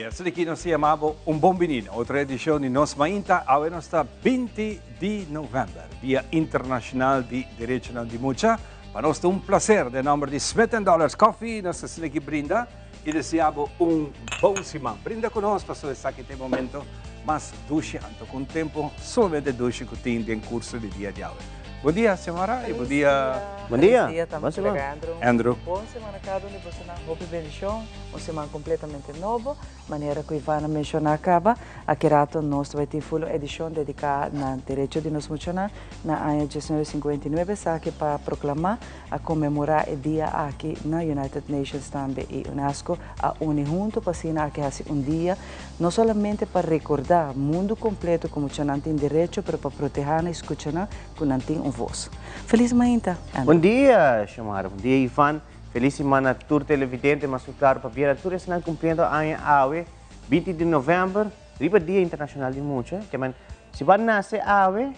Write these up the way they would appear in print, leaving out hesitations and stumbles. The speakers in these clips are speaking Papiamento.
Asina aki nos ta yama bo un bon bini na otro edicion di Nos Mainta. Awe nos ta 20 di november, Dia Internacional di Derechonan di Mucha. Pa nos ta un placer, den nomber di Smith Dollars Coffee, nos asina aki brinda y desea bo un bon siman. Brinda cu nos, pasobra esaki ta e momento mas dushi, anto cu un tempo sumamente dushi cu tin den curso di dia di awe. Bon dia, Xiomara, y bon dia. Bon dia. Feliz dia tambe, Bon siman. colega Andrew. Andrew. Bon siman na cada un di bosonan. Hopi bendicion. Un siman completamente nobo. Manera cu Ivana menciona caba, aki rato nos ta bay tin full un edicion dedica na derecho di nos muchanan na aña 1959. Esaki pa proclama a conmemora e dia aki na United Nations tambe y UNESCO a uni hunto pa asina aki haci un dia no solamente pa recorda mundo completo cu muchanan tin derecho pero pa proteha nan y scucha nan cu nan tin un voz. Feliz mainta, Andrew. Bon dia, Xiomara. Bon dia, Ivan. Feliz siman na tur televidente, mas ku klaru pabia na tur esnan kumpliendo aña awe, 20 di novèmber, riba Dia Internashonal di Mucha. Ke men, si bo a nase awe,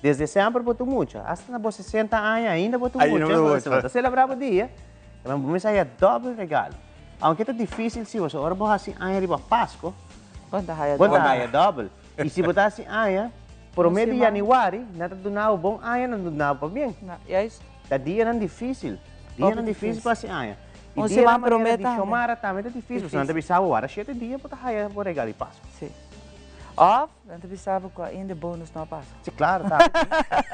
desde semper bo ta mucha. Asta na bo 60 aña ainda bo ta Ainda mucha, bo ta bo mucha. ta selebrá bo dia. Ke men, bo mester haya dòbel regalo. Aunke ta difísil si, pasobra ora bo hasi aña riba Pasko, Bo ta haya bo ta dòbel. haya dòbel. I si bo ta hasi aña promé di siman. yanüari, nan ta duna bo bon aña, nan ta duna bo pabien. Na, juist. Ta dianan difísil. Dianan difísil pa hasi aña. I Un dianan siman manera promé di tambe. Xiomara tambe ta difísil. Pasobra nan ta bisa bo wara shete dia bo ta haya bo regalo di Pasku. Sí. Òf nan ta bisa bo ku ainda e bonus no a pasa. Sí, klaro, tambe tin.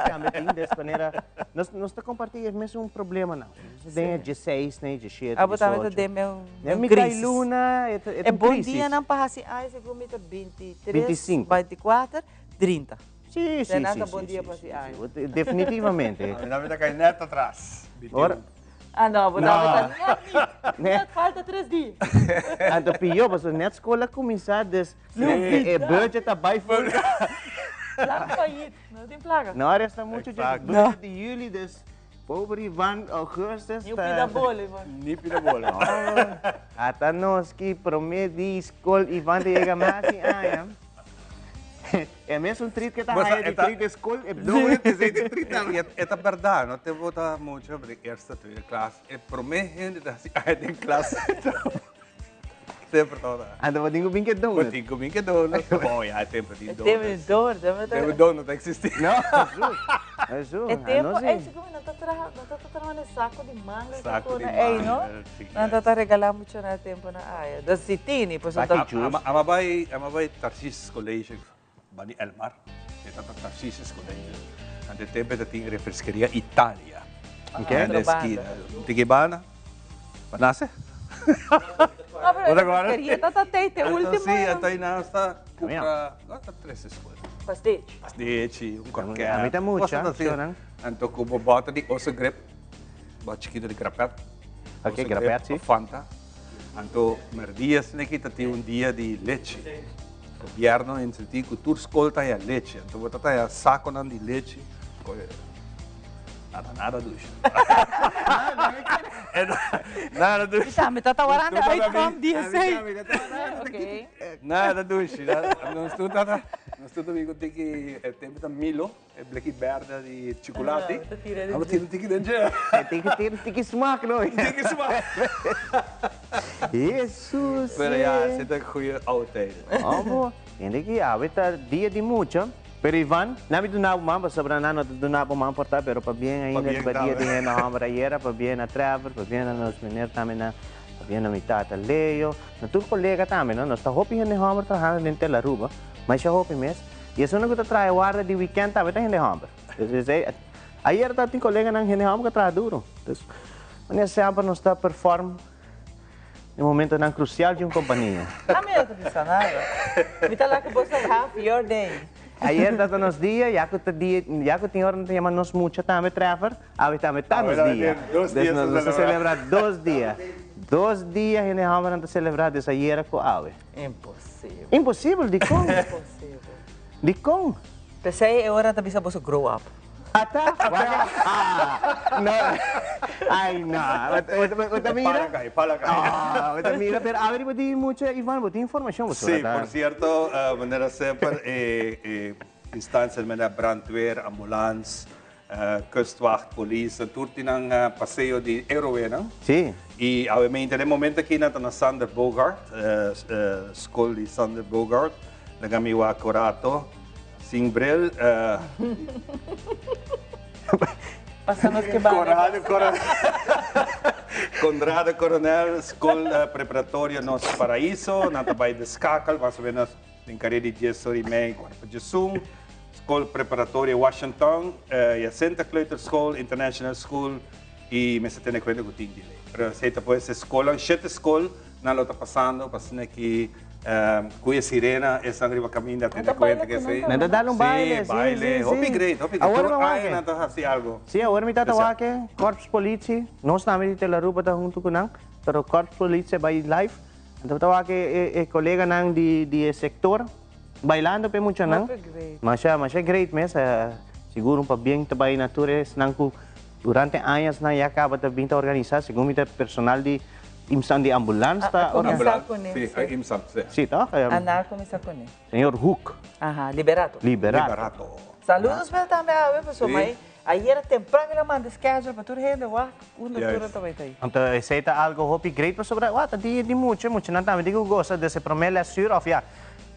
Tambe tin. Des manera nos nos ta kompartí e mesun problemanan. Nos ta den e dieseis, den e diesshete, Abo tambe ta diesocho. den meu Den meu mitad crisis. luna e ta e E ta un bon crisis. dianan pa hasi aña segun mi ta 23, 25. 24, 30. Sí, sí, Te nan sí, ta bon sí, dia sí, pa sí, hasi aña. sí. Definitivamente. A mi tambe ta kai net atras. Ora. Ah, no, bo No. tambe ta net niet. Net falta 3 dia. Anto pió, pasobra net skol a kuminsá, dus e budget a bai full. Plaka fayit, no tin plaka. No a resta muchu dje Exacto. budget di juli, dus pober Ivan Augustus Ni un ta. pida bolo, Ivan. Ni pida bolo. Ata nos ki promé di skol Ivan ta yega mas di aña. E mesun trit ke ta haya di trit di skol, e doe esei di trit tambe. E ta berdad, no te bota mucho di eerste, tweede klas. E prome hende ta hasi aña den klas. Semper tabata. Anto bo tin ku bin ke donut. Bo tin ku bin ke donut. Bon, ya e tempo di E donut. tempo di donut. Tempo di donut ta existi. No, Jesus. Jesus. E tempo ei segun mi nan ta traha, nan ta traha na e sako di mangel. Sako di ei, no? mangel, si. Nan ta regala mucho na e tempo na aya. Dus si tini, pasobra ta. Baki juice. Ama bai, ama bai Tarsis College bani Elmar. E ta Tarsis College. Ante tempo e ta tin refreskeria Italia. Ok. Na eskina. Tiki bana. Ba nase? No, pero e refreskeria ta ta tei te ultimo. Si, anto ei nan sta kumpra, no ta trese skol. Pastechi. Pastechi, un kòkè. A mi ta mucha, shownan. Anto ku bo bòter di Oso Grip, bòt chikito di grapèt. Ok, grapèt, si. Fanta. Anto merdia esaki ta tin un dia di lechi. Gobierno in sentí ku tur skol ta haya lechi. Anto bo ta ta haya sakonan di lechi. Nada, nada dushi. Nada dushi. Mi tambe ta ta waranda uitkom di esei. Nada dushi. Nos tur ta ta, nos tur ta bin ku tiki, e tempu ta Milo. E bleki berde di chocolate. Abo tira un tiki den dje. Tiki tira tiki smaak no. Tiki smaak. Jesus. Pero ya, esei ta goeie oude tijden. Abo, hende ki awe ta dia di mucha. Pero Ivan, na mi duna bo man pasobra nan no ta duna bo man por ta, pero pabien ainda riba dia di hende homber ayera, pabien na Trevor, pabien na nos meneer tambe na, pabien na mi tata Leo, na tur colega tambe no, nos ta hopi hende homber trahando den Telaruba, masha hopi mes. I esunnan ku ta traha e warda di wikènt tambe ta hende hòmber. Esei, ayer tabatin koleganan hende hòmber ku a traha duru. Dus, manera semper nos ta perform den momentonan krusial di un kompania. Ami no ta bisa nada. Mi ta laga boso have your day. Ayer tabata nos dia, ya ku ta dia, ya ku tin ora nan ta yama nos mucha tambe Trevor, awe tambe ta nos dia. Dos dia Dus nos ta selebrá dos dia. Dos dia hende hòmbernan ta selebrá, dus ayera ku awe. Imposibel. Imposibel? Dikon? Imposibel. Dikon? P'esei e ora ta bisa boso grow up. Ata? Wak? Ah! No. Ai no. Bo ta mira? E pala kai, e pala kai. Ah, bo ta mira, pero awe riba di mucha, Ivan, bo tin informashon bo Sí, por sierto, manera semper e e instancia manera brandweer, ambulans, Kustwacht, polis, nan tur tin nan paseo di héroenan. Sí. Y obviamente na e momento aki nan ta na Sander Bogart, school di Sander Bogart. Laga mi wak un rato sin bril. Pasa nos ke banda. Corrado Coronel. Conrado Coronel, School Preparatorio Nos Paraíso. Nan ta bai de skakel, mas o menos den kare di dies ora y mei, kuarto pa diesun. School Preparatorio Washington, Jacinta Kleuterschool, International School y mester tene cuenta cu tin delay. Pero esey ta pues e scolnan, shete scol nan lo ta pasando pa asina ki cu e sirena esnan riba caminda tene cuenta cu esey. Nan ta dal un baile, si, baile. Si, si. Hopi great, hopi great. Tur aña nan ta haci algo. Si, awor mi tata wak e Korps Politie, nos tambe di Telaruba ta hunto cu nan, pero Korps Politie a bay live. Nan ta wak e coleganan di e sector. Bailando p'e muchanan. Hopi great. Masha, masha great mes. Sigur un pabien ta bai na tur esnan ku durante añasnan ya kaba ta bin ta organisá. Segun mi ta personal di IMSAN di ambulans ta A kuminsá kuné. Si, a IMSAN, si. Si, tòg? Ana a kuminsá kuné. Señor Hoek. Aha, Liberato. Liberato. Liberato. Saludos p'el tambe awe pasobra mai ayera tempran el a manda schedule pa tur hende wak unda tur a tabata ei. Anto esei ta algo hopi great pasobra wak ta dia di mucha, muchanan tambe tin ku gosa desde promé lèsuur òf ya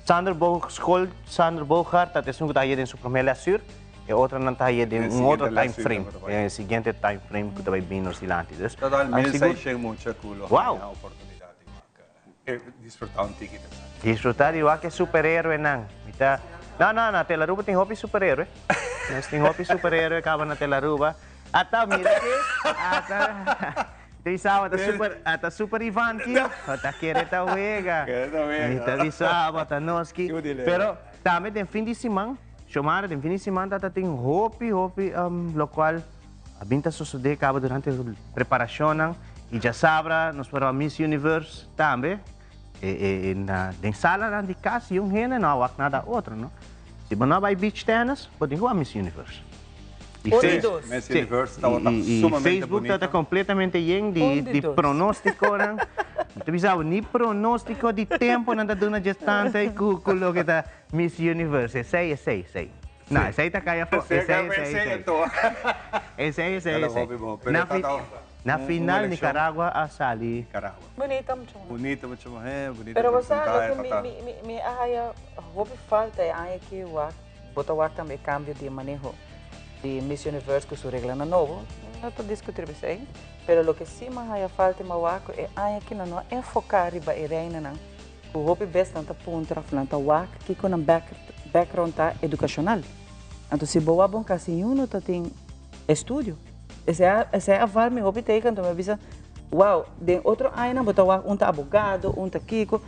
Sander Bo School Sander Boogaard ta esun ku ta haye den su promé lèsuur, e otronan ta haye den un otro time frame, den e siguiente time frame ku ta bai bini nos dilanti. Dus Total mil seishent mucha ku lo haña oportunidat di wak disfrutá un tiki di esaki. Disfrutá di wak e superhéroenan. Mi ta No, no, na Telaruba tin hopi superhéroe. Nos tin hopi superhéroe kaba na Telaruba. Ata mira ki ata Ta bisa bo ta super ata super Ivan ki bo ta kere ta wega. Mi ta bisa bo ta nos ki pero tambe den fin di siman Xiomara den fin di siman ta ta tin hopi hopi locual a bin ta sosode caba durante preparacionnan y djasabra nos por a Miss Universe tambe e na den salanan di cas y un hende no a wak nada otro no si bo no a bay beach tennis bo tin cu wak Miss Universe. Y Un di dos. Miss Universe tabata Y sumamente Facebook bunita. tabata completamente yen Un di di di dos. pronosticonan. Mi ta bisa bo, ni pronostico di tempo nan ta duna dje tanto ey cu cu loke ta Miss Universe. Esey, esey, esey. No, esey ta cay afo. Esey Esey, a esey, esey esey. anto. Esey, esey, Tabata esey. hopi bon, pero Na ta fi- ta na un final eleccion. Nicaragua a sali. Nicaragua. Bunita mucho muhe. Bunita mucho muhe, bunita Pero bo sa presenta, loke mi tata. mi mi mi a haya hopi falta e aña aki wak. Bo ta wak tambe e cambio di e maneho di Miss Universe cu su reglanan nobo, no ta discuti riba esey, pero loke si m'a haya falta y m'a wak cu e aña aki nan no a enfoca riba e reinanan cu hopi bes nan ta puntra of nan ta wak kico nan background ta educacional. Anto si bo wak bon casi niuno ta tin estudio. Esey a esey a val mi hopi teken, anto mi a bisa, wow, den otro añanan bo ta wak un ta abogado, un ta kico,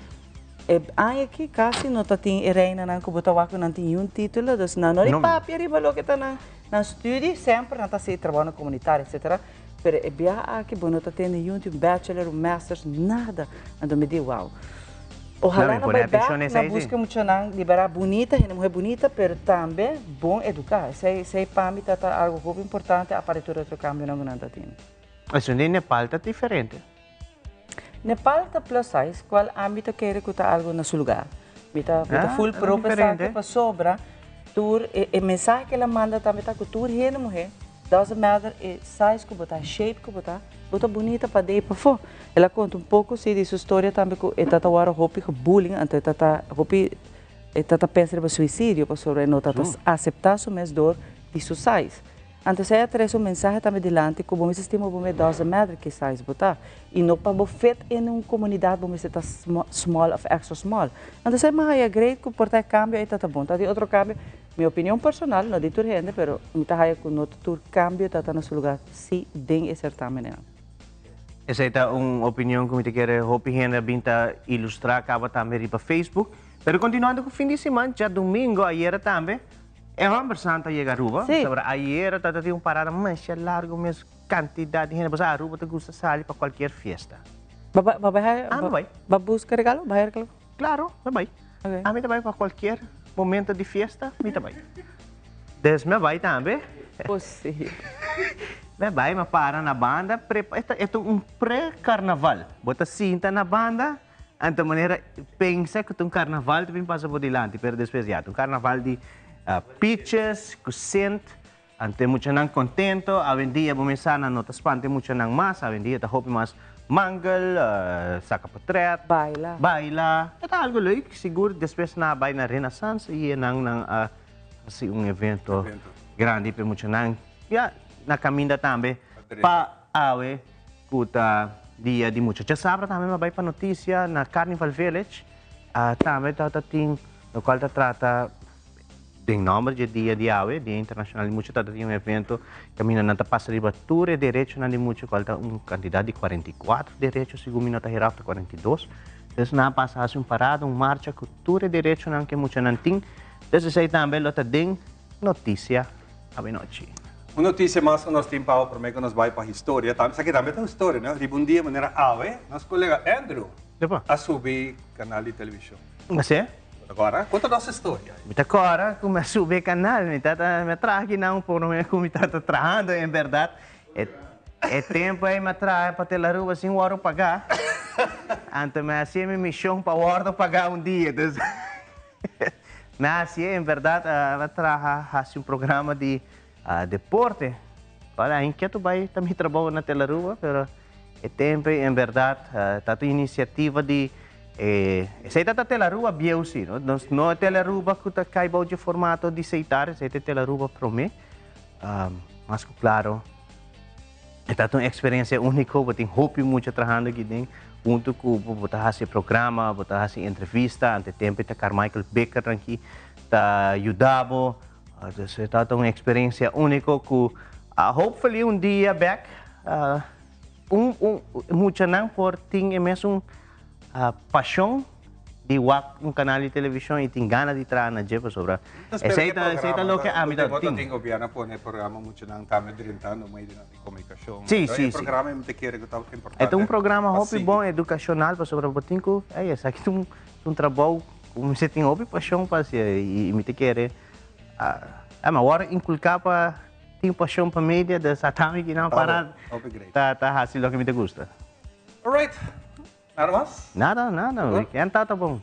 E aña aki casi no ta tin e reinanan cu bo ta wak cu nan tin niun titulo, dus nan no di papia riba loke ta nan nan studie, semper nan ta haci trabaonan comunitario etcetera, pero e biaha aki bo no ta tende niun tin un bachelor, un masters, nada, anto mi di wow. Ohala nan bai bek nan busca muchanan libera bunita, hende muher bunita, pero tambe bon educa, esey esey pa mi ta ta algo hopi importante aparte tur otro cambionan cu nan ta tin. Esun di Nepal ta diferente. Nepal ta plus size, cual ami ta kere cu ta algo na su lugar. Mi ta mi ta full pro pa esaki pasobra tur e e mensahe cu el a manda tambe ta cu tur hende muhe, doesn't matter e size cu bo ta, shape cu bo ta, bo ta bunita pa den y pafó. El a conta un poco si di su storia tambe cu e ta ta worde hopi gebullying, anto e ta ta hopi e ta ta pensa riba suicidio pasobra e no ta ta acepta su mes door di su size. Antes ey a trece un mensahe tambe dilanti cu bo mester stima bo mes doesn't matter ki size bo ta y no pa bo fit in un comunidad bo mester ta small of extra small. Antes ey mi haya great cu por ta e cambio ey ta ta bon. Ta tin otro cambio, mi opinion personal, no di tur hende, pero mi ta haya cu no ta tur cambio ta ta na su lugar si den e certamennan. Esey ta un opinion cu mi ta kere hopi hende a bin ta ilustra caba tambe riba Facebook. Pero continuando cu fin di siman, djadomingo ayera tambe, E homber santo a yega Aruba, Sí. pasobra ayera ta tin un parada masha largo mes cantidad di hende, pasobra Aruba ta gusta sali pa cualkier fiesta. Ba ba ba bai Ah, mi bai. Ba busca regalo? Ba haya regalo? Claro, mi bai. Ok. Ami ta bai pa cualkier momento di fiesta, mi ta bai. Des mi a bai tambe. Posible. Mi a bai, mi a para na banda, prepa, e ta e ta un pre-carnaval. Bo ta sinta na banda. Anto manera pensa ku ta un karnaval ta bin pasa bo dilanti, pero despues ya ta un karnaval di piches ku sint, anto e muchanan kontento, awendia bo mesa nan no ta spanta e muchanan mas, awendia ta hopi mas Mangel, saka potret, Baila. Baila. E ta algo leuk, sigur despues nan a bai na Renaissance y nan nan a hasi un evento grandi pa e muchanan. Ya na caminda tambe pa awe cu ta dia di mucha. Djasabra tambe mi a bai pa noticia na Carnival Village, tambe ta tin locual ta trata. Den nomber dje dia di awe, Dia Internacional di Mucha, ta tin un evento caminda nan ta pasa riba tur e derechonan di mucha, cual ta un cantidad di 44 derecho, segun mi no ta hera, of ta 42. Entonces nan a pasa haci un parada, un marcha cu tur e derechonan cu e muchanan tin. Entonces esey tambe lo ta den noticia awe nochi. Un noticia mas cu nos tin pa awe prome cu nos bay pa historia, tambe esaki tambe ta un historia, no? Riba un dia manera awe, nos colega Andrew a subi canal di television. Así? Bo ta kòrda? Konta nos e storia. Mi ta kòrda ku mi a subi e kanal. Mi tata mi a traha kinan por lo menos ku mi tata trahando en bèrdat. E e tempu ei mi a traha pa Telaruba sin wòrdu pagá. Anto mi a hasié mi mishon pa wòrdu pagá un dia. Dus mi a hasié en bèrdat mi a traha hasi un programa di deporte. Ora ain ketu bai ta mi trabou na Telaruba pero e tempu ei en bèrdat ta un inisiativa di E esei ta ta Telaruba bieu si, no? Nos no e Telaruba ku ta kai bou dje formato di Seitar, esei ta e Telaruba promé. Mas ku klaro, e ta ta un eksperensia úniko, bo tin hopi mucha trahando aki den, huntu ku bo, bo ta hasi programa, bo ta hasi entrevista, ante tempu ta Carmichael Bikker aki ta yuda bo. Dus e ta ta un eksperensia úniko ku hopefully un dia bèk Un un muchanan por tin e mesun pasion di wak un canal di television y tin gana di traha na dje pasobra esey ta esey ta loke ami ta tin. Tin gobierno a pone programa muchanan tambe drentando medionan di comunicacion. Si si si. E programa mi ta kere cu ta importante. E ta un programa hopi bon educacional pasobra bo tin cu ey esaki ta un un trabou cu mester tin hopi pasion pa haci y mi ta kere a mi a worde inculca pa Tin pasion pa media, dus ata mi kinan para ta ta hasi loke mi ta gusta. Alright. Nada mas? Nada, nada. Weekend ta ta bon.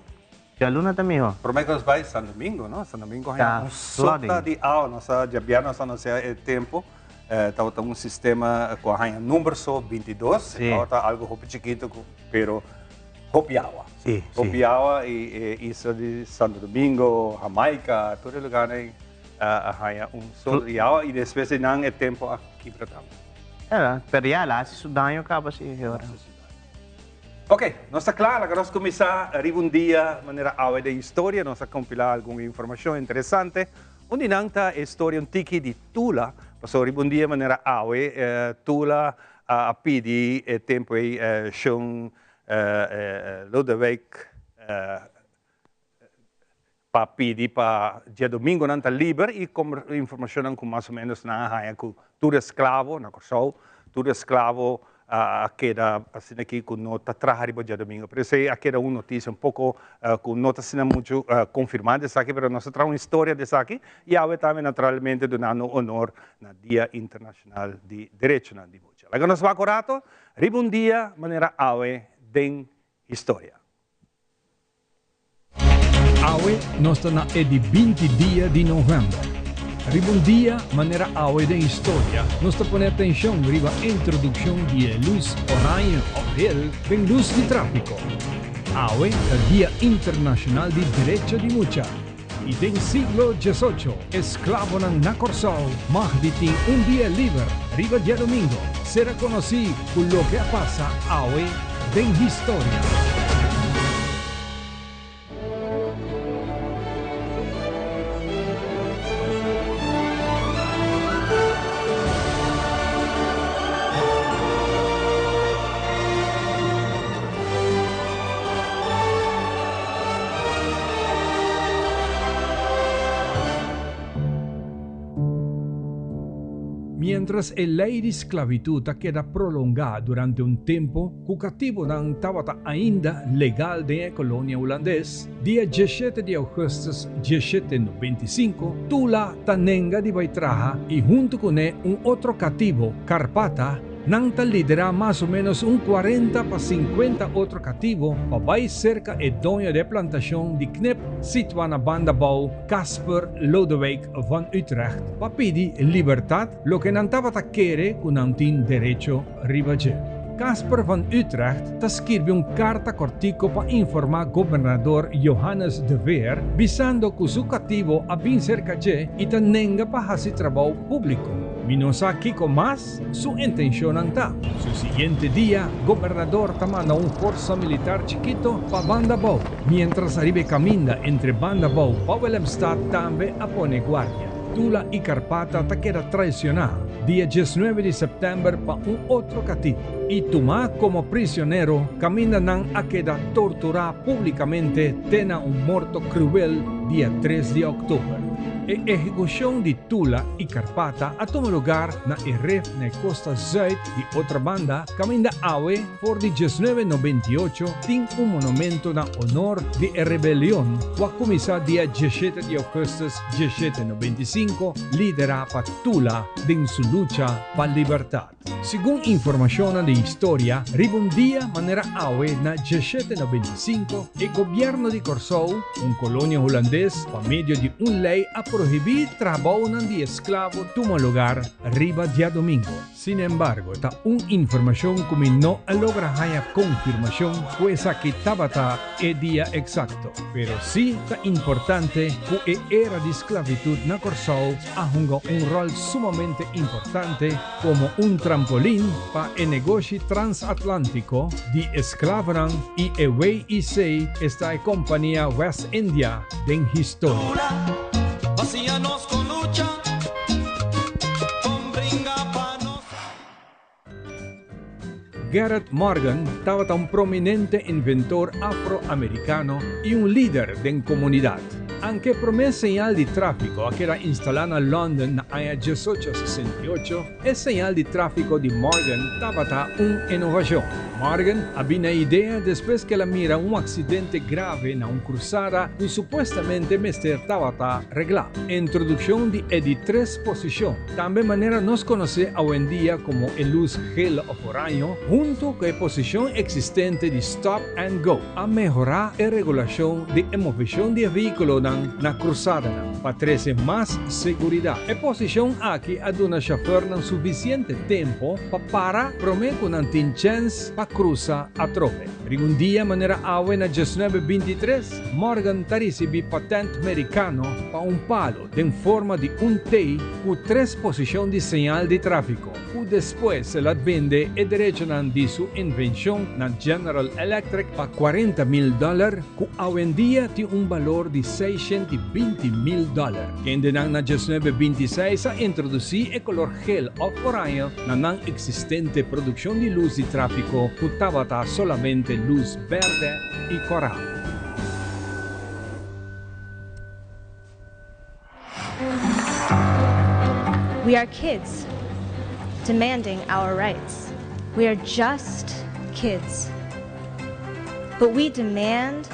Djaluna ta miho. Prome ku nos bai San Domingo, no? San Domingo haña un sota di awa. Nos a djabièrnè nos a anuncia e tempu. Tabata un sistema ku a haña number so, 22. Tabata algu hopi chikitu, pero hopi awa. Hopi awa i e isla di Santo Domingo, Jamaica, tur e lugarnan. A haña un solo di awa y despues di nan e tempo a kibra tambe. Era, pero ya el a haci su daño caba si e ora. Ok, nos ta cla, laga nos cuminsa riba un dia manera awe den historia, nos a compila algun informacion interesante. Un di nan ta e storia un tiki di Tula, pasobra riba un dia manera awe Tula a pidi e tempo ey Shon Lodewijk pa pidi pa djadomingonan ta liber y informacionnan cu mas o menos nan a haya cu tur esclavo na Corsou, tur esclavo a keda asina aki cu no ta traha riba djadomingo. Pero esey a keda un noticia un poco cu no ta asina mucho confirma di esaki, pero nos a traha un historia di esaki y awe tambe naturalmente dunando honor na Dia Internacional di Derechonan di Mucha. Laga nos wak un rato riba un dia manera awe den historia. Awe nos ta na e di 20 dia di novèmber. Riba un dia manera awe den historia, nos ta pone atenshon riba introdukshon di e lus oranje òf hel den lus di tráfiko. Awe ta Dia Internashonal di Derecho di Mucha i den siglo diesocho esklabonan na Kòrsou mag di tin un dia liber riba diadomingo. Sera konosí ku loke a pasa awe den historia. Miéntras e lei di sklabitut a keda prolongá durante un tempu ku katibunan tabata ainda legal den e kolonia hulandes, dia diesshete di ougùstùs 1795, Tula ta nenga di bai traha i huntu kuné un otro katibu, Karpata, Nan ta liderá mas o ménos un kuarenta pa sinkuenta otro katibo pa bai serka e doño di e plantashon di knip situá na banda bou, Casper Lodewijk van Utrecht, pa pidi libertat, loke nan tabata kere ku nan tin derecho riba dje. Casper van Utrecht ta skirbi un karta kòrtiku pa informá gobernador Johannes de Veer, bisando ku su katibo a bin serka dje i ta nenga pa hasi trabou públiko. Mi no sa kiko mas su intenshonnan ta. Su siguiente dia, gobernador ta manda un forsa militar chikito pa Banda Bou, miéntras ariba e kaminda entre Banda Bou pa Willemstad tambe a pone guardia. Tula i Karpata ta keda traisioná dia diesnuebe di sèptèmber pa un otro katibu i tumá komo prisionero kaminda nan a keda torturá públikamente te na un morto kruel dia tres di òktober. E ehekushon di Tula i Karpata a tuma lugar na e ref na e kosta zùit di Otrabanda kaminda awe for di diesnuebe nobenta i ocho tin un monumento na honor di e rebelion ku a kuminsá dia diesshete di ògùstùs 1795, liderá pa Tula den su lucha pa libertat. Segun informashonnan di historia, riba un dia manera awe na 1795, e gobièrnu di Kòrsou, un kolonia hulandes, pa medio di un lei a prohibí trabounan di esklavo tuma lugar riba diadomingo. Sin embargo, ta un informashon ku mi no a logra haña konfirmashon ku esaki tabata e dia eksakto. Pero sí ta importante ku e era di sklavitut na Kòrsou a hunga un ròl sumamente importante komo un trampolin pa e negoshi transatlántiko di esklavonan i e WIC, esta e kompania West India, den historia. Garrett Morgan tabata un prominente inventor afroamericano y un lider den comunidad. Aunke prome señal di trafico a keda instala na London na aña 1868, e señal di trafico di Morgan tabata un innovacion. Morgan a bin na idea despues cu el a mira un accidente grave na un cruzada cu supuestamente mester tabata regla. Introduccion di e di tres posicion, tambe manera nos conoce awendia como e luz geel of oraño, hunto cu e posicion existente di stop and go, a mehora e regulacion di e movecion di e vehiculonan na cruzadanan pa trece mas seguridad. E posicion aki a duna chauffeurnan suficiente tempo pa para prome cu nan tin chens pa cruza atrobe. Riba un dia manera awe na 1923, Morgan ta ricibi patent mericano pa un palo den forma di un T cu tres posicion di señal di trafico, cu despues el a bende e derechonan di su invencion na General Electric pa 40,000 dollar, cu awendia tin un balor di 620,000 dollar. Kendenan na 1926 a introduci e color geel of oranje na nan existente produccion di luz di trafico cu tabata solamente luz berde y cora. We are kids demanding our rights. We are just kids. But we demand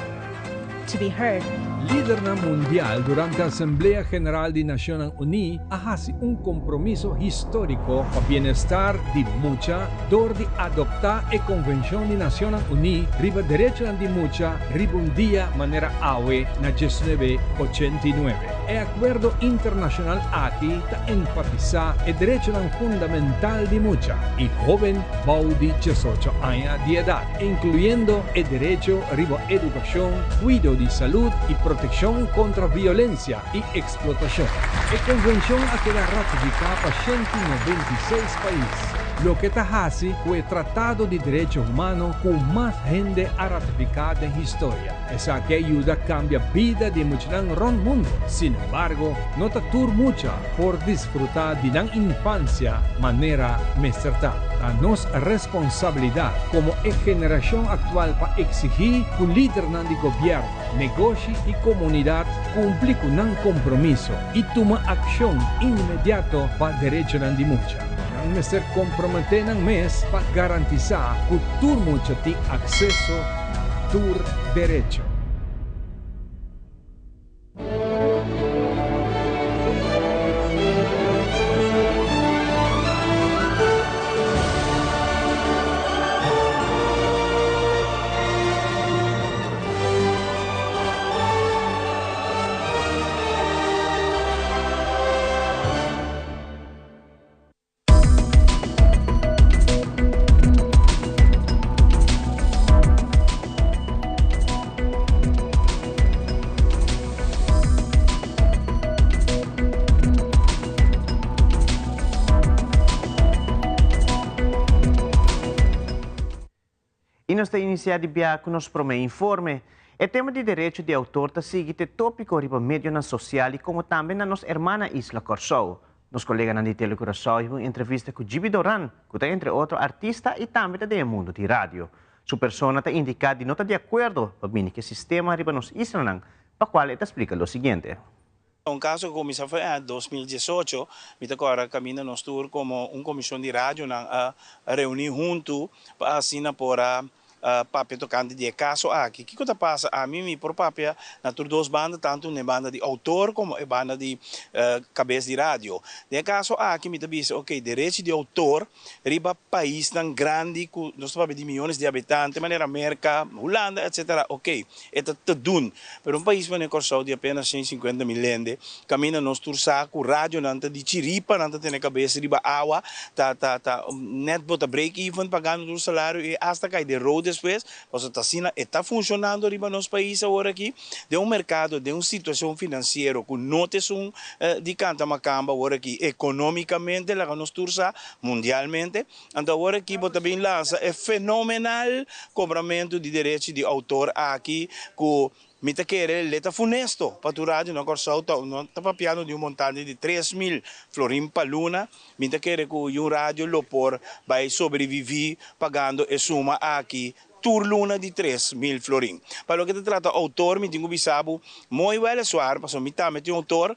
to be heard. Lidernan mundial durante Asamblea General di Nacionnan Uni a haci un compromiso historico pa bienestar di mucha door di adopta e Convencion di Nacionnan Uni riba Derechonan di Mucha riba un dia manera awe na 1989. E acuerdo internacional aki ta enfatisa e derechonan fundamental di mucha y hoben bou di 18 aña di edad, incluyendo e derecho riba educacion, cuido di salud y proteccion contra violencia y explotacion. E convencion a keda ratifica pa 196 pais, loke ta haci cu e tratado di derecho humano cu mas hende a ratifica den historia. Esaki a yuda cambia bida di muchanan rond mundo. Sin embargo, no ta tur mucha por disfruta di nan infancia manera mester ta. Ta nos responsabilidad como e generacion actual pa exigi cu lidernan di gobierno, negoshi y comunidad cumpli cu nan compromiso y tuma accion inmediato pa derechonan di mucha. Nan mester compromete nan mes pa garantisa cu tur mucha tin acceso na tur derecho. nos ta inicia di bia cu nos prome informe. E tema di derecho di autor ta sigui te topico riba medionan social y como tambe na nos hermana isla Corsou. Nos coleganan di Tele Curaçao hiba un entrevista cu Gibi Doran, cu ta entre otro artista y tambe ta den e mundo di radio. Su persona ta indica di no ta di acuerdo pa bini cu e sistema riba nos islanan, pa cual e ta splica lo siguiente. Un kaso ku kuminsá for aña 2018, mi ta kòrda kaminda nos tur komo un komishon di radionan a reuní huntu pa asina por a papia tokante di e kaso aki. Kiko ta pasa? Ami mi por papia na tur dos banda, tantu na e banda di outor komo e banda di kabes di radio. Den e kaso aki mi ta bisa, oke, derechi di outor riba paisnan grandi ku nos ta papia di miyones di habitante manera Merka, Hulanda etcetera ok e ta te dun pero un pais manera Kòrsou di apenas 150 mil hende kaminda nos tur sa ku radionan ta di chiripa, nan ta tene kabes riba awa, ta ta ta net bo ta break even pagando tur salario i asta kai den rood despues pasobra ta asina e ta funshonando riba nos pais awor aki den un merkado, den un situashon finansiero ku no ta esun di kanta makamba awor aki ekonomikamente laga nos tur sa mundialmente. Anto awor aki bo ta bin lansa e fenomenal kobramentu di derechi di outor aki ku mi ta kere le ta funesto pa tur radio na Kòrsou. Ta no ta papiando di un montante di 3000 florin pa luna. Mi ta kere ku un radio lo por bai sobreviví pagando e suma aki tur luna di 3000 florin. Pa loke ta trata outor, mi tin ku bisa bo mooi weliswaar, pasobra mi tambe tin outor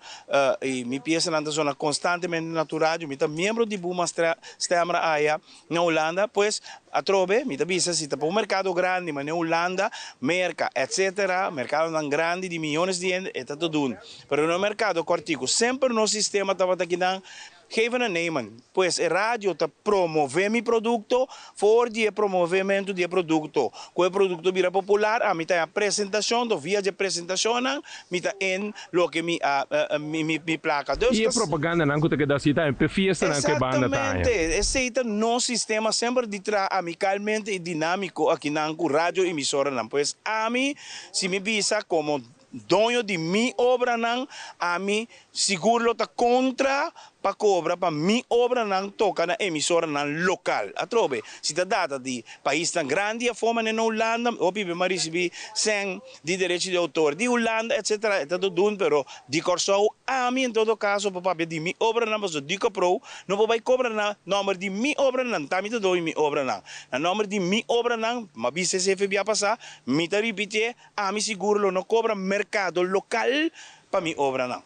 i mi piesanan ta zona konstantemente na tur radio. Mi ta miembro di Buma Stemra aya na Hulanda. Pues, atrobe mi ta bisa si ta pa un merkado grandi manera Hulanda, Merka, etcetera, merkadonan grandi di miyones di hende, e ta ta dun. Pero na un merkado kòrtiku, semper nos sistema tabata kinan geven en nemen. Pues e radio ta promové mi produkto, for di e promovementu di e produkto, ku e produkto bira popular, ami ta haña presentashon, do via dje presentashonnan mi ta en loke mi a mi mi plaka. Dus I e propagandanan ku ta keda hasi tambe p'e fiestanan ku e banda ta haña. Eksaktamente, esei ta nos sistema semper di traha amikalmente i dinámiko akinan ku radio emisoranan. Pues ami si mi bisa komo doño di mi obranan, ami sigur lo ta kontra pa kobra pa mi obranan toka na emisoranan lokal. Atrobe, si ta data di paisnan grandi afó manera na Hulanda, hopi be m'a risibí sèn di derecho di outor di Hulanda etcetera, e ta dun, pero di Kòrsou ami en todo kaso por papia di mi obranan pasobra di Kòprou no por bai kobra na nòmber di mi obranan, ta mi ta doño mi obranan. Na nòmber di mi obranan, m'a bisa esei fe bia pasá, mi ta ripitié, Ami sigur lo no kobra merkado lokal pa mi obranan.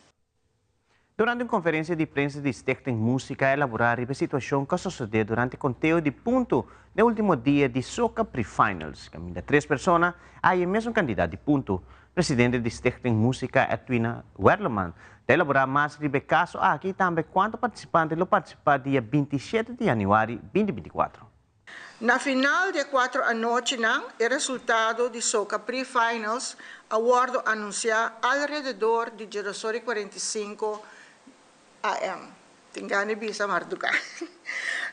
Durante un konferensia di prensa di Stichting Musica a elaborá riba e situashon ku a sosodé durante konteo di punto den último dia di Soca Pre-Finals, kaminda tres persona a haña e mesun kantidat di punto. Presidente di Stichting Musica Edwina Werleman ta elaborá mas riba e kaso aki i tambe kuantu partisipante lo partisipá dia 27 di yanüari 2024. Na final di e cuatro anochinan e resultado di Soca Pre-Finals a wordo anuncia alrededor di 10:45 am. Tin gana di bisa marduga.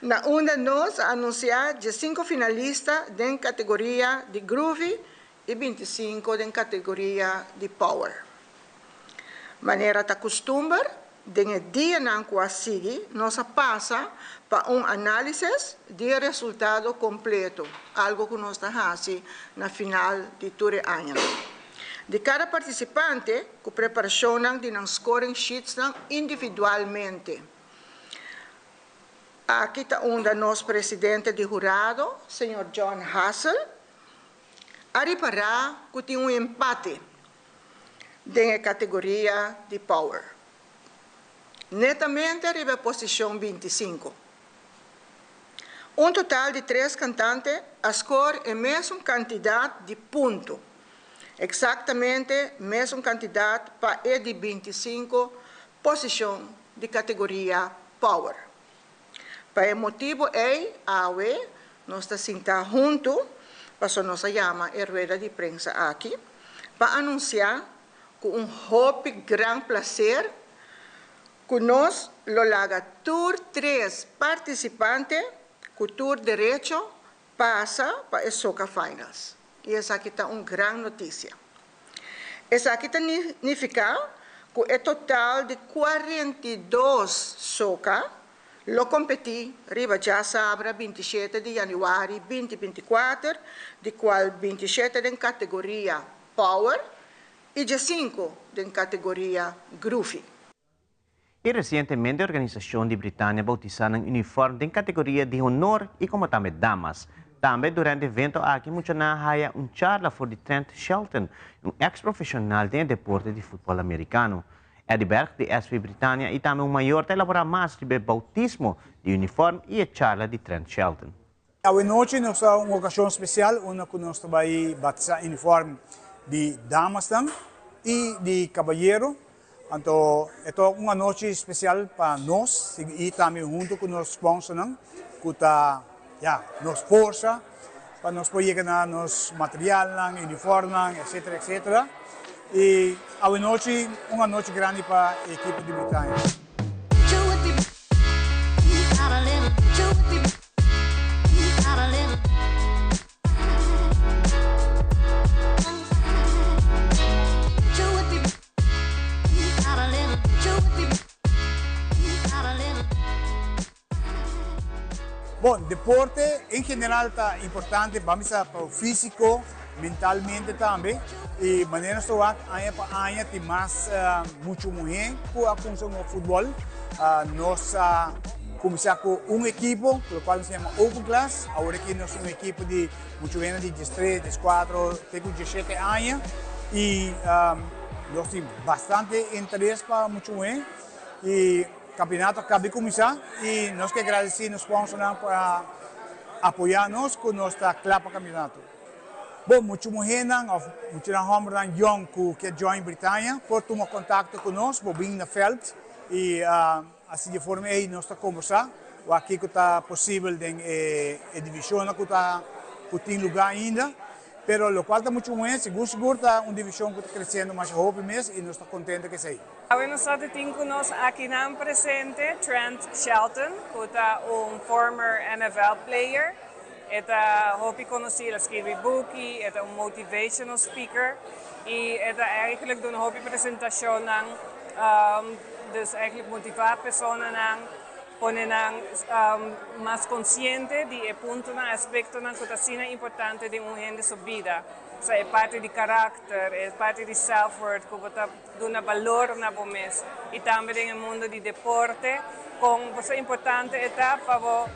Na unda nos a anuncia 15 finalista den categoria di Groovy y 25 den categoria di Power. Manera ta custumber, den e dianan cu a sigui nos a pasa pa un analisis di e resultado completo, algo cu nos ta haci na final di tur e añanan. Di cada participante cu preparacionnan di nan scoring sheetsnan individualmente. Aki ta unda nos presidente di hurado, señor John Hassel, a ripara cu tin un empate den e categoria di Power. Netamente riba e posicion 25. Un total di tres cantante a score e mesun cantidad di punto. Exactamente mesun cantidad pa e di 25 posicion di categoria Power. Pa e motibo ey, awe, nos ta sinta hunto, paso nos a yama e rueda di prensa aki, pa anuncia cu un hopi gran placer cu nos lo laga tur tres participante cu tur derecho pasa pa e Soca Finals. Y esaki ta un gran noticia. Esaki ta nifica cu e total di 42 Soca Lo kompetí riba djasabra 27 di yanüari 2024, di kual 27 den kategoria Power i 15 den kategoria Groovy. I resientemente organisashon di Britannia a boutisá nan uniform den kategoria di honor i komo tambe damas. Tambe durante e evento aki muchanan a haya un charla for di Trent Shelton, un eks profeshonal den e deporte di futbòl amerikano. Eddie Berg di SV Britannia i tambe un mayor ta elaborá mas riba e boutismo di uniform i e charla di Trent Shelton. Awe nochi nos ta un okashon spesial unda ku nos ta bai batisá uniform di damasnan i di kabayero. Anto e ta un anochi spesial pa nos i tambe huntu ku nos sponsornan ku ta ya nos forsa pa nos por yega na nos materialnan, uniformnan, etcetera, etcetera. I awe nochi un anochi grandi pa e ekipo di Britannia. Bon, deporte en general ta importante, ban bisa pa bo físiko, mentalmente tambe. I manera nos ta wak aña pa aña tin mas muchu muhé ku a kuminsá hunga futbòl. Nos a kuminsá ku un ekipo, lokual nos a yama Open Class. Awor aki nos tin un ekipo di Muchu hende di 13, 14 te ku 17 aña i nos tin bastante interes pa muchu muhé i kampionato a kaba di kuminsá i nos ke gradisí nos sponsornan pa apoyá nos ku nos ta kla pa kampionato. Bon, muchu muhénan òf muchunan hòmbernan yòn ku ke join Britannia por tuma kontakto ku nos, bo bin na vèlt i Asi di forma ei nos ta kombersá wak kiko ta posibel den e divishonnan ku ta ku tin lugá ainda. Pero lokual ta muchu muhé, sigur sigur ta un divishon ku ta kresiendo masha hopi mes i nos ta kontento ku esei. Awe nos ta tin ku nos akinan presente Trent Shelton ku ta un former NFL player. E ta hopi konosí, el a skirbi buki, e ta un motivational speaker i e ta eigenlijk duna hopi presentashonnan. Dus eigenlijk motivá personanan, pone nan mas konsiente di e puntonan, aspektonan ku ta asina importante den un hende su bida. Sa e parti di karakter, e parti di self-worth ku bo ta duna balor na bo mes. I tambe den e mundo di deporte, kon bo sa importante e ta pa bo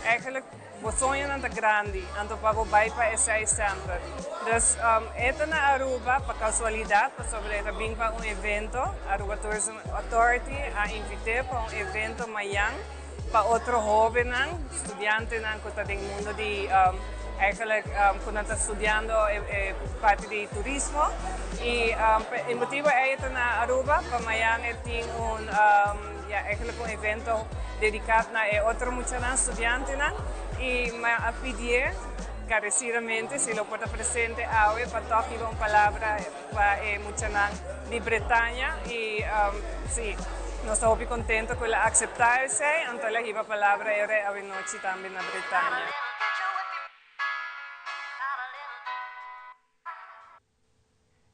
eigenlijk Bo soñonan ta grandi, anto pa bo bai pa esei semper. Dus e ta na Aruba pa casualidad, pasobra e ta bin pa un evento. Aruba Tourism Authority a invit'é pa un evento mayan pa otro hobennan, studiantenan cu ta den mundo di eigenlijk cu nan ta studiando e parti di turismo. Y e motibo ei e ta na Aruba, pa mayan e tin un. Ya eigenlijk un evento dedica na e otro muchanan, studiantenan, y mi a pidié carecidamente si lo por ta presente awe pa toch hiba un palabra pa e muchanan di Bretaña y si, nos ta hopi contento cu el a acepta esey, anto el a hiba palabra e ora awe nochi tambe na Bretaña.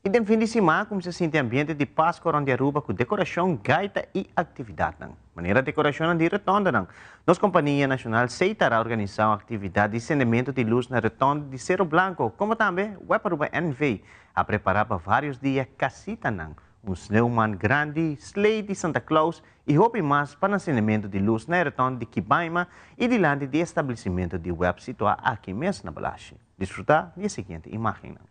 I den fin di siman kumsa sinti ambiente di Pascua rond di Aruba ku dekorashon, gaita i aktividatnan. Manera dekorashonnan di retondanan. Nos kompania nashonal Setar a organisá un aktividat di sendementu di lus na retonda di Sero Blanco, komo tambe Web Aruba NV a prepará pa vários dia kasitanan, un sneuman grandi, slei di Santa Claus i hopi mas pa nan sendementu di lus na e retonda di Kibaima i dilanti di establesimentu di web situá aki mes na Balashi. Disfrutá di e siguiente imágennan.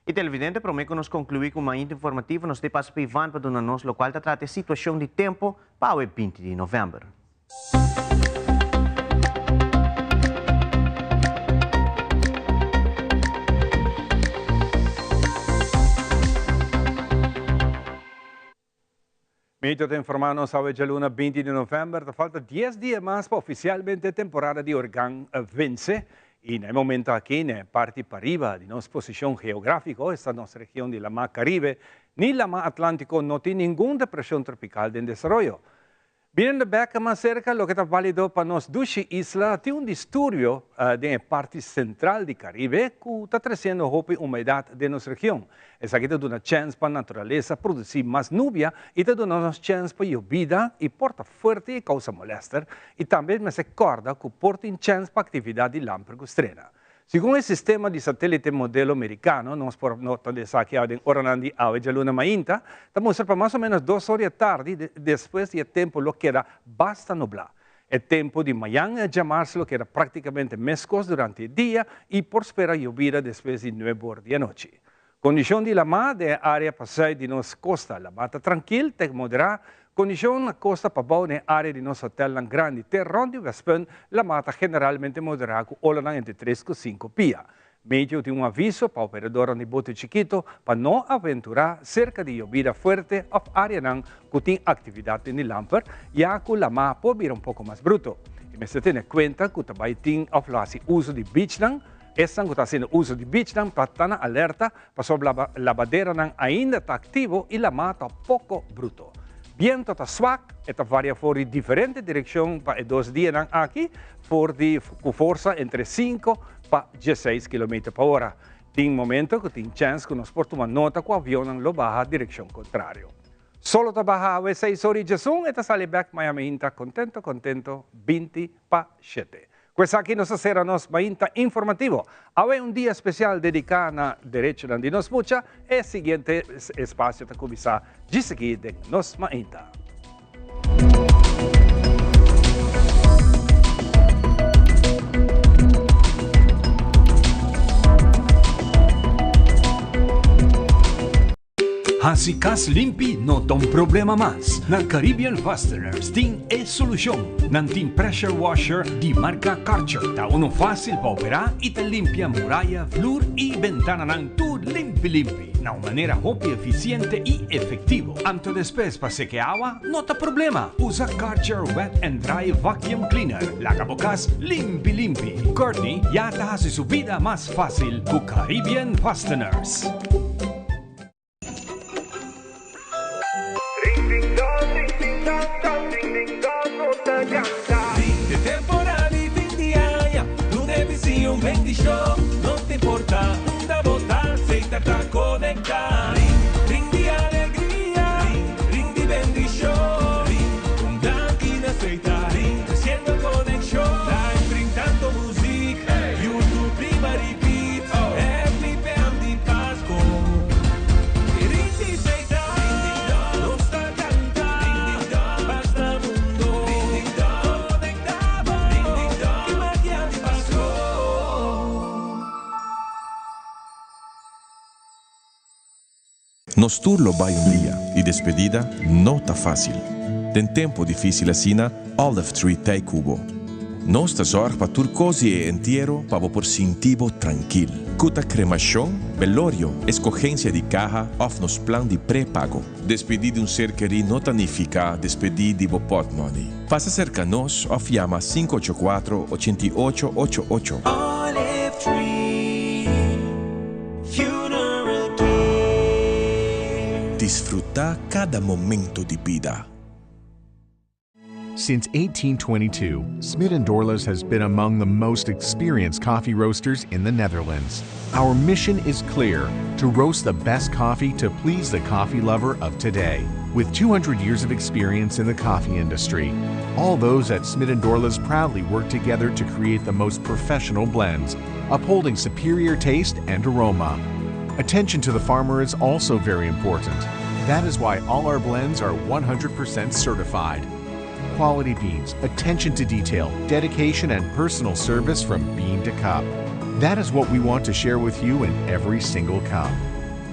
I televidente, promé ku nos konkluí ku Mainta Informativo, nos ta pasa pa Ivan pa duna nos lokual ta trata e situashon di tempu pa awe 20 di novèmber. Meteo ta informa nos awe djaluna 20 di november ta falta 10 dia mas pa oficialmente e temporada di organ vence y na e momento aki na e parti pariba di nos posicion geografico, esta nos region di Lama Caribe, ni Lama Atlantico no tin ningun depresion tropical den desaroyo. Biniendo bek mas serka loke ta válido pa nos dushi isla, tin un disturbio den e parti sentral di Karibe ku ta tresiendo hopi humedat den nos region. Esaki ta duna chèns pa naturalesa produsí mas nubia i ta duna nos chèns pa yobida i por ta fuerte i kousa molèster i tambe mester kòrda ku por tin chèns pa aktividat di lamper ku strena. Segun e sistema di satélite modelo merikano, nos por nota di esaki awe den oranan di awe djaluna mainta, ta mustra pa mas o ménos dos or di e tardi despues di e tempu lo keda basta nublá. E tempu di mañan djamars lo keda práktikamente meskos durante e dia i por spera yobida despues di nuebe or di anochi. Kondishon di lamá den e área pasùit di nos kosta. Lamá ta trankil te moderá. Kondishon na kosta pabou den e área di nos hotèlnan grandi te rònt di Westpunt, lamá ta generalmente moderá ku olanan entre tres ku sinku pia. Meteo tin un aviso pa operadornan di bote chikitu pa no aventurá serka di yobida fuerte òf áreanan ku tin aktividat den di lamper, ya ku lamá por bira un poko mas bruto. I mester tene kuenta ku ta bai tin òf lo hasi uso di bichnan. Esnan ku ta hasiendo uso di bichnan pa ta na alerta pasobra labaderanan ainda ta aktivo i lamá ta poko bruto. Biento ta swak, e ta varia for di diferente direkshon pa e dos dianan aki, for di ku forsa entre sinku pa dieseis kilometer pa ora. Tin momento ku tin chèns ku nos por tuma nota ku avionnan lo baha direkshon kontrario. Solo ta baha awe seis ora i diesun, e ta sali bèk Miami hinta kontento kontento 20 pa shete. Ku esaki nos a sera nos mainta informativo. Awe un dia spesial dediká na derechonan di nos mucha. E siguiente espasio ta kuminsá djis aki den Nos Mainta. Hasi kas limpi no ta un problema mas. Na Caribbean Fasteners tin e solushon. Nan tin pressure washer di marka Karcher. Ta uno fásil pa operá i ta limpia muraya, flur i bentananan tur limpi limpi na un manera hopi efisiente i efektivo. Anto despues pa seke awa no ta problema. Usa Karcher Wet and Dry Vacuum Cleaner. Laga bo kas limpi limpi. Courtney ya ta hasi su bida mas fásil ku Caribbean Fasteners. Nos tur lo bai un dia y despedida no ta facil. Den tempo dificil asina, Olive Tree t'ey cu bo. Nos ta zorg pa tur cos di e entiero pa bo por sinti bo trankil. Cu ta cremacion, belorio, escogencia di caha of nos plan di prepago. Despedi di un ser keri no ta nifica despedi di bo portmoney. Pasa cerca nos of yama 584 88 88. Olive Tree Funeral Care. Disfruta cada momento di bida. Since 1822, Smit & Dorlas has been among the most experienced coffee roasters in the Netherlands. Our mission is clear: to roast the best coffee to please the coffee lover of today. With 200 years of experience in the coffee industry, all those at Smit & Dorlas proudly work together to create the most professional blends, upholding superior taste and aroma. Attention to the farmer is also very important. That is why all our blends are 100% certified. Quality beans, attention to detail, dedication, and personal service from bean to cup. That is what we want to share with you in every single cup.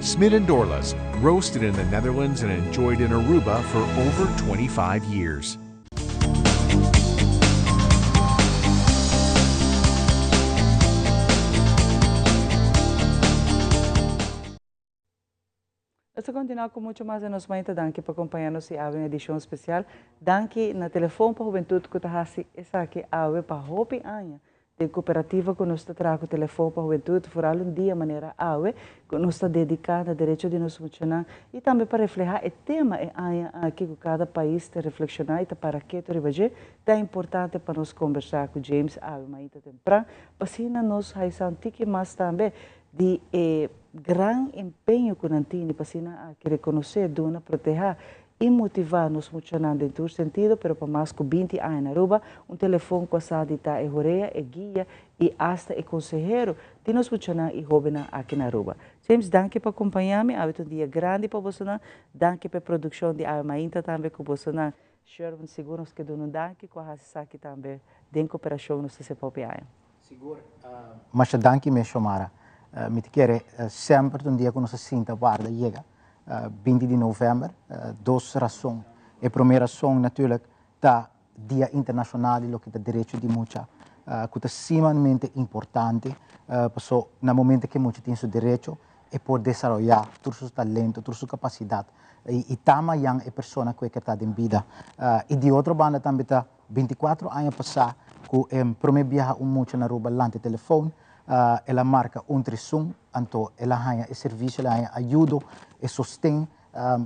Smit and Dorlas, roasted in the Netherlands and enjoyed in Aruba for over 25 years. Nos ta continua cu mucho mas den nos mainta. Danki pa acompaña nos y awe un edicion especial. Danki na Telefon pa Hubentud cu ta haci esaki awe pa hopi aña. Den cooperativa cu nos ta traha cu Telefon pa Hubentud, vooral un dia manera awe cu nos ta dedica na derecho di nos muchanan y tambe pa refleha e tema e aña aki cu cada pais ta reflexiona y ta para keto riba dje, ta importante pa nos combersa cu James awe mainta tempran pa asina nos haisa un tiki mas tambe di e gran empeño ku nan tini pa asina aki rekonosé, duna, protehá i motivá nos muchanan den tur sentido, pero pa mas ku 20 aña na Aruba, un telefon ku a sa di ta e horea, e guia i asta e konsehero di nos muchanan i hóbennan aki na Aruba. James, danki pa kompañá mi. Awe ta un dia grandi pa bosonan. Danki pa e produkshon di Awe Mainta tambe ku bosonan. Sherwin, sigur nos ke duna un danki ku a hasi esaki tambe den koperashon nos ta sepa hopi aña. Sigur. Masha danki mes Shomara. Mi ta kere semper ta un dia ku nos a sinta warda yega 20 di novèmber. Dos rason. E promé rason naturlik ta Dia Internashonal di loke ta derecho di mucha ku ta simanmente importante paso na momento ku e mucha tin su derecho e por desaroyá tur su talento, tur su kapasidat i ta mayan e persona ku e ke ta den bida. I di otro banda tambe ta 24 aña pasá ku e promé biaha un mucha na Aruba lanta e telefon, el a marka un trisun, anto el a haña e servisio, el a haña ayudo, e sosten.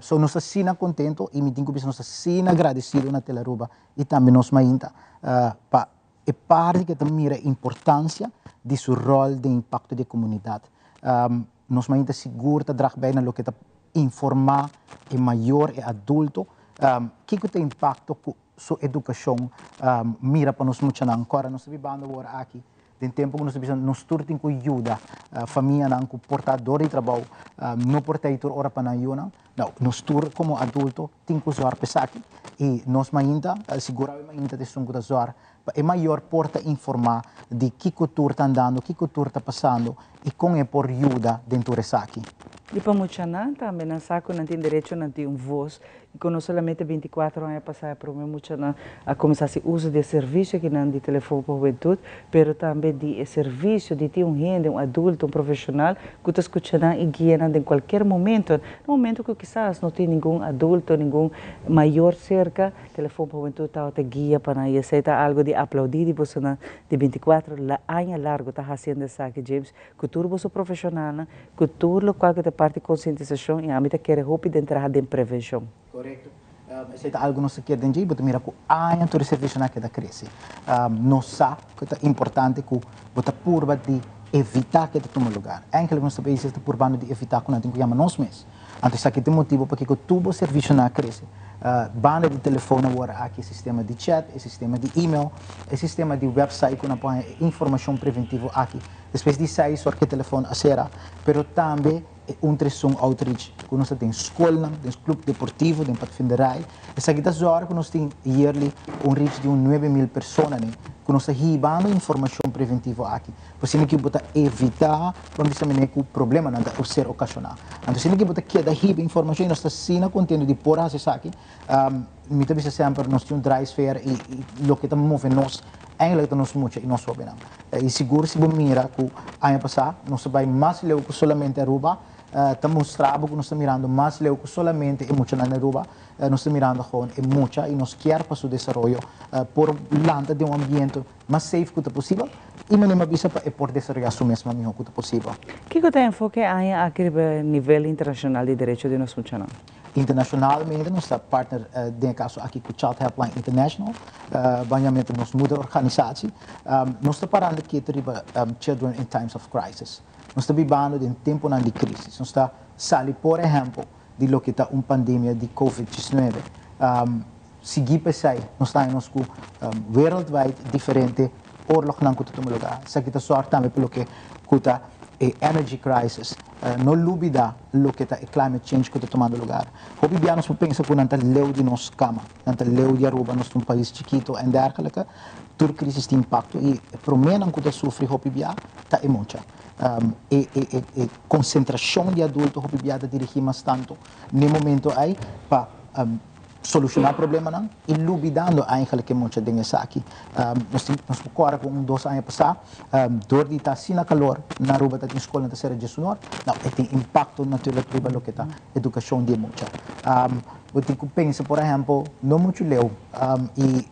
So nos ta asina kontento i mi tin ku bisa nos ta asina agradesido na Telaruba i tambe nos mainta pa e parti ku ta mira e importansia di su ròl den impakto di e komunidat. Nos mainta sigur ta drag bij na loke ta informá e mayor, e adulto, kiko ta e impakto ku su edukashon mira pa nos muchanan. Kòrda nos ta bibando awor aki den tempu ku nos ta bisa nos tur tin ku yuda famianan ku por ta dor di trabou, no por ta ei tur ora pa nan yunan. No, nos tur komo adulto tin ku zòrg pa esaki i nos mainta, sigur awe mainta ta esun ku ta zòrg pa e mayor por ta informá di kiko tur ta andando, kiko tur ta pasando i kon e por yuda den tur esaki. I pa muchanan tambe, nan sa ku nan tin derecho, nan tin un vos i ku no solamente 24 aña pasá e promé muchanan a kuminsá hasi uso di e servisio akinan di Telefon pa Hubentut, pero tambe di e servisio di tin un hende, un adulto, un profeshonal ku ta skucha nan i guia nan den kualkier momento, na momento ku kisas no tin ningun adulto, ningun mayor serka, Telefon pa Hubentut tabata guia pa nan i esei ta algu di aplaudí di bosonan di 24 aña largu ta hasiendo esaki, James, ku tur boso profeshonalnan, ku tur lokual ku ta parti konsientisashon i ami ta kere hopi den traha den prevenshon. Korekto. Esei ta algu nos ta kier den dje i bo ta mira ku aña tur e servisionan keda krese. Nos sa ku ta importante ku bo ta purba di evitá ku e ta tuma lugar. Enkele ku nos ta bisa ta purbando di evitá ku nan tin ku yama nos mes. Anto esaki ta e motibu pakiko tur bo servisionan a krese. Banda di telefon awor aki e sistema di chat, e sistema di email, e sistema di website ku nan por haña e informashon preventivo aki. Despues di seis or ku e telefon a sera, pero tambe e un tresun outreach ku nos ta den skolnan, den club deportivo, den padvinderij. Esaki ta zòrg ku nos tin yearly un reach di un 9000 personanan ku nos ta hibando informashon preventivo aki. Por asina ki bo ta evitá pa bisa manera ku problemanan ta ser okashoná. Anto asina ki bo ta keda hiba informashon i nos ta asina kontento di por hasi esaki. Mi ta bisa semper nos tin un drijfveer i loke ta move nos eigenlijk ta nos mucha i nos hobennan. I sigur si bo mira ku aña pasá nos ta bai mas leu ku solamente Aruba, ta mustra bo ku nos ta mirando mas leu ku solamente e muchanan di Aruba, nos ta mirando gewoon e mucha i nos kier pa su desaroyo por lanta den un ambiente mas safe ku ta posibel i manera mi a bisa pa e por desaroyá su mes mas mihó ku ta posibel. Kiko ta enfoke aña aki riba nivel internashonal di derecho di nos muchanan? Internashonalmente nos ta partner den e kaso aki ku Child Helpline International, bañamente nos moederorganisatie. Nos ta parando ketu riba Children in Times of Crisis. Nos ta bibando den tempunan di krisis. Nos ta sali por ehèmpel di loke ta un pandemia di Covid 19. Sigui pa esei nos ta haña nos ku wereldwijd diferente oorlognan ku ta tuma lugá. Esaki ta sòrg tambe pa loke ku ta e energy crisis. No lubida loke ta e climate change ku ta tumando lugar. Hopi bia nos por pensa ku nan ta leu di nos kama, nan ta leu di Aruba, nos ta un pais chikito en dergelike. Tur crisis tin impacto i e promenan ku ta sufri hopi bia ta e mucha. E e e konsentrashon di adulto hopi bia ta dirigí mas tantu n'e momento ei pa solushoná problemanan i lubidando eigenlijk e mucha den esaki. Nos tin nos por kòrda ku un dos aña pasá dor di ta asina kalor na Aruba ta tin skolnan ta sera djesunor, nou e tin impakto natuurlijk riba loke ta edukashon di e mucha. Bo tin ku pensa por ehèmpel no muchu leu i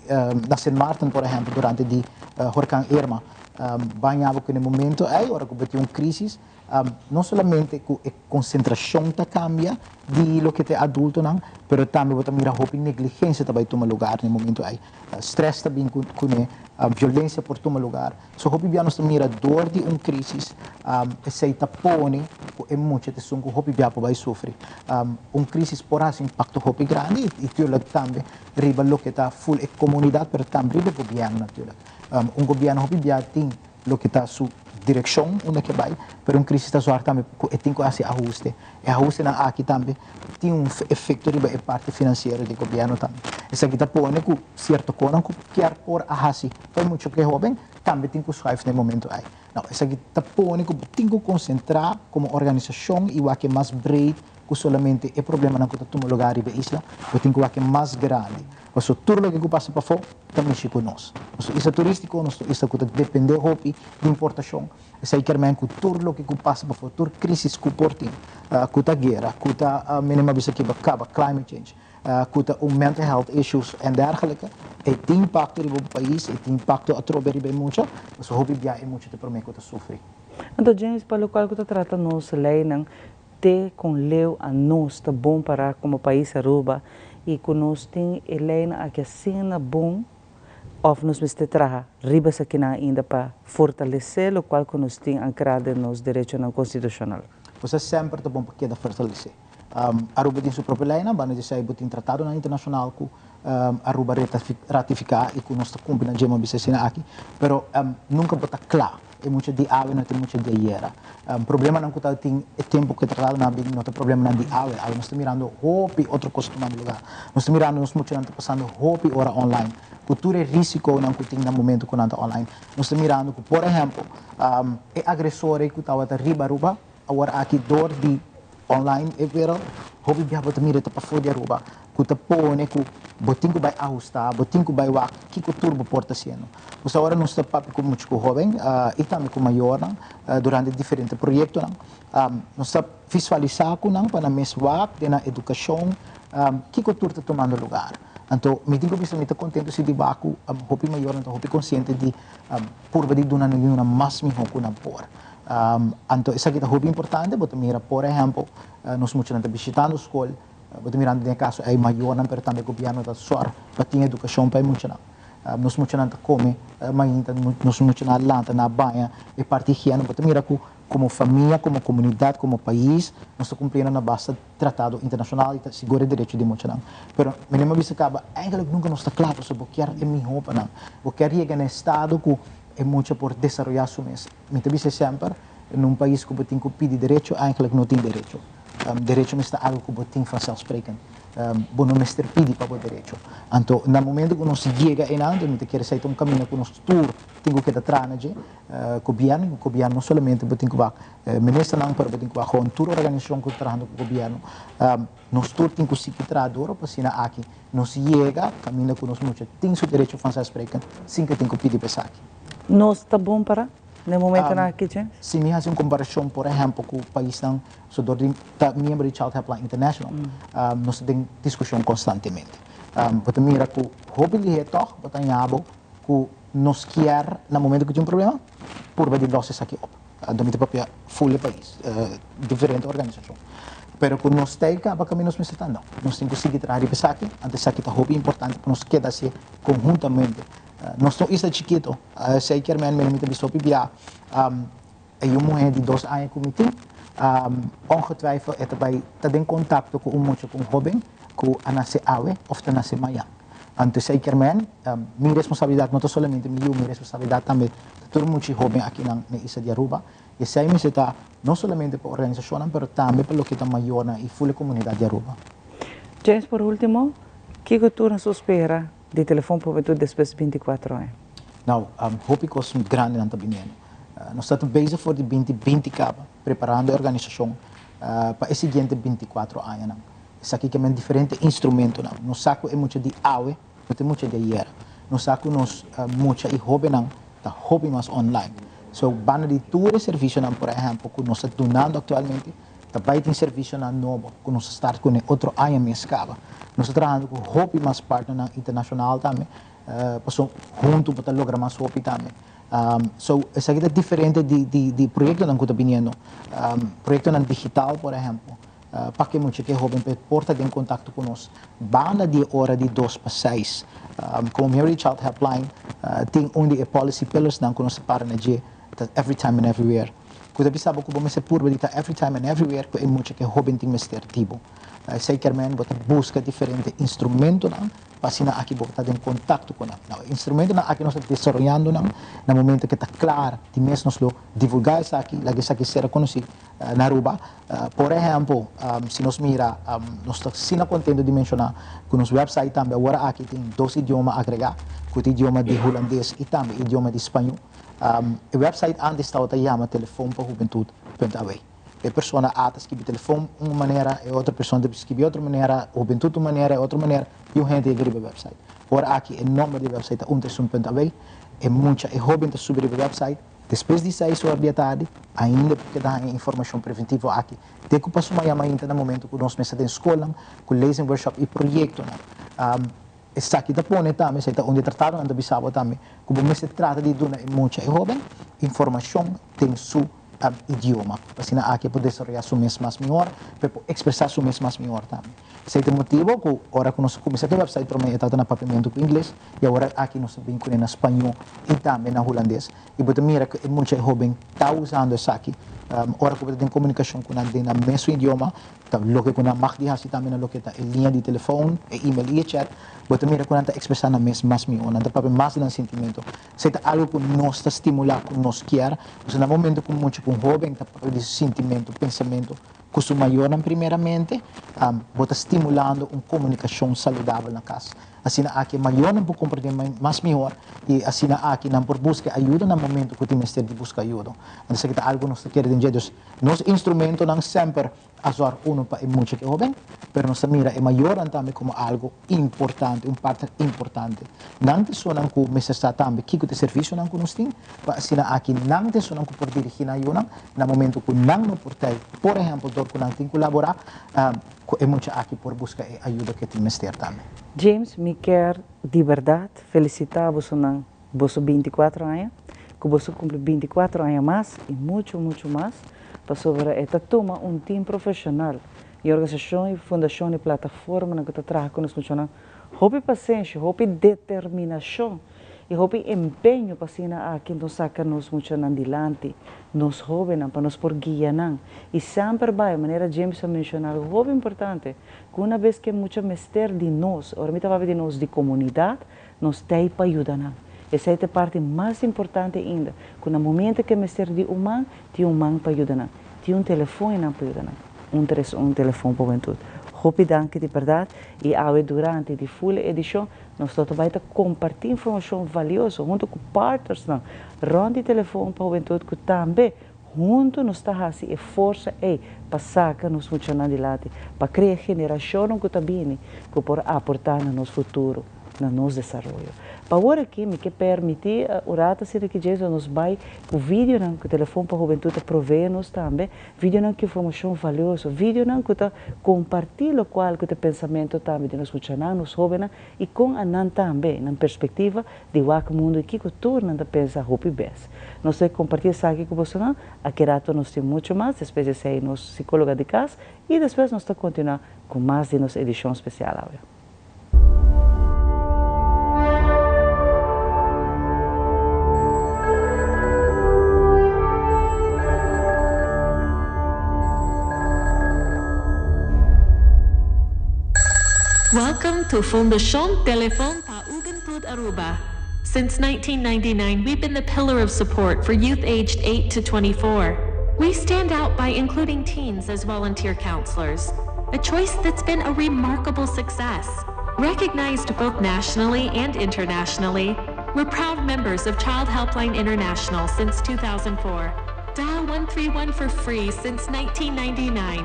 na Sint Maarten por ehèmpel durante di horkan Irma baña bo ku na e momento ei ora ku bo tin un krisis no solamente ku e konsentrashon ta kambia di loke ta e adultonan pero tambe bo ta mira hopi negligensia ta bai tuma lugar na e momento ei. Stress ta bin kuné, violensia por tuma lugar. So hopi bia nos ta mira dor di un crisis esey ta pone cu e mucha ta esun cu hopi bia por bay sufri. Un crisis por haci impacto hopi grandi y tuurlijk tambe riba loke ta full e comunidad pero tambe riba e gobierno natuurlijk. Un gobierno hopi bia tin loke ta su direccion unda ke bay pero un crisis ta zorg tambe cu e tin cu haci ahuste. E ahustenan aki tambe tin un efecto riba e parti financiero di gobierno tambe. Esaki ta pone cu cierto conan cu kier por a haci pa e mucha cu e hoben tambe tin cu schuif na e momento ey. Nou, esaki ta pone cu bo tin cu concentra como organisacion y wak e mas breed cu solamente e problemanan cu ta tuma lugar riba e isla, bo tin cu wak e mas grandi. Pasobra tur loke cu pasa pafo ta mishi cu nos. Nos ta un isla turistico, nos ta un isla cu ta depende hopi di importacion. Esei kier men ku tur loke ku pasa pafó, tur krísis ku por tin, ku ta guera, ku ta mene bisa kiba kaba, climate change, ku ta un mental health issues en dergelike, e tin impakto riba bo pais, e tin impakto atrobe riba e mucha, pasobra hopi bia e mucha ta promé ku ta sufri. Anto James, pa lokual ku ta trata nos leinan, te kon leu a nos ta bon para komo pais Aruba i ku nos tin e leinan aki asina bon, Of nos mester traha riba esakinan ainda pa fortalesé lokual ku nos tin ankrá den nos derechonan konstitushonal? Pues semper ta bon pa keda fortalesé. Aruba tin su propio leinan, banda di esei bo tin tratadonan internashonal ku Aruba ratifiká i ku nos ta kumpli na dje, mi a bisa asina aki. Pero nunka bo ta kla. E mucha di awe no ta e mucha di ayera. Problemanan ku ta tin e tempu ku e tratadonan a bini no ta problemanan di awe. Awe nos ta mirando hopi otro kos tumando lugar. Nos ta mirando nos muchanan ta pasando hopi ora online, ku tur e risikonan ku tin na momento ku nan ta online. Nos ta mirando ku, por ehempel, e agresor ei ku tabata riba Aruba, awor aki dor di online e wereld, hopi bia bo ta mira ta pafó di Aruba, ku ta pone ku bo tin ku bai ahustá, bo tin ku bai wak kiko tur bo por ta hasiendo. Pues awor nos ta papia ku mucha ku hóben i tambe ku mayornan durante diferente proyektonan. Nos ta visualisá ku nan pa nan mes wak den nan edukashon kiko tur ta tumando lugar. Anto mi tin ku bisa mi ta kontentu si di wak ku hopi mayornan ta hopi konsiente di purba di duna nan yunan mas mihó ku nan por. Anto esaki ta hopi importante, bo ta mira por ehèmpel nos muchanan ta bishitando skol, bo ta mirando den e kaso ei mayornan pero tambe gobièrnu ta sòr pa tin edukashon pa e muchanan. Nos muchanan ta kome mainta, nos muchanan a lanta, nan a baña, e parti higiena bo ta mira ku komo famia, komo komunidat, komo pais nos ta kumpliendo na basta tratado internashonal i ta sigura e derecho di muchanan. Pero mi no a bisa kaba, eigenlik nunka nos ta kla pasobra bo kier e mihó pa nan. Bo kier yega na e estado ku e mucha por desaroyá su mes. Mi ta bisa semper, na un pais ku bo tin ku pidi derecho, eigenlijk no tin derecho. Derecho mester ta algu ku bo tin vanzelfsprekend. Bo no mester pidi pa bo derecho. Anto, na momento ku nos yega einan, anto mi ta kere esei ta un kaminda ku nos tur tin ku keda traha na dje, gobièrnu, i gobièrnu no solamente bo tin ku wak ministernan, pero bo tin ku wak gewoon tur organisashon ku ta trahando ku gobièrnu. Nos tur tin ku sigui traha duro pa asina aki nos yega kaminda ku nos mucha tin su derecho vanzelfsprekend sin ku e tin ku pidi pa esaki. Nos ta bon para na e momentonan aki, James? Si mi hasi un komparashon por ehèmpel ku paisnan, so dor di ta miembro di Child Helpline International, nos ta den diskushon konstantemente. Bo ta mira ku hopi lihé tòg bo ta haña bo ku nos kier na momento ku tin un problema purba di los esaki op. Anto mi ta papia full e pais, diferente organisashon. Pero ku nos ta ei kaba kaminda nos mester ta? No. Nos tin ku sigui traha riba esaki, anto esaki ta hopi importante pa nos keda hasié konhuntamente. Nos ta un isla chikito, esei kier men mi ta bisa hopi bia e yu muhé di dos aña ku mi tin, ongetwijfeld e ta bai ta den kontakto ku un mucha, ku un hóben ku a nase awe òf ta nase mañan. Anto esei kier men mi responsabilidat no ta solamente mi yu, mi responsabilidat tambe ta tur mucha hóben akinan na e isla di Aruba. I esei mester ta no solamente pa organisashonnan pero tambe pa loke ta mayornan i ful e komunidat di Aruba. James, por ultimo, kiko tur nos por spera Di telefon pa bo tur despues 24 aña. Nou, hopi kos grandinan ta biniendo. Nos ta bezig for di binti binti kaba preparando e organisashon pa e siguiente bintikuatro añanan. Esaki ke men diferente instrumentonan. Nos sa ku e mucha di awe no ta e mucha di ayera. Nos sa ku nos mucha i hóbennan ta hopi mas online. So banda di tur e servisionan por ehèmpel ku nos ta dunando aktualmente ta bai tin servisionan nobo ku nos ta start kuné otro aña mes kaba. Nos ta trahando ku hopi mas partnernan internashonal tambe pasobra huntu bo ta logra mas hopi tambe. So esaki ta diferente di di di proyektonan ku ta biniendo. Proyektonan digital por ehèmpel pa ke mucha ke hóben por ta den kontakto ku nos banda di e ora di dos pa seis. Komo miembro di Child Helpline tin un di e policy pillarsnan ku nos ta para na dje ta every time and everywhere. Ku ta bisa bo ku bo mester purba di ta every time and everywhere ku e mucha ke hóben tin mester di bo. Esei kermen bo ta buska diferente instrumentonan pa asina aki bo ta den kontakto ku nan. Nou, e instrumentonan aki nos ta desaroyando nan na momento ke ta klar di mes nos lo divulgá esaki, laga esaki ser konosí na Aruba. Por ehèmpel, si nos mira, nos ta asina kontento di menshoná ku nos wèpsait tambe awor aki tin dos idioma agregá, ku ta idioma di hulandes i tambe idioma di spañó. E wèpsait ántes tabata yama Telefon pa Hubentut punt awe. E persona A ta skibi telefon un manera, e otro persona ta skibi otro manera, hubentut un manera, e otro manera, i un hende yega riba e wèpsait. Ora aki e nòmber di e wèpsait ta un punt awe. E mucha, e hóben ta subi riba e wèpsait despues di seis ora di e tardi, ainda por keda haña informashon preventivo aki. Te ku paso maña mainta na momento ku nos mester den skolnan ku lezing workshop i proyektonan. Esaki ta pone tambe, esaki ta un di e tratadonan ta bisa bo tambe, ku bo mester trata di duna e mucha, e hóben, informashon den su idioma, pa asina aki e por desaroyá su mes mas mihor, pa e por ekspresá su mes mas mihor tambe. Esei ta e motibu ku ora ku nos a kuminsá ku e wèpsait promé e tabata na papiamentu ku ingles i awor aki nos ta bin kuné na spañó i tambe na hulandes. I bo ta mira ku e mucha e hóben ta usando esaki ora ku bo ta den komunikashon ku nan den nan mesun idioma, ta loke ku nan mag di hasi tambe na loke ta e liña di telefòn, e email i e chat, bo ta mira ku nan ta ekspresá nan mes mas mihó, nan ta papia mas di nan sintimentu. Esei ta algu ku nos ta stimulá, ku nos kier. Pasobra na momento ku mucha, ku un hóben ta papia di su sintimentu, pensamentu ku su mayornan primeramente, bo ta stimulando un komunikashon saludabel na kas. Asina aki e mayornan por komprendé mas mihor i asina aki nan por buska e ayuda na momento ku tin mester di buska ayuda. Anto esaki ta algu ku nos ta kere den dje. Dus nos instrumentonan semper a zòrg uno pa e mucha ku e hóben, pero nos ta mira e mayornan tambe komo algu importante, un partner importante. Nan ta esunnan ku mester sa tambe kiko ta e servisionan ku nos tin, pa asina aki nan ta esunnan ku por dirigí nan yunan na momento ku nan no por ta ei. Por ehèmpel, dor ku nan tin ku laborá, ku e mucha aki por buska e ayuda ku e tin mester tambe. James, mi kier di bèrdat felisitá bosonan Boso binticuatro aña, cu boso cumpli binticuatro aña mas y mucho mucho mas, pasobra e ta tuma un team profesional y organisacion y fundacion y plataformanan cu ta traha cu nos muchanan hopi pasenshi, hopi determinacion y hopi empeño pa asina aki nos saca nos muchanan dilanti, nos hobennan, pa nos por guia nan y semper bay, manera James a menciona algo hopi importante, cu una bes cu e mucha mester di nos, ora mi ta papia di nos, di comunidad, Nos t'ei pa yuda nan. Esei ta e parti mas importante ainda, ku na momento ku e mester di un man, tin un man pa yuda nan. Tin un telefon einan pa yuda nan. Un tres un telefon pa hubentud. Hopi danki di bèrdat i awe durante di ful e edishon nos lo ta bai ta kompartí informashon valioso huntu ku partnersnan rònt di telefon pa hubentud ku tambe huntu nos ta hasi e forsa ei pa saka nos muchanan dilanti, pa krea generashonnan ku ta bini ku por aportá na nos futuro. na nos desaroyo. Pa awor aki mi ke permiti un rato asina ki Jason nos bai ku videonan ku Telefon pa Hubentud ta provee nos tambe, videonan ku informashon valioso, videonan ku ta komparti lokual ku ta e pensamento tambe di nos muchanan, nos hobennan i kon a nan tambe, nan perspektiva di wak mundu i kiko tur nan ta pensa hopi bes. Nos ta komparti esaki ku bosonan, aki rato nos tin mucho mas, despues di esei nos sikologa di kas i despues nos ta kontinua ku mas di nos edishon spesial awe. Welcome to Fundashon Telefon pa Hubentud Aruba. Since 1999, we've been the pillar of support for youth aged 8 to 24. We stand out by including teens as volunteer counselors, a choice that's been a remarkable success. Recognized both nationally and internationally, We're proud members of Child Helpline International since 2004. Dial 131 for free since 1999.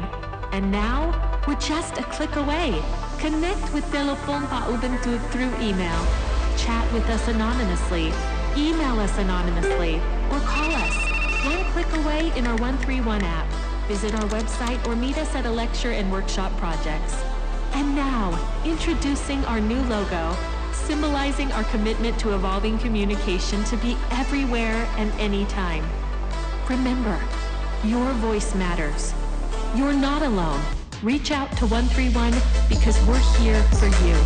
And now, we're just a click away. Connect with Telefon pa Juventud through email. Chat with us anonymously. Email us anonymously. Or call us. One click away in our 131 app. Visit our website or meet us at a lecture and workshop projects. And now, introducing our new logo, symbolizing our commitment to evolving communication to be everywhere and anytime. Remember, your voice matters. You're not alone. Reach out to 131 because we're here for you.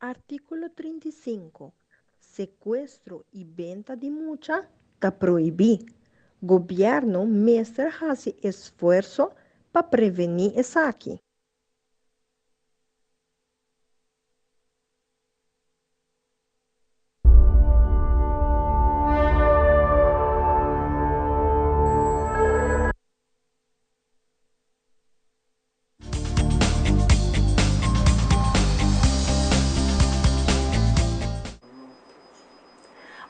Artíkulo 35. Sekuestro i benta di mucha ta prohibí. Gobièrnu mester hasi esfuerso pa prevení esaki.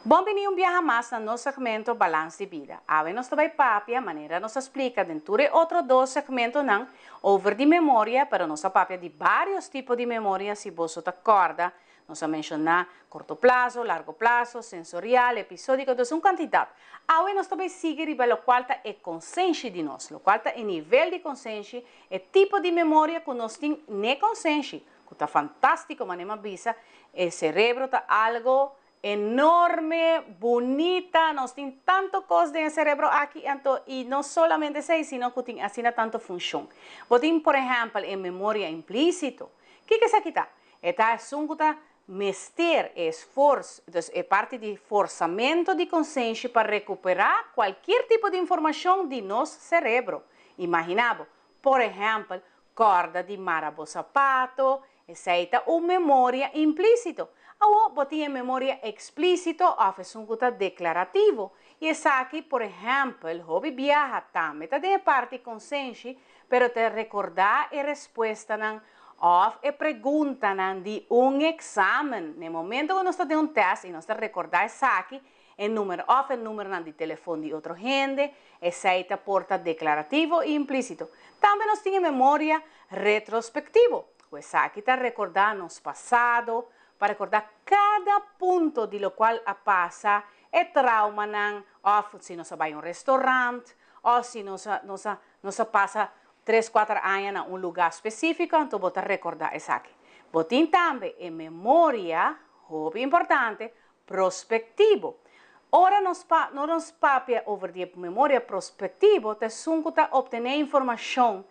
Bon bini un biaha mas na nos segmento Balans di Bida. Awe nos ta bai papia, manera nos a splika den tur e otro dos segmentonan, over di memoria, pero nos a papia di varios tipo di memoria si boso ta kòrda Nos a menshoná korto plaso, largo plaso, sensorial, episódiko, entonces un kantidat. Awe nos ta bai sigui riba lokual ta e konsenshi di nos, lokual ta e nivel di konsenshi, e tipo di memoria ku nos tin n'e konsenshi, ku ta fantástiko, manera mi a bisa, e serebro ta algo enorme, bunita, nos tin tanto kos den e serebro aki, anto i no solamente esei, sino ku tin asina tanto funshon. Bo tin por ehèmpel e memoria implísito. Kiko esaki ta? E ta esun ku ta mester e esfors, dus e parti di forsamento di konsenshi pa rekuperá kualkier tipo di informashon di nos serebro. Imaginá bo, por ehèmpel, kòrda di mara bo sapato, esei ta un memoria implísito. Awor bo tin e memoria eksplísito òf esun ku ta deklarativo, i esaki, por ehèmpel, hopi biaha tambe ta den e parti konsenshi, pero ta rekordá e respuestanan Òf e preguntanan di un eksamen. Na e momento ku nos ta den un tèst i nos ta rekordá esaki, e numer òf e numernan di telefon di otro hende, esei ta por ta deklarativo i implísito. Tambe nos tin e memoria retrospektivo, ku esaki ta rekordá nos pasado, pa rekordá kada punto di lokual a pasa, e traumanan, òf si nos a bai un restorant, òf si nos a nos a nos a pasa Tres kuater aña na un lugá spesífiko, anto bo ta rekordá esaki. Bo tin tambe e memoria, hopi importante, prospektivo. Ora nos pa no nos papia over di e memoria prospektivo, ta esun ku ta optené informashon,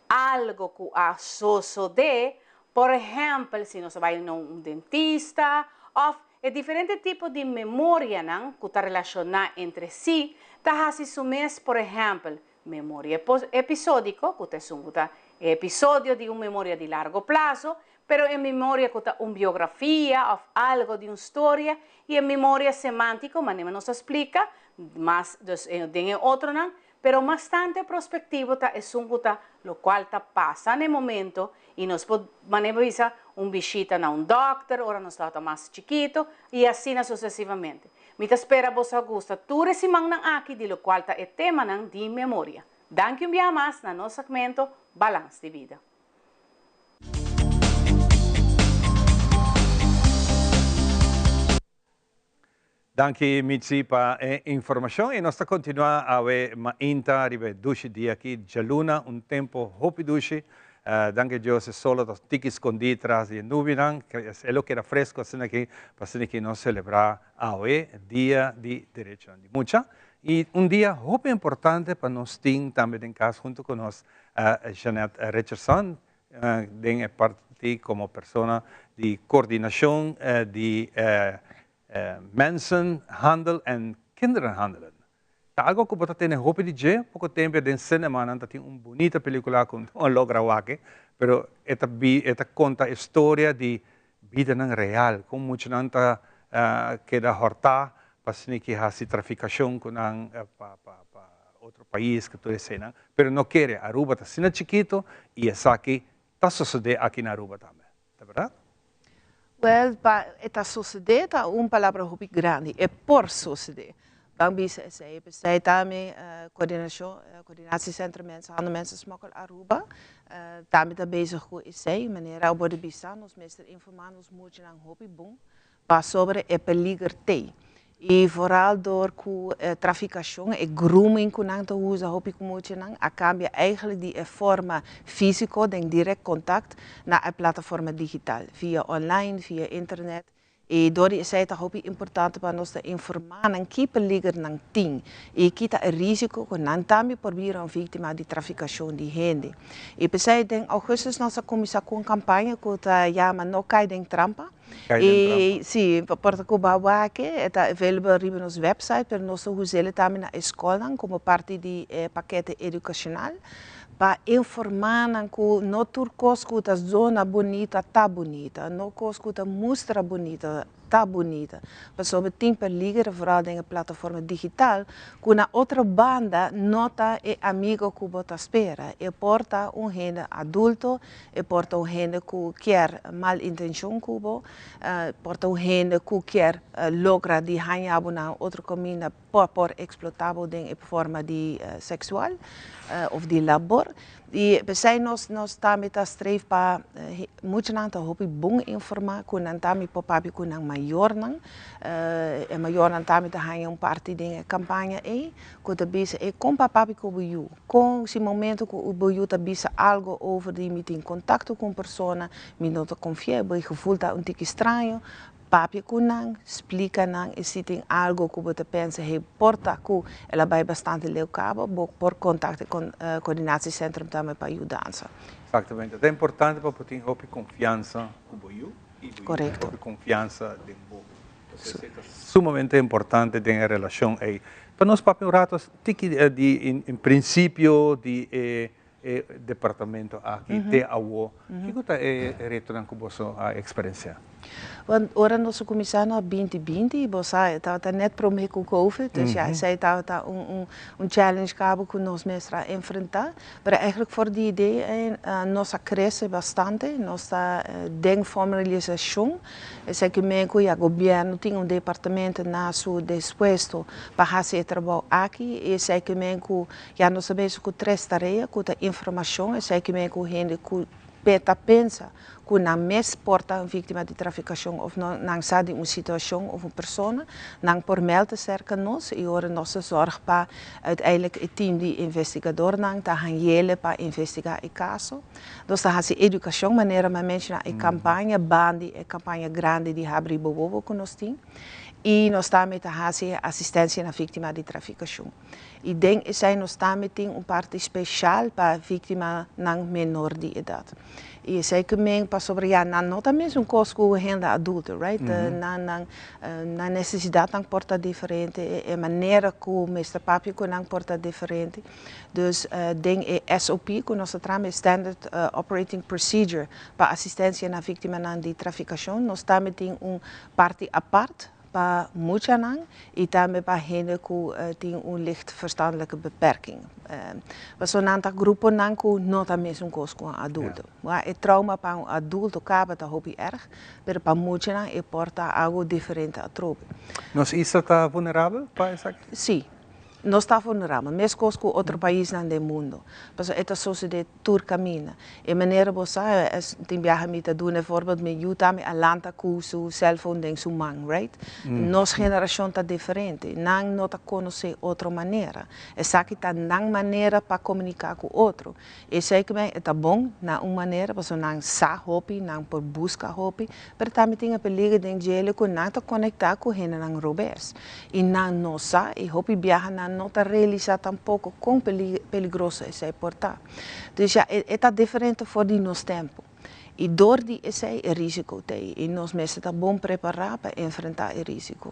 algo ku a sosodé, por ehèmpel, si nos a bai na un dentista òf e diferente tipo di memorianan ku ta relashoná entre si, ta hasi su mes, por ehèmpel, Memoria episódiko, ku ta esun ku ta e episodio di un memoria di largo plaso, pero e memoria ku ta un biografia òf algo di un storia, i e memoria semántiko, manera nos a splika mas dus den e otronan, pero mas tantu e prospektivo ta esun ku ta lokual ta pasa na e momento i nos por, manera bo bisa, un bishita na un dòkter ora nos tabata mas chikitu i asina susesivamente. Mi ta spera boso a gusta tur e simannan aki di lokual ta e temanan di memoria. Danki un biaha mas na nos segmento Balans di Bida. Danki Mitzi pa e informashon i nos ta kontinuá awe mainta riba e dushi dia aki djaluna un tempu hopi dushi Danki Dios e solo ta tiki skondí tras di e nubinan, e lo keda fresco asina aki pa asina ki nos selebrá awe Dia di Derechonan di Mucha i un dia hopi importante pa nos tin tambe den kas huntu ku nos Jeanette Richardson den e parti komo persona di kordinashon di Mensenhandel en Kinderenhandelen. Ta algo ku bo ta tene hopi di dje, poko tempu den cinema nan ta tin un bunita pelicula ku no a logra wak, pero e ta bi e ta konta e storia di bidanan real, kon muchanan ta Keda hòrtá pa sniki hasi trafikashon ku nan pa pa otro pais ku tur eseinan, pero no kere Aruba ta asina chikito i esaki ta sosodé aki na Aruba tambe, ta bèrdat? Wèl, pa e ta sosodé ta un palabra hopi grandi, e por sosodé. Ban bisa esei, p'esei tambe Coordinashon, Coördinatiecentrum Mensenhandel Mensensmokkel Aruba tambe ta bezig ku esei. Manera a wòrdu bisa nos mester informá nos muchanan hopi bon Pasobra e peliger t'ei. I vooral door ku e trafikashon, e grooming ku nan ta usa hopi ku muchanan a kambia eigenlijk di e forma físiko den direct kontakt na e plataforma digital, via online, via internet. I door di esei ta hopi importante pa nos ta informá nan ki peliger nan tin i ki ta e risiko ku nan tambe por bira un víktima di trafikashon di hende. I p'esei den augustus nos a kuminsá ku un kampaña ku ta yama No kai den trampa. E si, por ta ku bo a wak e ta available riba nos website, pero nos ta us'el tambe na e skolnan komo parti di e pakete edukashonal pa informá nan ku no tur kos ku ta zona bunita ta bunita, no kos ku ta mustra bunita ta bunita, pasobra tin peliger vooral den e plataforma digital ku na otro banda no ta e amigo ku bo ta spera, e por ta un hende adulto, E por ta un hende ku kier mal intencion ku bo, por ta un hende ku kier logra di haña bo na un otro kaminda pa por eksplotá bo den e forma di seksual òf di labor. I p'esei nos nos tambe ta streef pa muchanan ta hopi bon informá ku nan tambe por papia ku nan mayornan. E mayornan tambe ta haña un parti den e kampaña ei ku ta bisa e kon pa papia ku bo yu. Kon si momento ku bo yu ta bisa algo over di mi tin kontakto ku un persona, mi no ta konfia, bo e gevoel ta un tiki straño, papia ku nan, splika nan i si tin algo ku bo ta pensa hey por ta ku el a bai bastante leu kaba, bo por kontakta e Coördinatiecentrum tambe pa yudansa. Exactamente. Ta importante pa bo tin hopi konfiansa ku bo yu i bo yu tin hopi konfiansa den bo. Entonces esei ta sumamente importante den e relashon ei. Pa nos papia un rato tiki di en principio di e e departamento aki te awo, kiko ta e retonan ku boso a eksperensiá? Want ora nos a kuminsá na binti binti, bo sa e tabata nèt promé ku covid, dus ya esei tabata un un challenge kaba ku nos mester a enfrentá. Pero eigenlijk for di idee ei nos a krese bastante, nos ta den formalisashon. Esaki men ku ya gobièrnu tin un departamento na su despuesto pa hasi e trabou aki i esaki men ku ya nos ta bezig ku tres tarea ku ta informashon, esaki men ku hende ku ta pensa ku nan mes por ta un víktima di trafikashon òf nan sa di un situashon òf un persona, nan por mèlda serka nos i ora nos ta zòrg pa uiteindelijk e tim di investigadornan ta hañ'ele pa investigá e kaso. Nos ta hasi edukashon manera mi a menshoná e kampaña bandi e kampaña grandi di Habri Bo Wowo ku nos tin i nos tambe ta hasi e asistensia na víktima di trafikashon. I den esei nos tambe tin un parti speshal pa víktimanan menor di edat. I esei ku men pasobra ya nan no ta mesun kos ku hende adulto, right? Nan nan nan nesesidatnan por ta diferente, e manera ku mester papia ku nan por ta diferente. Dus den e SOP ku nos ta traha, e Standard Operating Procedure pa asistensia na víktimanan di trafikashon, nos tambe tin un parti apart pa muchanan i tambe pa hende ku tin un licht verstandelijke beperking. Pasobra nan ta gruponan ku no ta mesun kos ku un adulto. E trauma pa un adulto kaba ta hopi erg, pero pa muchanan e por ta algu diferente atrobe. Nos isla ta vulnerabel pa esaki? Sí. Nos ta vulnerabel, meskos ku otro paisnan den mundo, pasobra e ta sosodé tur kaminda. E manera bo sa, tin biaha mi ta duna e voorbeeld, mi yu tambe a lanta ku su cellphone den su man, right? Nos generashon ta diferente, nan no ta konosé otro manera. Esaki ta nan manera pa komuniká ku otro. Esei ku e ta bon na un manera pasobra nan sa hopi, nan por buska hopi, pero tambe tin e peliger den djele ku nan ta konektá ku hendenan robes i nan no sa i hopi biaha nan no ta realisá tampoko kon peligroso esei por ta. Dus ya e ta diferente for di nos tempu i dor di esei e risiko t'ei i nos mester ta bon prepará pa enfrentá e risiko.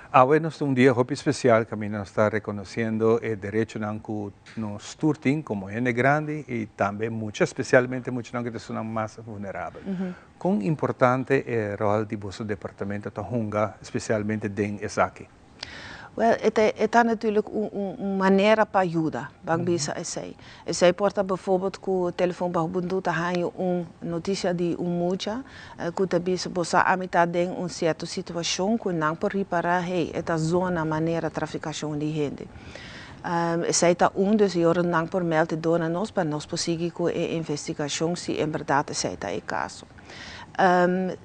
Awe nos ta un dia hopi special caminda nos ta reconociendo e derechonan cu nos tur tin como hende grandi y tambe mucha, specialmente muchanan cu ta esunnan mas vulnerabel. Con importante e rol di boso departamento ta hunga specialmente den esaki? Wel, e ta, e ta natuurlijk un, un, un manera pa yuda, ban bisa esei. Esei por ta bijvoorbeeld ku telefon pa hubentud ta haña un notisia di un mucha ku ta bisa bo sa ami ta den un sierto situashon ku nan por ripará, hey, e ta zona manera trafikashon di hende. Esei ta un, dus e ora nan por mèld e dor na nos pa nos por sigui ku e investigashon si en bèrdat esei ta e kaso.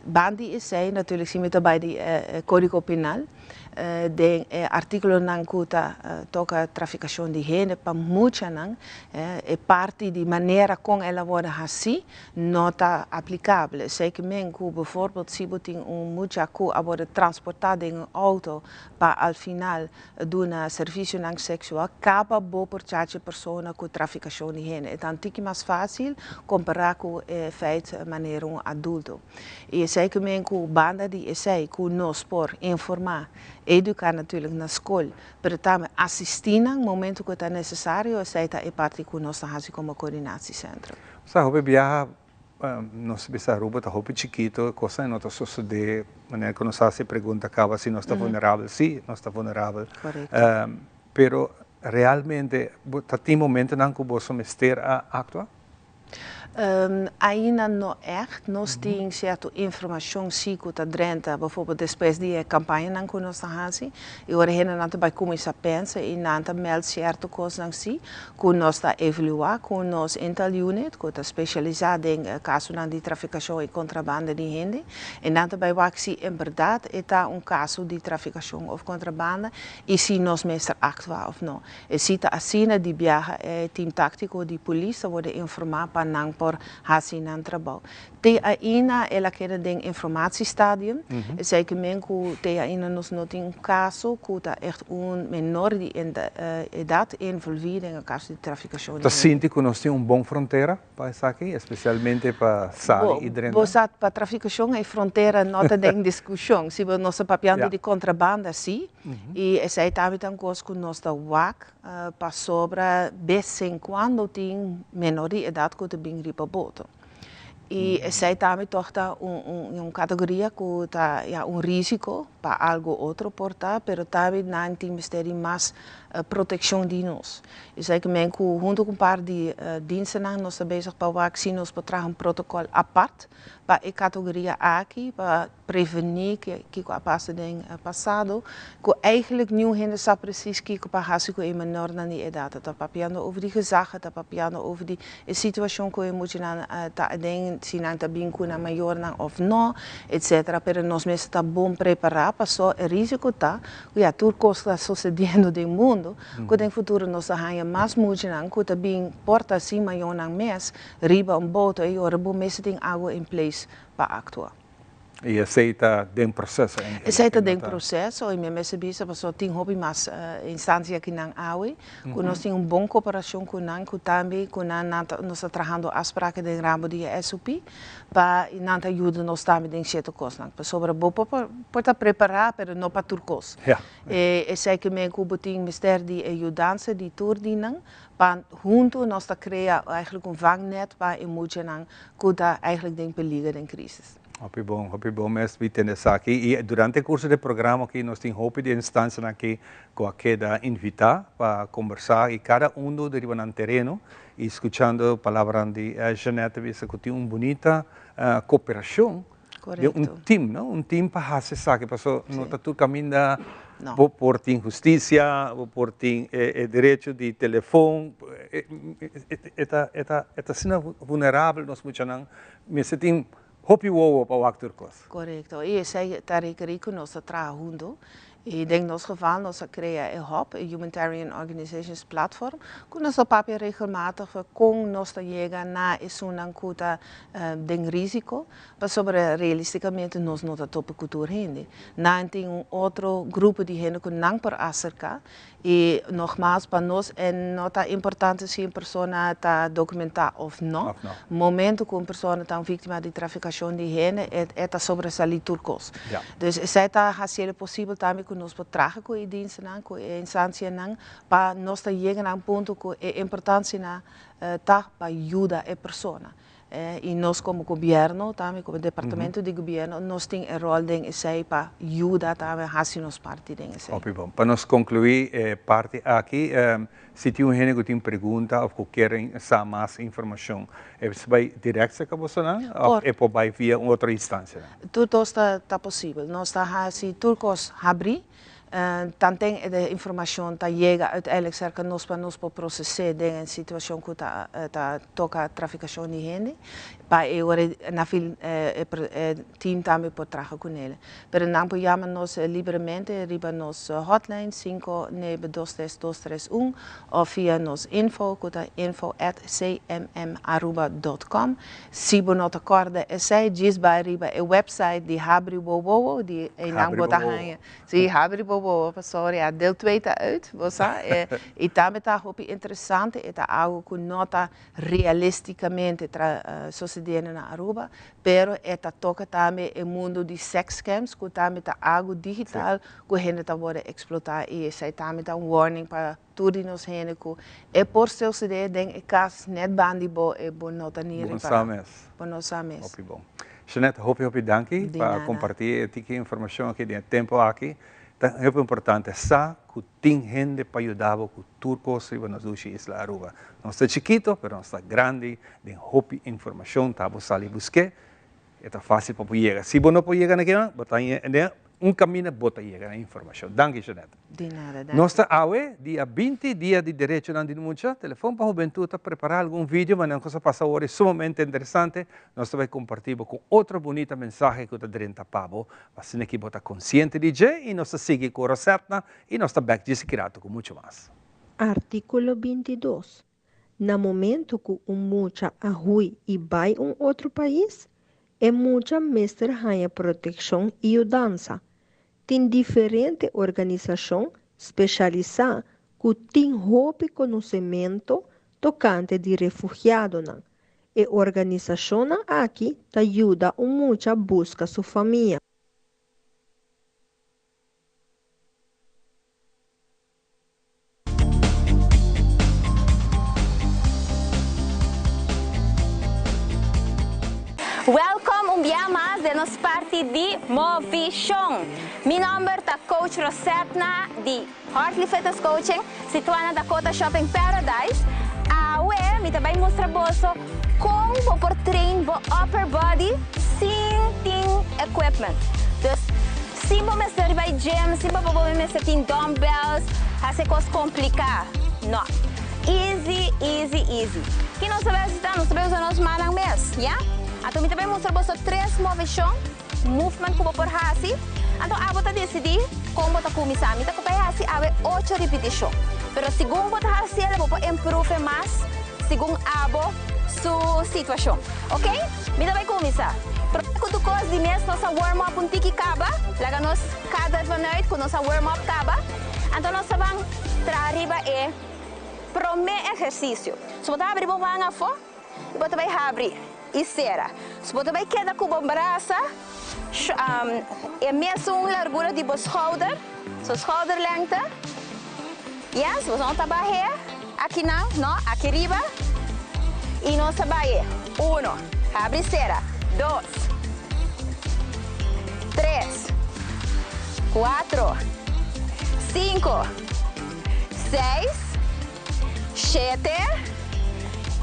Ban di esei natuurlijk si mi ta bai di e kódigo penal. Den e artíkulonan ku ta toka trafikashon di hende pa muchanan, e parti di manera kon el a wòrdu hasí no ta aplikabel. Esei ke men ku bevorbeld si bo tin un mucha ku a wòrdu transportá den un outo pa al final duna servisionan seksual, kaba bo por chacha e persona ku trafikashon di hende. E ta un tiki mas fásil kompará ku e feit manera un adulto. I esei ke men ku banda di esei ku nos por informá, eduká natuurlijk na skol, pero tambe asistí nan momento ku ta nesesario, esei ta e parti ku nos ta hasi komo Coördinatiecentrum. Sa hopi biaha nos bisa Aruba ta hopi chikito, e kosnan no ta sosodé manera ku nos hasi e pregunta kaba si nos ta vulnerabel, si nos ta vulnerabel. Pero realmente ta tin momentonan ku boso mester a aktua? Ainda no ègt. Nos tin sierto informashon sí ku ta drenta, bijvoorbeeld despues di e kampañanan ku nos ta hasi, i ora hendenan ta bai kuminsá pensa i nan ta mèld sierto kosnan sí ku nos ta evaluá ku nos Intel Unit ku ta spesialisá den kasonan di trafikashon i kontrabanda di hende i nan ta bai wak si en bèrdat e ta un kaso di trafikashon òf kontrabanda i si nos mester aktua òf no. E si ta asina di biaha e team táctico di polis ta worde informá pa nan por haci nan trabou. Te aina el a keda den informatiestadium, esei ke men ku te aina nos no tin un kaso ku ta echt un menor di edad envolví den e kaso di trafikashon di Ta hende. sinti ku nos tin un bon frontera pa esaki, especialmente pa sali i drenta? Bo sa pa trafikashon e frontera no ta den diskushon. Si bo nos ta papiando di kontrabanda si, I esei tambe ta un kos ku nos ta wak pasobra bes en kuando tin menor di edat ku ta bin riba boto. I esei tambe tòg ta un kategoria ku ta ya un risiko pa algu otro por ta, pero tambe nan tin mester di mas protekshon di nos. Esei ke men ku huntu ku un par di dienstennan nos ta bezig pa wak si nos por traha un protokòl apart pa e kategoria aki pa prevení kiko a pasa den pasado, ku eigenlijk niun hende sa presis kiko pa hasi ku e menornan di edat. Ta papiando over di gezagen, ta papiando over di e situashon ku e muchanan ta aden, si nan ta bin ku nan mayornan òf no, etsetera. Pero nos mester ta bon prepará paso e risiko ta ku ya tur kos ta sosediendo den mundu, ku den futuro nos ta haña mas muchanan ku ta bin por ta sin mayornan mes riba un boto i ora bo mester tin algu in place pa aktua. I esei ta den proseso eigenlijk. Esei ta den proseso i mi mester bisa pasobra tin hopi mas instansia ki nan awe ku nos tin un bon koperashon ku nan ku tambe ku nan nan ta nos ta trahando afspraken den ramo di e SOP pa nan ta yuda nos tambe den sierto kosnan pasobra bo por por ta prepará pero no pa tur kos. E esei ke men ku bo tin mester di e yudansa di tur di nan pa huntu nos ta krea eigenlijk un vangnet pa e muchanan ku ta eigenlijk den peliger den krisis. Hopi bon, hopi bon mes mi tende esaki. I durante e kurso di e programa aki nos tin hopi di e instansianan aki ku a keda invitá pa kombersá i kada unu di riba nan tereno i skuchando palabranan di Jeanette ta bisa ku tin un bunita koperashon di un team, no? Un team pa hasi esaki paso no ta tur kaminda bo por tin hustisia, bo por tin e derecho di telefon, e ta e ta e ta asina vulnerabel nos muchanan mester tin hopi wowo pa wak tur kos. Korekto, i esei ta rekerí ku nos ta traha huntu I den nos geval nos a krea e hub, e Humanitarian Organizations Platform, ku nos ta papia regelmatig kon nos ta yega na esunnan ku ta den risiko, pasobra realistikamente nos no ta topa ku tur hende. Nan tin un otro grupo di hende ku nan por aserká i nogmaals pa nos e no ta importante si un persona ta dokumentá òf no. Momento ku un persona ta un víktima di trafikashon di hende e ta sobresalí tur kos. Dus esei ta hasiel posibel tambe ku. ku nos por traha ku e dienstennan, ku e instansianan pa nos ta yega na un punto ku e importansianan ta pa yuda e persona. I nos komo gobièrnu tambe, komo departamento di gobièrnu, nos tin e ròl den esei pa yuda tambe hasi nos parti den esei. Hopi bon. Pa nos konkluí e parti aki, si tin un hende ku tin pregunta òf ku kier sa mas informashon, e mester bai dirèkt serka bosonan òf e por bai via un otro instansianan? Tur dos ta posibel. Nos ta hasi tur kos habrí. Tanten e informacion ta yega uiteindelijk cerca nos pa nos por proces'é den e situacion cu ta ta toca traficacion di hende, pa e ora na fin e team tambe por traha cu nele. Pero nan por yama nos libremente riba nos hotline cinco nebe dos tres dos tres un of via nos info cu ta info at cmmaruba dot com. Si bo no ta corda esey, djis bay riba e website di Habri Bo Wowo, di eynan bo ta haña. Si, Habri Bo Wowo, pasobra ya deel twee ta uit, bo sa. Y tambe ta hopi interesante, e ta algo cu no ta realisticamente sucediendo na Aruba, pero e ta toca tambe e mundo di sex scams, cu tambe ta algo digital cu hende ta worde explota y esey tambe ta un warning pa Tur di nos hende ku e por sucede den e kas net ban di bo e bo no ta ni Bo no ripara. sa mes. Bo no sa mes. Hopi bon. Jeanette, hopi hopi danki Di pa nada. comparti e tiki informacion aki den e tempo aki. Ta hopi importante sa cu tin hende pa yuda bo cu tur cos riba nos dushi isla Aruba. Nos ta chikito pero nos ta grandi den hopi informacion ta bo sali buske. E ta fácil pa bo yega. Si bo no por yega na kinan, bo ta den un kaminda bo ta yega na informashon. Danki, Jeanette. Di nada, danki. Nos ta awe, dia 20, Dia di Derechonan di Mucha. Telefon pa Hubentud ta prepará algun video, ma nan kos a pasa awor e sumamente interesante. Nos ta bai kompartí bo ku otro bunita mensahe ku ta drenta pa bo, pa asina ki bo ta konsiente di dje i nos ta sigui ku Rosetna i nos ta bèk djis ki rato ku muchu mas. Artíkulo 22. Na momento ku un mucha a hui i bai un otro pais, e mucha mester haña protekshon i yudansa. Tin diferente organisashon speshalisá ku tin hopi konosementu tokante di refugiadonan. E organisashonnan aki ta yuda un mucha buska su famia. Welkom un bia mas den nos parti di Movishon. Mi nomber ta Coach Rosetna di Hartley Fitness Coaching, situa na Dakota Shopping Paradise. Awe mi ta bai mustra boso kon bo por train bo upper body sin tin equipment. Dus Sin bo mester bai gym, sin bo bo mester tin dumbbells, hasi kos kompliká. No. Easy, easy, easy. Ki nos ta bai hasi ta? Nos ta bai usa nos mannan mes, ya? Anto mi ta bai mustra boso tres moveshon, movement, ku bo por hasi. Anto abo ta disidí kon bo ta kuminsá. Mi ta bai hasi awe ocho ripitishon. Pero segun bo ta hasiel bo por improve mas segun abo su situashon. Ok? Mi ta bai kuminsá. Promé ku tur kos di mes nos a warm up un tiki kaba. Laga nos kader vanuit ku nos a warm up kaba. Anto nos ta ban traha riba e promé ehersisio. So bo ta habri bo man afó i bo ta bai habri i sera. So bo ta bai keda ku bo brasa e mesun largura di bo schouder, so schouderlengte. Yes, boso no ta bah'é akinan, no, aki riba. I nos ta bai uno, habri sera, dos, tres, cuatro, cinco, seis, shete,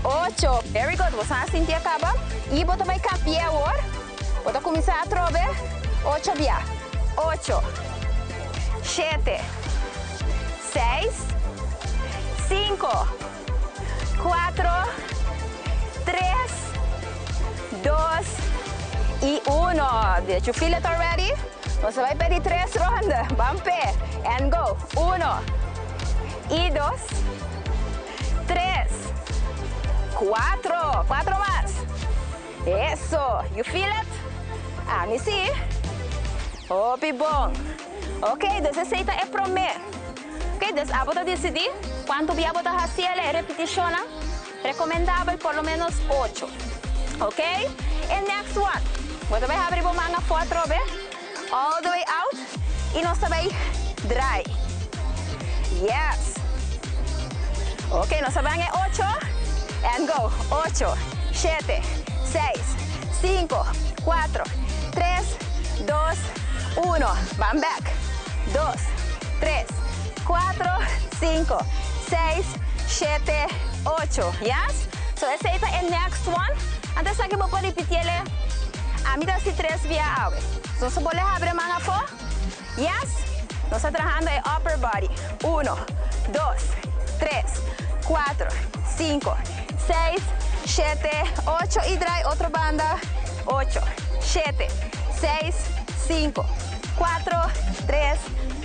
ocho. Very good, boso a sinti a caba. I bo ta bai cambi'é awor. Bo ta cuminsa atrobe ocho bia. Ocho, shete, seis, cinco, cuatro, tres, dos y uno. Did you feel it already? Nos ta bai p'e di tres ronda. Ban p'e. And go. Uno y dos, tres, cuatro. Cuatro mas. Eso! You feel it? Ami si! Hopi bon! Ok, dus esei ta e promé. Ok, dus abo ta disidí kuantu bia bo ta hasi el e repetishonnan. Rekomendabel por lo ménos ocho. Ok, e next one. Bo ta bai habri bo man afó atrobe, all the way out, i nos ta bai. Draai. Yes. Ok, nos a ban e ocho. And go. Ocho, shete, seis, cinco, cuatro, tres, dos, uno. Ban bek. Dos, tres, cuatro, cinco, seis, shete, ocho. Yes? So esey ta e next one. Anto esaki bo por ripitiele. Ami ta haci tres bia awe. So nos por habri man afo. Yes? Nos ta trahando e upper body. Uno, dos, tres, cuatro, cinco, seis, shete, ocho y draai otro banda. Ocho, shete, seis, cinco, cuatro, tres,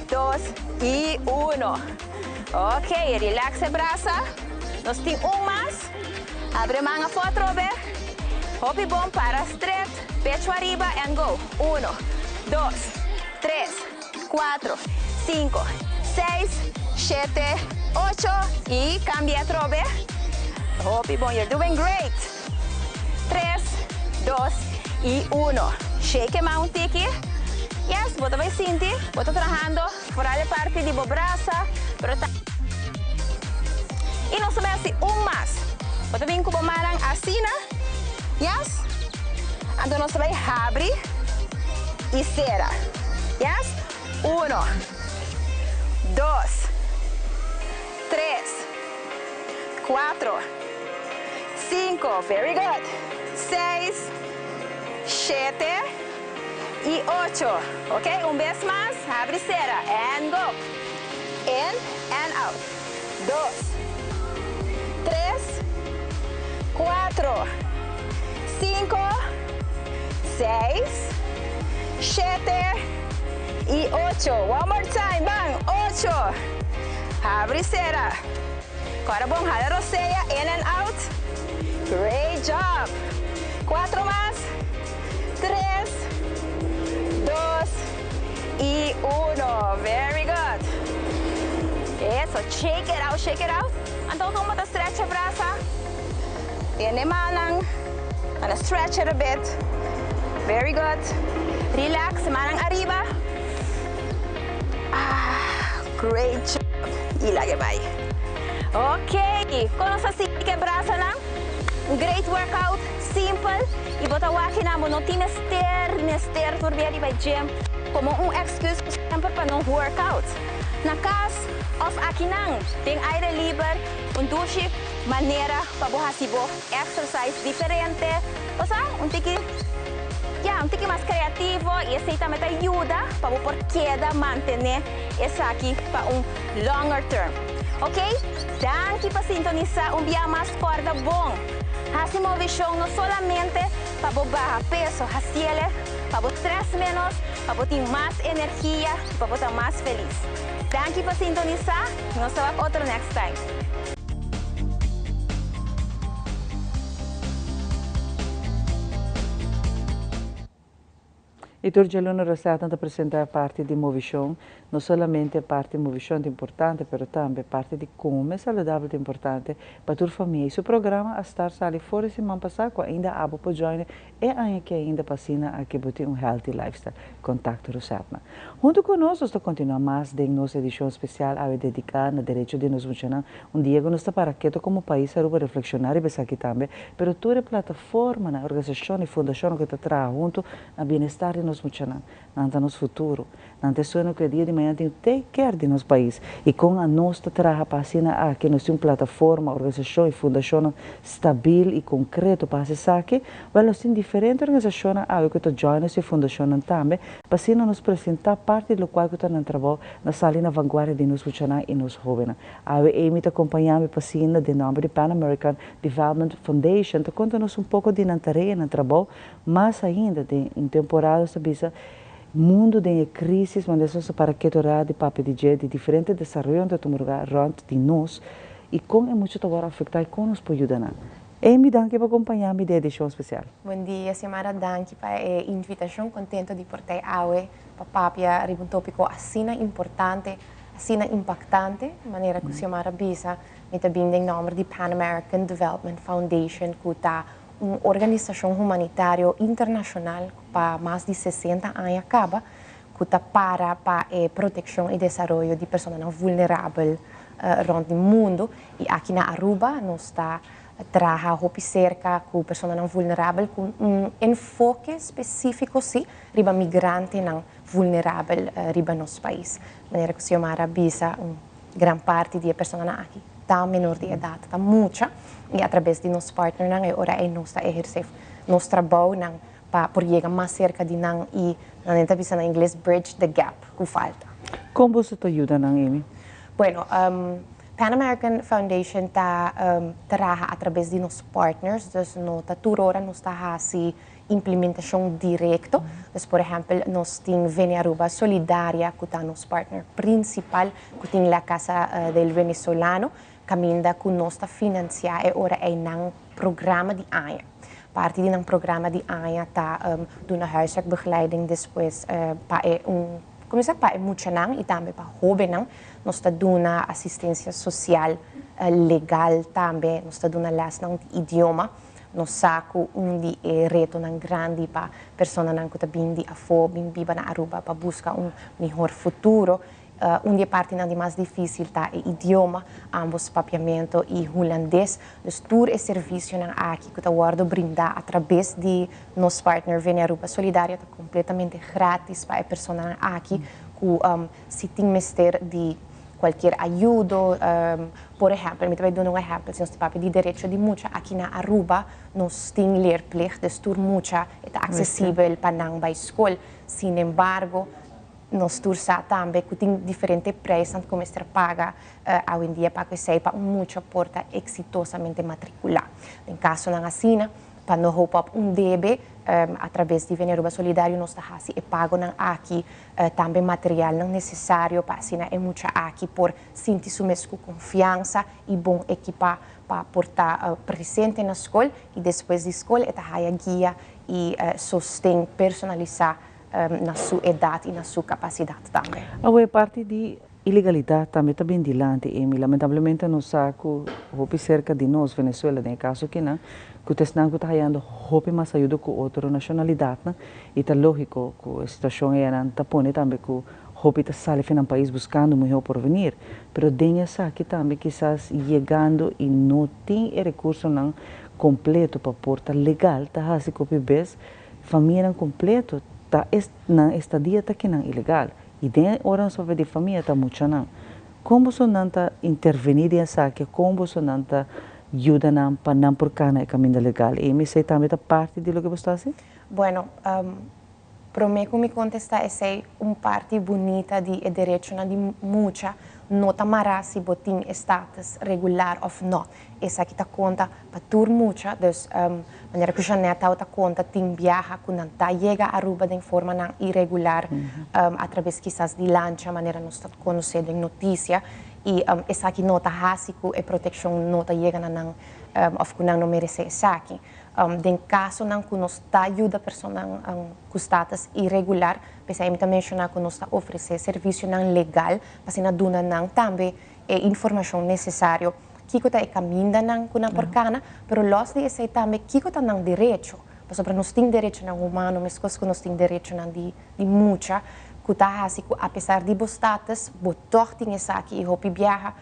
dos y uno. Ok, relax e brasa. Nos tin un mas. Abre man afo atrobe. Hopi bon para stret. Pecho ariba and go. Uno, dos, tres, cuatro, cinco, seis, shete, ocho y cambia atrobe. Hopi bon, you're doing great. Tres, dos y uno. Shake e man un tiki. Yes, bo ta bay sinti, bo ta trahando foral e parti di bo brasa, pero ta. Y nos ta bay haci un mas. Bo ta bin cu bo mannan asina. Yes. Anto nos ta bay habri y cera. Yes. Uno, dos, tres, cuatro, cinco, very good, seis, shete y ocho. Ok, un bes mas, habri cera and go. In and out. Dos, tres, cuatro, cinco, seis, shete y ocho. One more time, ban, ocho. Habri cera. Cora bon, hala rosea, in and out. Great job. Cuatro mas. Tres, dos y uno. Very good. Eso, shake it out, shake it out. Anto como ta stretch e brasa. Tene mannan. Gonna stretch it a bit. Very good. Relax, mannan ariba. Ah, great job. Y laga bay. Ok, con nos a sigui cu e brasanan? Un great workout, simpel. Y bo ta wak nan, bo no tin mester, mester tur dia di bay gym como un excuse semper pa no workout. Na cas of akinan, den aire liber, un dushi manera pa bo haci bo exercise diferente. Osea, un tiki, ya, un tiki mas creativo y esey tambe ta yuda pa bo por keda mantene esaki pa un longer term. Ok? Danki pa sintonisa un bia mas corda bon. Haci movecion no solamente pa bo baha peso, haciele pa bo stress menos, pa bo tin mas energia y pa bo ta mas feliz. Danki pa sintonisa, nos ta wak otro next time. Y tur djaluna Rosetta ta presenta e parti di movicion. No solamente e parti di movicion ta importante, pero tambe e parti di come saludabel ta importante pa tur famia. Y su programa a start sali for di siman pasa cu ainda abo por join e aña aki ainda pa asina aki bo tin un healthy lifestyle. Contacto Rosetna. Hunto cu nos, nos ta continua mas den nos edicion special awe dedica na derecho di nos muchanan. Un dia cu nos ta para keto como pais Aruba reflexiona riba esaki tambe, pero tur e plataformanan, organisacion y fundacionnan cu ta traha hunto na bienestar di nos muchanan. Nan ta nos futuro. Nan ta e sueno cu e dia di mañana tin take care di nos pais. Y con anos ta traha pa asina aki nos tin un plataforma, organisacion y fundacionnan stabil y concreto pa haci esaki? Wel, nos tin diferente organisacionnan awe cu ta join nos y fundacionnan tambe pa asina nos presenta parti di locual cu ta nan trabou na sali na vanguardia di nos muchanan y nos hobennan. Awe Amy ta acompaña mi pa asina den nomber di Pan American Development Foundation ta conta nos un poco di nan tarea y nan trabou Mas ainda den un temporada nos ta bisa mundu den e crisis manera nos ta para keto ra di papia di dje di diferente desaroyonan ta tuma lugar rond di nos y con e mucha ta worde afecta y con nos por yuda nan. Amy danki pa acompaña mi den edicion special. Bon dia Xiomara, danki pa e invitacion, contento di por ta awe pa papia riba un topico asina importante, asina impactante, manera cu Xiomara bisa, mi ta bin den nomber di Pan American Development Foundation cu ta un organisashon humanitario internashonal ku pa mas di sesenta aña kaba, ku ta para pa e protekshon i desaroyo di personanan vulnerabel rònt di mundu i aki na Aruba nos ta traha hopi serka ku personanan vulnerabel ku un enfoke spesífiko sí riba migrantenan vulnerabel riba nos pais. Manera ku Xiomara a bisa un gran parti di e personanan aki ta menor di edat, ta mucha i atrabes di nos partnernan e ora ei nos ta ehersé nos trabounan pa por yega mas serka di nan i nan ta bisa na ingles bridge the gap ku falta. Kon boso ta yuda nan, Amy? Bueno, Pan American Foundation ta traha atrabes di nos partners, dus no ta tur ora nos ta hasi implementashon direkto. Dus por ehèmpel nos tin Vene Aruba Solidaria ku ta nos partner prinsipal ku tin La Casa del Venezolano kaminda ku nos ta finansiá e ora ei nan programa di aña. Parti di nan programa di aña ta duna huiswerkbegeleiding despues pa e un kuminsá pa e muchanan i tambe pa hóbennan. Nos ta duna asistensia sosial legal tambe, nos ta duna lèsnan di idioma. Nos sa ku un di e retonan grandi pa personanan ku ta bin di afó bin biba na Aruba pa buska un mihor futuro. Un di e partinan di mas difísil ta e idioma, ambos papiamento i hulandes. Dus tur e servisionan aki ku ta wòrdu brindá atrabes di nos partner Vene Aruba Solidario ta kompletamente grátis pa e personanan aki ku si tin mester di kualkier ayudo. Por ehèmpel, mi ta bai duna un ehèmpel, si nos ta papia di derecho di mucha aki na Aruba nos tin leerplicht, dus tur mucha e ta aksesibel pa nan bai skol. Sinembargo, Nos tur sa tambe ku tin diferente preisnan ku mester paga awendia pa ku esei pa un mucha por ta eksitosamente matrikulá. Den kasonan asina, pa no hopa op un debe, atraves di Venearuba Solidario nos ta hasi e pagonan aki, tambe materialnan nesesario pa asina e mucha aki por sinti su mes ku konfiansa i bon ekipá pa por ta presente na skol i despues di skol e ta haya guia i sosten personalisá na su edat i na su kapasidat tambe. Awe parti di ilegalidat tambe ta bin dilanti, Amy. Lamentablemente nos sa ku hopi serka di nos, Venezuela den e kaso kinan, ku ta esnan ku ta hayando hopi mas ayudo ku otro nashonalidatnan i ta lógiko ku e situashon eyanan ta pone tambe ku hopi ta sali fi nan pais buskando un mihó porvenir. Pero den esaki tambe kisas yegando i no tin e rekursonan kompleto pa por ta legal ta hasi ku hopi bes Famianan completo ta es nan estadia ta kinan ilegal y den e ora nos papia di famia ta muchanan. Con boso nan ta interveni den esaki? Con boso nan ta yuda nan pa nan por cana e caminda legal? Y mi esey tambe ta parti di loke boso ta haci? Bueno, prome cu mi contesta esey, un parti bunita di e derechonan di mucha no ta mara si bo tin e status regular of no. Esaki ta konta pa tur mucha, dus manera ku Jeanette tabata konta tin biaha ku nan ta yega Aruba den formanan iregular atrabes kisas di lancha manera nos ta konosé den notisia i esaki no ta hasi ku e protekshon no ta yega na nan òf ku nan no meresé esaki. Den kasonan ku nos ta yuda personanan ku status iregular, p'esei mi ta menshoná ku nos ta ofresé servisionan legal pa asina duna nan tambe e informashon nesesario kiko ta e kamindanan ku nan por kana, pero lòs di esei tambe kiko ta nan derecho, pasobra nos tin derechonan humano meskos ku nos tin derechonan di di mucha ku ta hasi ku apesar di bo status bo tòg tin esaki i hopi biaha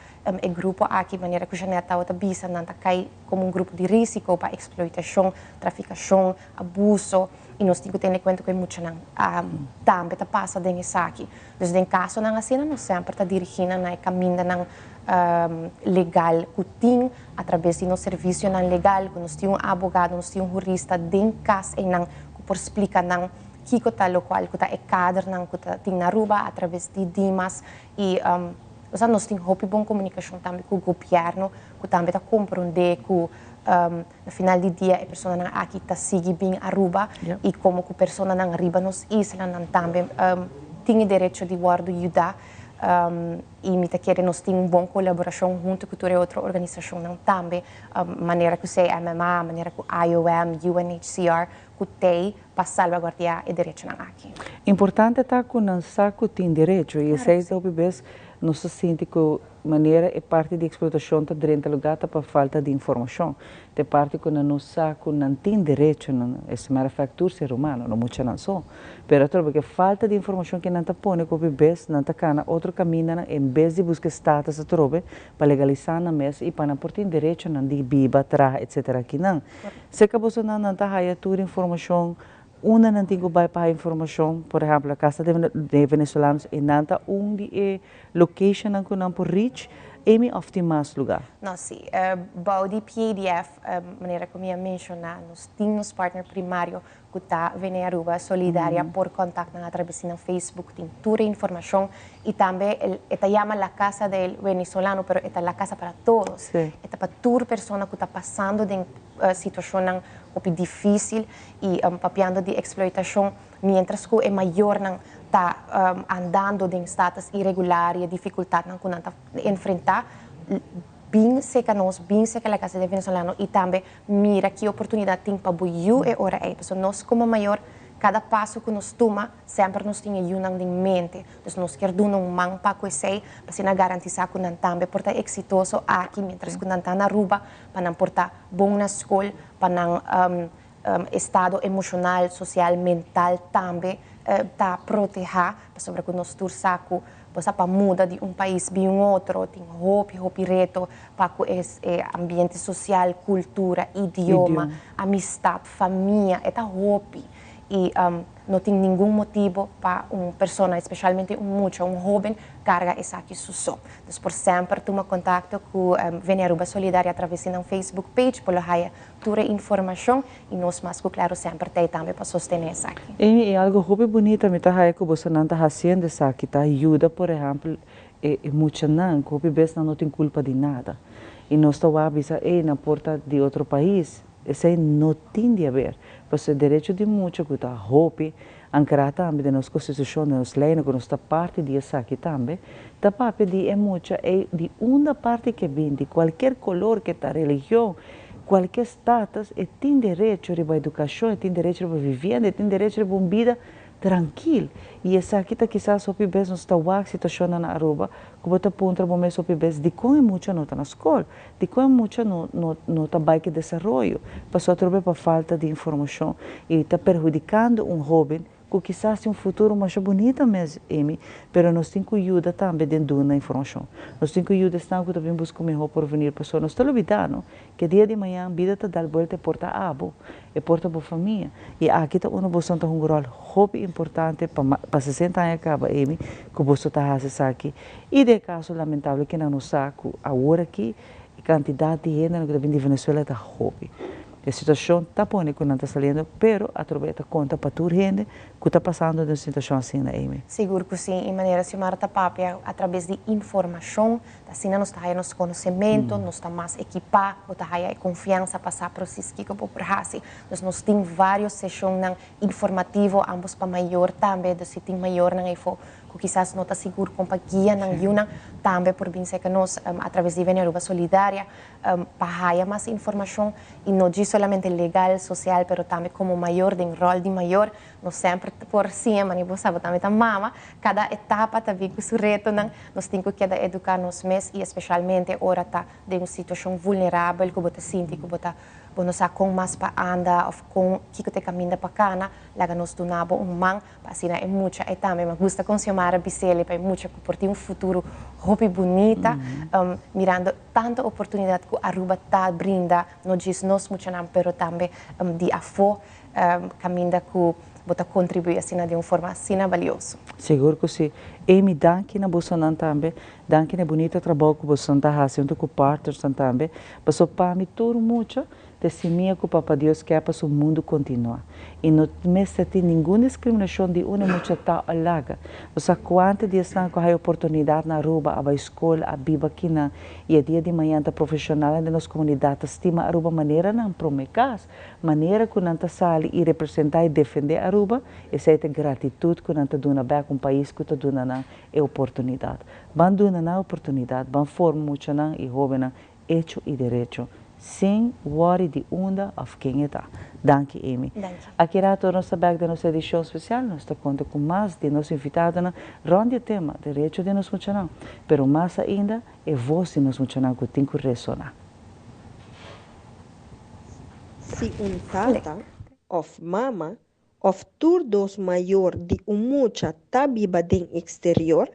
e grupo aki manera ku Jeanette tabata bisa nan ta kai komo un grupo di risiko pa eksploitashon, trafikashon, abuso i nos tin ku tene kuenta ku e muchanan tambe ta pasa den esaki. Dus den kasonan asina nos semper ta dirigí nan na e kamindanan legal ku tin atrabes di nos servisionan legal, ku nos tin un abogado, nos tin un hurista den kas einan ku por splika nan kiko ta lokual ku ta e kadernan ku ta tin na Aruba atrabes di Dimas i osea nos tin hopi bon komunikashon tambe ku gobièrnu ku tambe ta komprondé ku na final di dia e personanan aki ta sigui bin Aruba i komo ku personanan riba nos islanan tambe tin e derecho di wòrdu yuda i mi ta kere nos tin un bon kolaborashon huntu ku tur e otro organisashonnan tambe manera ku CMMA, manera ku IOM, UNHCR ku t'ei pa salbaguardiá e derechonan aki. Importante ta ku nan sa ku tin derecho i esei ta hopi bes. Nos ta sinti ku manera e parti di eksplotashon ta drenta lugá ta pa falta di informashon. Ta e parti ku nan no sa ku nan tin derechonan, as a matter of fact tur ser humano, no muchanan so. Pero atrobe ku e falta di informashon ke nan ta pone ku hopi bes nan ta kana otro kamindanan en bes di buska e status atrobe pa legalisá nan mes i pa nan por tin derechonan di biba, traha etcetera akinan. Serka bosonan nan ta haya tur informashon Unda nan tin ku bai pa haya informashon? Por ehèmpel, Casa de Venezolanos, e nan ta un di e locationnan ku nan por reach Amy òf tin mas lugá? No, sí. Bou di PADF, manera ku mi a menshoná, nos tin nos partner primario ku ta Vene Aruba Solidaria. Por kòntakt nan atraves di nan Facebook, tin tur e informashon. I tambe e ta yama La Casa del Venezolano, pero e ta La Casa para Todos. E ta pa tur persona ku ta pasando den situashonnan hopi difísil i papiando di eksploitashon, miéntras ku e mayornan ta andando den status iregular i e difikultatnan ku nan ta enfrentá, bin seka nos, bin seka La Casa del Venezolano i tambe mira ki oportunidat tin pa bo yu e ora ei. Pasobra nos komo mayor, kada paso ku nos tuma, semper nos tin e yunan den mente. Dus nos kier duna un man pa ku esei, pa asina garantisá ku nan tambe por ta eksitoso aki miéntras ku nan ta na Aruba, pa nan por ta bon na skol, pa nan estado emoshonal, sosial, mental tambe ta protehá, pasobra ku nos tur sa ku bo sa pa muda di un pais bin un otro tin hopi hopi reto pa ku e ambiente sosial, kultura, idioma, amistat, famia, e ta hopi i No tin ningun motibo pa un persona, especialmente un mucha, un hoben, carga esaki su so. Dus por semper tuma contacto cu Vene Aruba Solidaria a traves di nan Facebook page, por lo haya tur e informacion y nos mas cu claro semper ta ey tambe pa sostene esaki. Amy, e algo hopi bunita mi ta haya cu bosonan ta haciendo esaki ta yuda por ehempel e muchanan cu hopi bes nan no tin culpa di nada y nos ta wak bisa ey nan por ta di otro pais. Esei no tin di haber, pasobra e derecho di mucha ku ta hopi ankrá tambe den nos konstitushon, den nos leinan ku nos ta parti di esaki tambe, ta papia di e mucha ei di unda parti ke bin, di kualkier kolor ke ta, religion, kualkier status, e tin derecho riba edukashon, e tin derecho riba vivienda, e tin derecho riba un bida trankil. I esaki ta kisas hopi bes nos ta wak situashonnan na Aruba ku bo ta puntra bo mes hopi bes dikon e mucha no ta na skol, dikon e mucha no no no ta bai ku desaroyo, pasobra atrobe pa falta di informashon i ta perhudikando un hoben ku kisas tin un futuro masha bunita mes Amy, pero nos tin ku yuda tambe den duna informashon. Nos tin ku yuda esnan ku ta bin buska un mihó porvenir pasobra nos ta lubida no ke dia di mañan bida ta dal buelta e por ta abo. E por ta bo famia. I aki ta unda boso ta hunga ròl hopi importante pa pa 60 aña kaba Amy ku boso ta hasi esaki. I den e kaso lamentable kinan nos sa ku awor aki e kantidat di hendenan ku ta bini di Venezuela ta hopi. E situashon ta pone ku nan ta saliendo pero atrobe e ta konta pa tur hende ku ta pasando den un situashon asina Amy. Sigur ku si, i manera Xiomara ta papia atrabes di informashon Asina nos ta haya nos konosementu, nos ta mas ekipá, bo ta haya e konfiansa pa sa presis kiko bo por hasi. Dus nos tin vários seshonnan informativo, ambos pa mayor tambe, dus si tin mayornan eyfo ku kisas no ta sigur kon pa guia nan yunan, tambe por bin serka nos atraves di Vene Aruba Solidaria pa haya mas informashon, i no djis solamente legal, sosial, pero tambe komo mayor, den ròl di mayor, Nos semper por siña, mane bo sa bo tambe ta mama, kada etapa ta bin ku su retonan, nos tin ku keda eduká nos mes i espeshalmente ora ta den un situashon vulnerabel ku bo ta sinti ku bo ta bo no sa kon mas pa anda òf kon kiko ta e kaminda pa kana, laga nos duna bo un man pa asina e mucha e tambe mi gusta kon Xiomara bis'el pa e mucha ku por tin un futuro hopi bunita mirando tantu oportunidat ku Aruba ta brinda no djis nos muchanan pero tambe di afó. Caminda cu bo ta contribui asina di un forma asina balioso. Sigur cu si. Amy, danki na bosonan tambe. Danki na e bunita trabou cu bosonan ta haci hunto cu partnersnan tambe. Pasobra pa mi tur mucha ta e simia cu Papa Dios kier pa su mundu continua. Y no mester tin ningun discriminacion di unda mucha ta o laga. Bo sa cuanto di esnan cu haya oportunidad na Aruba a bay scol, a biba kinan y e dia di mañan ta profesionalnan den nos comunidad ta stima Aruba manera nan prome cas. Manera cu nan ta sali y representa y defende Aruba, esey ta gratitud cu nan ta duna bek un pais cu ta duna nan e oportunidad. Ban duna nan oportunidad, ban forma muchanan y hobennan hecho y derecho. Sin worry di unda of ken e ta. Danki Amy. Danki. Aki rato nos ta bek den nos edicion special, nos ta conta cu mas di nos invitadonan rond di e tema derecho di nos muchanan, pero mas ainda e voz di nos muchanan cu tin cu resona. Si un tata of mama of tur dos mayor di un mucha ta biba den exterior,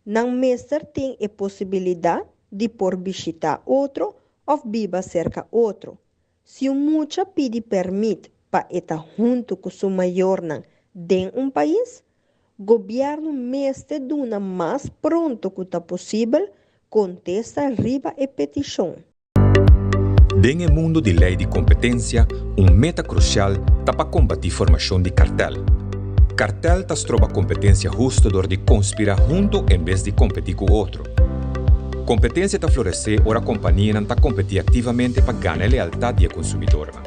nan mester tin e posibilidad di por bishita otro of biba serka otro. Si un mucha pidi permit pa e ta huntu ku su mayornan den un pais, gobièrnu mester duna mas pronto ku ta posibel kontesta riba e petishon. Den e mundu di lei di kompetensia, un meta krusial ta pa kombatí formashon di kartèl. Kartèl ta stroba kompetensia hustu dor di konspirá huntu en bes di kompetí ku otro. Kompetensia ta floresé ora kompanianan ta kompetí aktivamente pa gana e lealtat di e konsumidornan.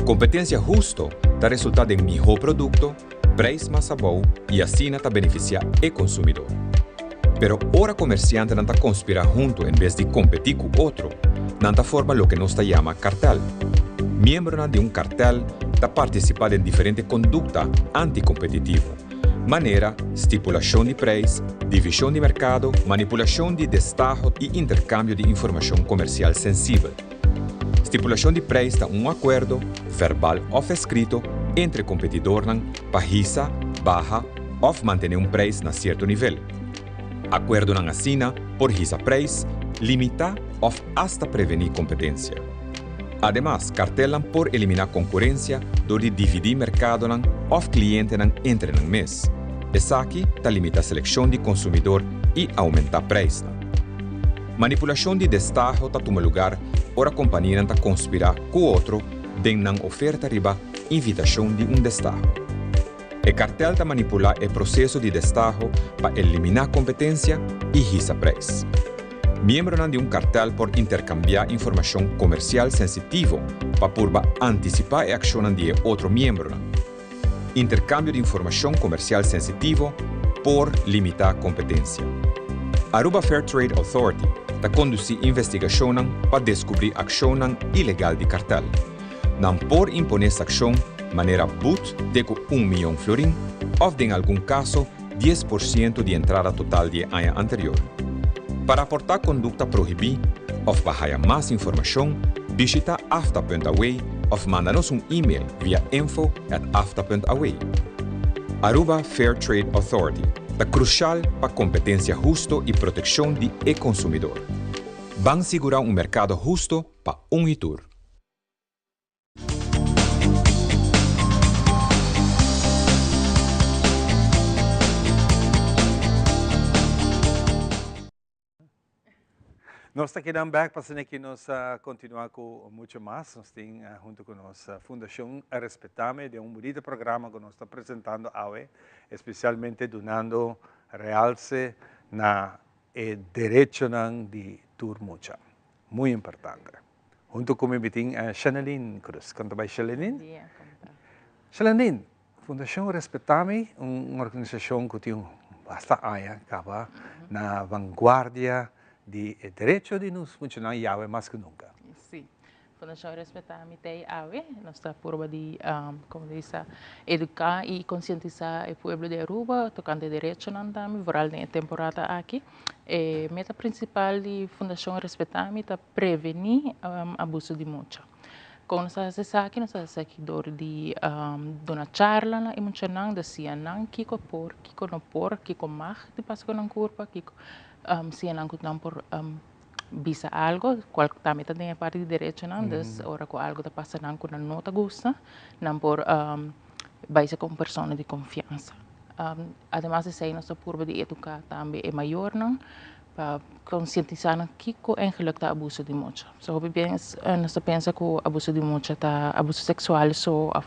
Kompetensia husto ta resultá den mihó produkto, preis mas abou i asina ta benefisiá e konsumidor. Pero ora komersiantenan ta konspirá huntu en bes di kompetí ku otro, nan ta forma loke nos ta yama kartèl. Miembronan di un kartèl ta partisipá den diferente kondukta antikompetitivo. manera stipulashon di preis, divishon di merkado, manipulashon di destaho i interkambio di informashon komersial sensibel. Stipulashon di preis ta un akuerdo, verbal òf eskrito, entre kompetidornan pa hisa, baha òf mantené un preis na sierto nivel. Akuerdonan asina por hisa preis, limitá òf asta prevení kompetensia. Ademas, kartelnan por eliminá konkurensia dor di dividí merkadonan òf klientenan entre nan mes. Esaki ta limitá selekshon di konsumidor i oumentá preisnan. Manipulashon di destaho ta tuma lugar ora kompanianan ta konspirá ku otro den nan oferta riba invitashon di un destaho. E kartel ta manipulá e proseso di destaho pa eliminá kompetensia i hisa preis. Miembronan di un kartel por interkambiá informashon komersial sensitivo pa purba antisipá e akshonnan di e otro miembronan. Interkambio di informashon komersial sensitivo por limitá kompetensia. Aruba Fair Trade Authority ta kondusí investigashonnan pa deskubrí akshonnan ilegal di kartel. Nan por imponé sakshon manera but te ku un miyon florin òf den algun kaso 10% di entrada total di e aña anterior. Pa raportá kondukta prohibí òf pa haya mas informashon, bishitá afta punt aw òf manda nos un email via info at afta punt aw. Aruba Fair Trade Authority ta krushal pa kompetensia husto i protekshon di e konsumidor. Ban sigurá un merkado husto pa un i tur. Nos ta kedan bek pa asina ki nos continua cu mucho mas. Nos tin hunto cu nos Fundacion Respetame den un bunito programa cu nos ta presentando awe, especialmente dunando realce na e derechonan di tur mucha. Muy importante. Hunto cu mi mi tin Sheneline Cruz. Con ta bay Sheneline? Bon dia, con ta? Sheneline, Fundacion Respetami, un organisacion cu tin basta aña caba na vanguardia di e derecho di nos muchanan yawe mas cu nunca. Si. Fundashon Respetá Mi Tei awe, nos ta purba di, como ta bisa, educa y concientisa e pueblo di Aruba tocante derechonan tambe, vooral den e temporada aki. E meta principal di Fundashon Respetá Mi ta preveni abuso di mucha. Con nos ta haci esaki? Nos ta haci esaki door di duna charla na e muchanan, di siña nan kico por, kico no por, kico mag di pasa cu nan curpa, kico siña nan cu nan por bisa algo, cual tambe ta den e parti di derechonan, dus ora cu algo ta pasa nan cu nan no ta gusta, nan por bay cu un persona di confiansa. Ademas di esey nos ta purba di educa tambe e mayornan pa concientisa nan kico eigenlijk ta abuso di mucha. So hopi bies nos ta pensa cu abuso di mucha ta abuso sexual so of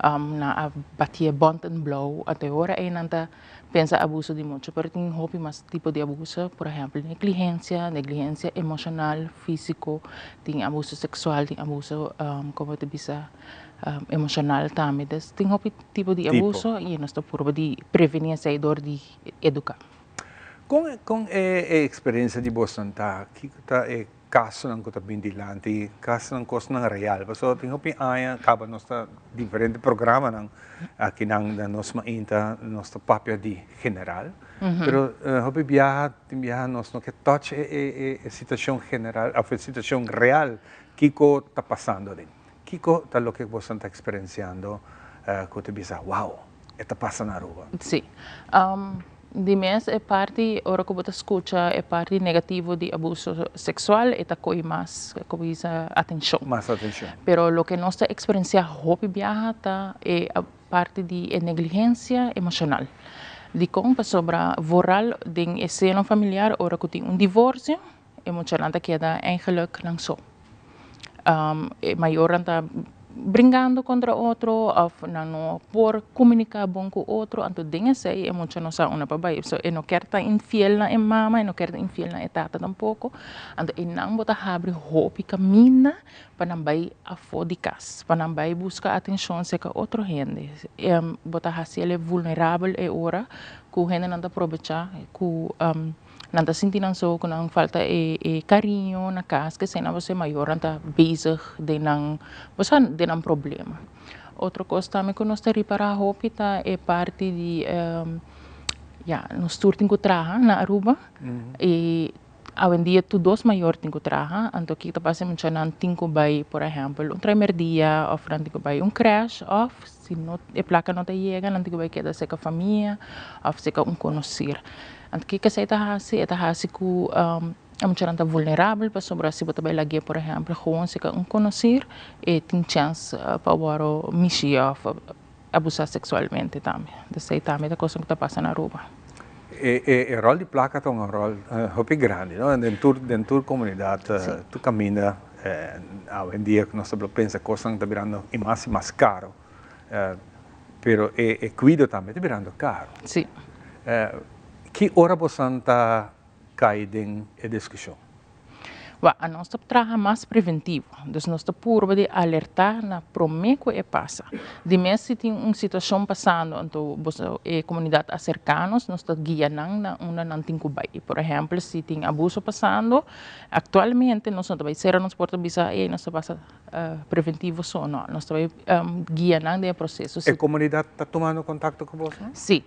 nan a bati e bont en blauw, anto e ora ey nan ta Pensa abuso di mucha, pero tin hopi mas tipo di abuso, por ehempel negligencia, negligencia emocional, fisico, tin abuso sexual, tin abuso como ta bisa emocional tambe. Dus tin hopi tipo di abuso y nos ta purba di preveni esey door di educa. Con e experiencia di bosonan ta? Kico ta e. Kasonan ku ta bin dilanti, kasonan kosnan real. Pasobra tin hopi aña kaba nos ta diferente programanan akinan na nos mainta nos ta papia di general. Pero hopi biaha tin biaha nos no ke touch e e situashon general of e situashon real kiko ta pasando aden. Kiko ta loke boso ta eksperensiando ku ta bisa wow e ta pasa na Aruba? Sí. Di mes e parti ora ku bo ta skucha e parti negativo di abuso seksual e ta koi mas ku bisa atenshon. Mas atenshon. Pero loke nos ta eksperensiá hopi biaha ta e parti di e negligensia emoshonal. Dikon? Pasobra vooral den e seno familiar ora ku tin un divorsio E muchanan ta keda eigenlijk nan so. E mayornan ta bringando kontra otro òf nan no por komuniká bon ku otro, anto den esei e mucha no sa unda pa bai. So e no kier ta infiel na e mama, e no kier ta infiel na e tata tampoko, anto einan bo ta habri hopi kaminda pa nan bai afó di kas, pa nan bai buska atenshon serka otro hende. Bo ta hasi el e vulnerabel e ora ku hendenan ta probechá ku. Nan ta sinti nan so ku nan falta e e kariño na kas kese nan pasobra e mayornan ta bezig den nan bo sa den nan problema. Otro kos tambe ku nos ta ripará hopi ta e parti di ya nos tur tin ku traha na Aruba i awendia tur dos mayor tin ku traha anto kiko ta pasa e muchanan tin ku bai por ehèmpel un traimerdia òf nan tin ku bai un krèsh òf si no e plaka no ta yega nan tin ku bai keda serka famia òf serka un konosir. Anto kiko esei ta hasi? E ta hasi ku e muchanan ta vulnerabel pasobra si bo ta bai lag'é por ehèmpel gewoon si ka un konosir e tin chèns pa wòrdu mishi òf abusá seksualmente tambe. Entonces esei tambe ta kosnan ku ta pasa na Aruba. E ròl di plaka ta un ròl hopi grandi no den tur den tur komunidat tur kaminda awendia ku nos ta pensa kosnan ta birando i mas i mas karo. Pero e cuido tambe ta birando caro. Sí. Ki ora bosan ta cay den e discusion? Wak, anos ta traha mas preventivo. Dus nos ta purba di alerta na prome cu e pasa. Di mes si tin un situacion pasando, anto boso e comunidad acerca nos, nos ta guia nan na unda nan tin cu bay. Por ehempel, si tin abuso pasando, actualmente nos no ta bay cera nos porta bisa, ey nos ta pasa preventivo so no, nos ta bai guia nan den e proseso. E komunidat ta tumando kontakto ku bos no? Si,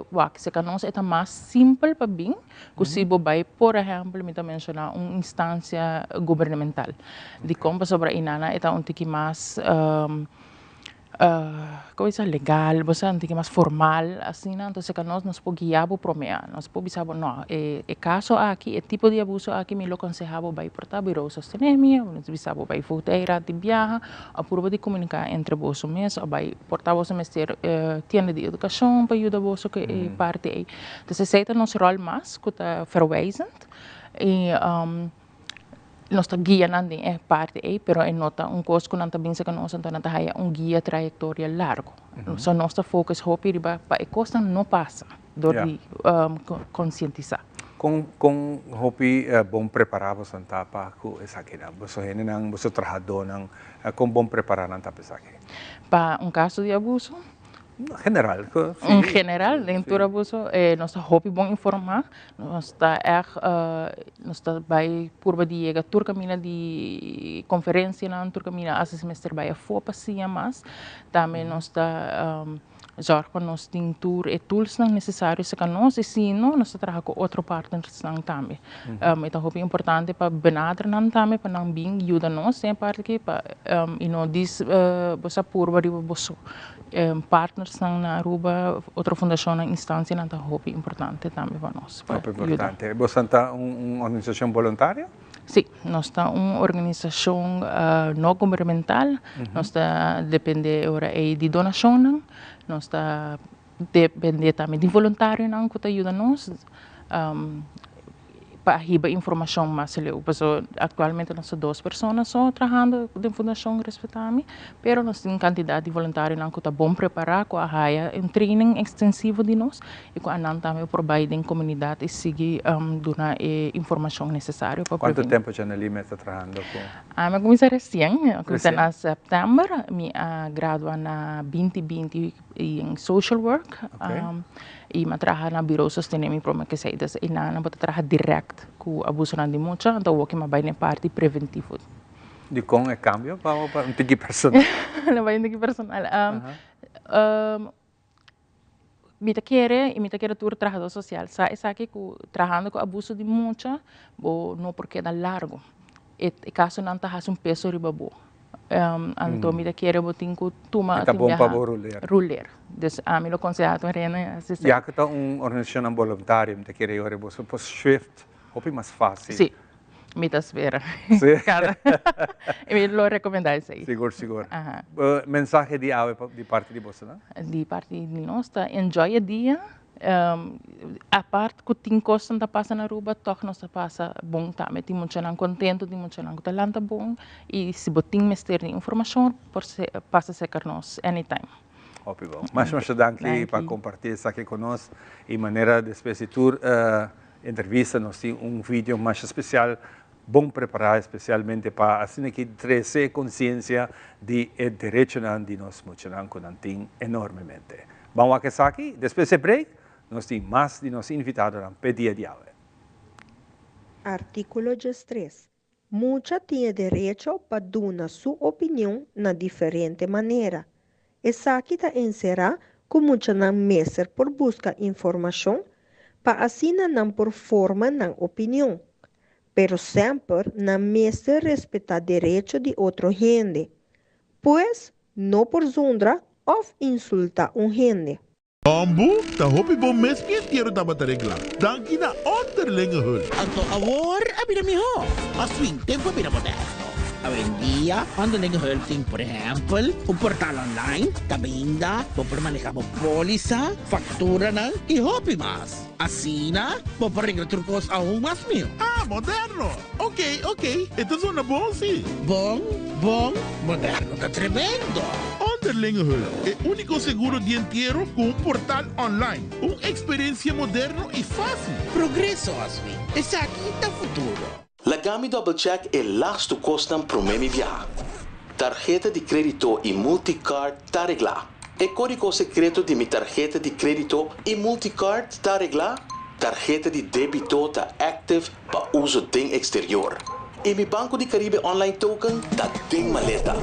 wak, serka nos e ta mas simpel pa bin ku si bo bai por ehèmpel mi ta menshoná un instansia gubernamental. Dikon? Pasobra einana e ta un tiki mas Como bisa legal, bo sa un tiki mas formal asina, entonces ka nos nos por guia bo prome a, nos por bisa bo no e caso aki, e tipo di abuso aki mi lo conseha bo bay por ta bureau sostene mi, nos bisa bo bay voogdijraad di biaha, a purba di comunica entre boso mes, o bay por ta boso mester tienda di educacion pa yuda boso cu e parti ey. Entonces esey ta nos rol mas cu ta verwijzend y. Nos ta guia nan den e parti ei, pero e no ta un kos ku nan ta binse ku nos, anto nan ta haya un guia trayektoria largu. So nos ta focus hopi riba pa e kosnan no pasa dor di konsientisá. Kon kon hopi bon prepará boso ta pa ku esakinan? Boso hendenan, boso trahadónan, kon bon prepará nan ta pa esaki? Pa un kaso di abuso? General, si. En general, den tur abuso, nos ta hopi bon informá, nos ta ègt, nos ta bai purba di yega tur kaminda di konferensianan, tur kaminda asta si mester bai afó pa siña mas. Tambe nos ta zòrg pa nos tin tur e toolsnan nesesario serka nos i si no, nos ta traha ku otro partnersnan tambe. E ta hopi importante pa benader nan tambe pa nan bin yuda nos den e parti aki pa i no dis bo sa purba riba bo so. Partnersnan na Aruba, otro fundacionnan, instancianan ta hopi importante tambe pa nos. Hopi importante. Boso ta un organisacion boluntario? Si, nos ta un organisacion no gubernamental. Nos ta depende e ora ey di donacionnan. Nos ta depende tambe di voluntarionan cu ta yuda nos. Pa hiba informacion mas leu pasobra actualmente nos ta dos persona so trahando den Fundacion Respetami pero nos tin un cantidad di voluntarionan cu ta bon prepara cu a haya un training extensivo di nos y cu anan tambe por bay den comunidad y sigui duna e informacion necesario pa preveni. Cuanto tempo Janely mes ta trahando cu? Ami a cuminsa recien, mi a cuminsa na september, mi a gradua na binti binti en social work. I mi a traha na Bureau Sostené Mi Prome Kesei. Dus einan bo ta traha dirèkt ku abusonan di mucha, anto awor ke mi a bai na e parti preventivo. Dikon e kambio pa un tiki personal? No bai un tiki personal. Mi ta kere i mi ta kere tur trahadó sosial sa esaki ku trahando ku abuso di mucha bo no por keda largu. E kasonan ta hasi un peso riba bo. Anto mi ta kere bo tin ku tuma E ta bon pa bo ruler. Ruler. Dus ami lo konsehá tur hende hasi esei. Ya ku ta un organisashonnan boluntario mi ta kere yora boso por swift hopi mas fásil. Sí. Mi ta spera. Sí. Kada. Mi lo rekomendá esei. Sigur, sigur. Aha. Mensahe di awe di parti di boso nan? Di parti di nos ta enjoy e dia. Apart ku tin kosnan ta pasa na Aruba, tòg nos ta pasa bon tambe. Tin muchanan kontentu, tin muchanan ku ta lanta bon. I si bo tin mester di informashon, por pasa serka nos anytime. Hopi bon. Masha masha danki pa kompartí esaki ku nos. I manera despues di tur Entrevista nos tin un video masha special bon prepara especialmente pa asina ki trece conciencia di e derechonan di nos muchanan cu nan tin enormemente. Ban wak esaki, despues e break nos tin mas di nos invitadonan p'e dia di awe. Artíkulo diestres. Mucha tin e derecho pa duna su opinion na diferente manera. Esaki ta enserá ku muchanan mester por buska informashon pa asina nan por forma nan opinion. Pero semper nan mester respetá derecho di otro hende. Pues no por zundra òf insultá un hende. Bambu ta hopi bon mes mi entiero tabata reglá. Danki na Onderlinge Hulp. Anto awor a bira mihó. Mas fin tempu a bira moderno. Awendia Onderlinge Hulp tin por ehèmpel un portal online kaminda bo por manehá bo pólisa, fakturanan i hopi mas. Asina bo por regla tur kos aun mas mihó. Ah, moderno! Ok, ok, e ta zona bon si. Bon, bon, moderno ta tremendo! Onderlinge Hulp, e úniko seguro di entiero ku un portal online. Un eksperensia moderno i fásil. Progreso, Oswin. Esaki ta futuro. Laga mi double check e lastu kosnan promé mi biaha. Tarheta di krédito i multicard ta reglá. E kódigo sekreto di mi tarheta di krédito i multicard ta reglá? Tarheta di débito ta active pa uso den eksterior. I mi Banco di Caribe Online Token ta den maleta.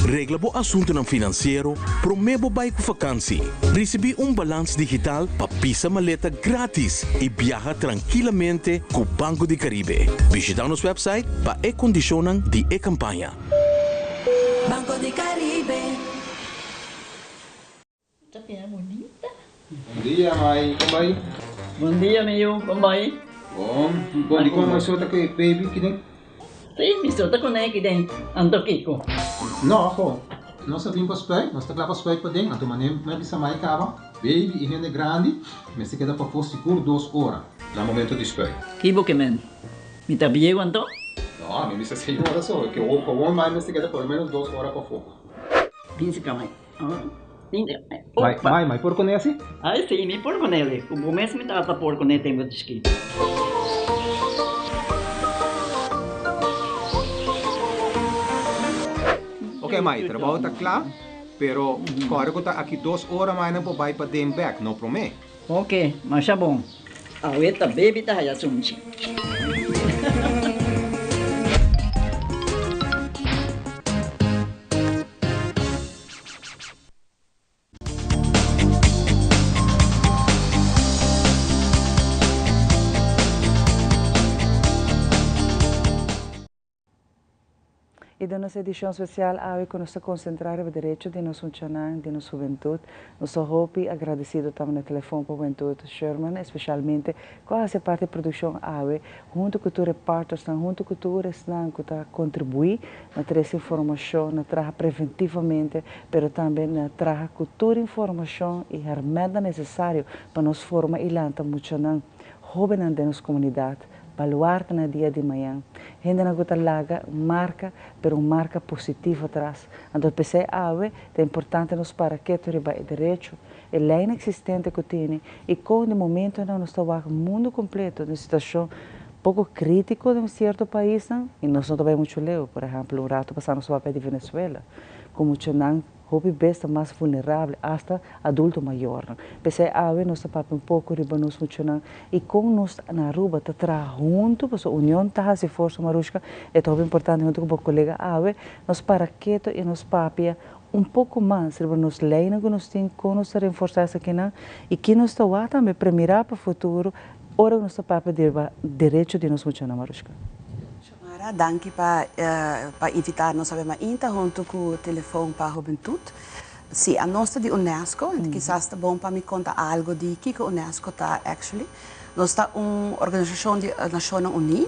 Regla bo asuntunan finansiero promé bo bai ku fakansi. Risibí un balans digital pa pisa maleta grátis i biaha trankilamente ku Banco di Caribe. Bishitá nos wèpsait pa e kondishonnan di e kampaña. Banco di Caribe. Ta bira bunita. Bon dia mai, kon bai? Bon dia mi yu, kon bai? Bon, bon dikon mai so ta ku e baby kiden? Si, mi so ta kuné kiden, anto kiko? No, ho, nos a bin pa spuit, nos ta kla pa spuit paden, anto manera mi a bisa mai kaba, baby i hende grandi mester keda pafó sigur dos ora na momento di spuit. Ki bo ke men? Mi ta bieu anto? No, mi bisa seis ora so, ke gewoon mai mester keda por lo menos dos ora pafó. Bin si ka mai. Mai, mai, mai por kuné asi? Ai si, mi por kuné li. Ku bo mes mi tata por kuné tempu di chikito. Ok mai, trabou ta kla, pero kòrda ku ta aki dos ora mai nan por bai paden bèk, no promé. Ok, masha bon. Awe ta baby ta haya sunchi. I den nos edishon spesial awe ku nos ta konsentrá riba derecho di nos muchanan, di nos hubentut. Nos ta hopi agradesido tambe na Telefon pa Hubentud Sherman, espesialmente ku a hasi parti e produkshon awe huntu ku tur e partnersnan, huntu ku tur esnan ku ta kontribuí na trese informashon, na traha preventivamente, pero tambe na traha ku tur informashon i hèrmèntnan nesesario pa nos forma i lanta muchanan, hóbennan den nos komunidat. Baluarte na dia di mañan. Hendenan ku ta laga marka, pero un marka positivo atras. Anto p'esei awe ta importante nos para ketu riba e derecho, e leinan eksistente ku tene i kon di momentonan nos ta wak mundu kompleto den situashon poko kritiko den sierto paisnan i nos no ta bai muchu leu. Por ehèmpel un ratu pasá nos wak di Venezuela ku muchanan. Hopi bes ta mas vulnerabel, asta adulto mayornan. P'esei awe nos ta papia un poko riba nos muchanan i kon nos na Aruba ta traha huntu, pasobra union ta hasi forsa Marushka, e ta hopi importante huntu ku bo kolega awe nos para keto i nos papia un poko mas riba nos leinan ku nos tin, kon nos ta renforsá esakinan i ki nos ta wak tambe premirá pa futuro ora ku nos ta papia riba derecho di nos muchanan Marushka. Xiomara, danki pa pa invita nos awe mainta hunto cu Telefon pa Hubentud. Si, anos ta di UNESCO, ento kisas ta bon pa mi conta algo di kico UNESCO ta actually. Nos ta un organisacion di Nacionnan Uni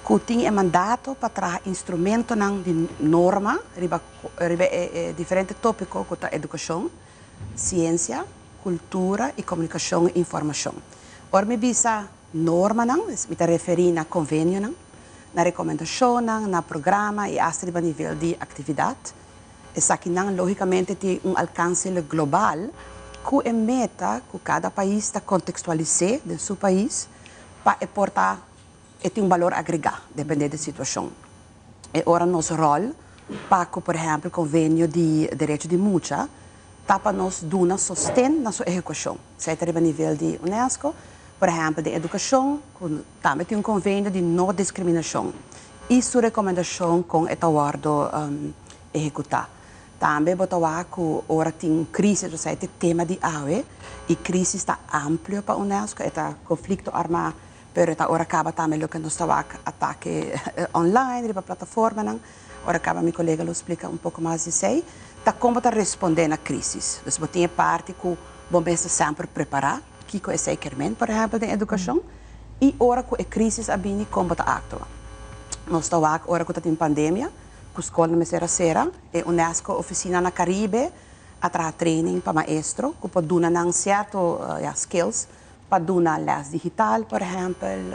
cu tin e mandato pa traha instrumentonan di norma riba riba e e diferente topico cu ta educacion, ciencia, cultura y comunicacion y informacion. Ora mi bisa Normanan, mi ta referí na konvenionan, na rekomendashonnan, na programa i asta riba nivel di aktividat. Esakinan lógikamente tin un alkanse global ku e meta ku kada pais ta kontekstualis'é den su pais pa e por ta e tin un balor agregá dependé di situashon. E ora nos ròl pa ku por ehèmpel konvenio di derecho di mucha ta pa nos duna sosten na su ehekushon, sea ta riba nivel di UNESCO, por ehèmpel den edukashon, ku tambe tin un konvenio di no diskriminashon i su rekomendashon kon e ta wòrdu ehekutá. Tambe bo ta wak ku ora tin un krísis, osea e ta e tema di awe, i krísis ta amplio pa UNESCO, e ta konflikto armá, pero e ta ora kaba tambe loke nos ta wak atake online riba plataformanan. Ora kaba mi kolega lo splika un poko mas di esei, ta kon bo ta respondé na krísis. Dus bo tin e parti ku bo mester semper prepará, kiko esei ker men, por ehèmpel den edukashon, i ora ku e krísis a bini kon bo ta aktua. Nos ta wak ora ku ta tin pandemia, ku skolnan mester a sera, e UNESCO ofisina na Karibe a traha training pa maestro ku por duna nan sierto, ya, skills pa duna lès digital, por ehèmpel,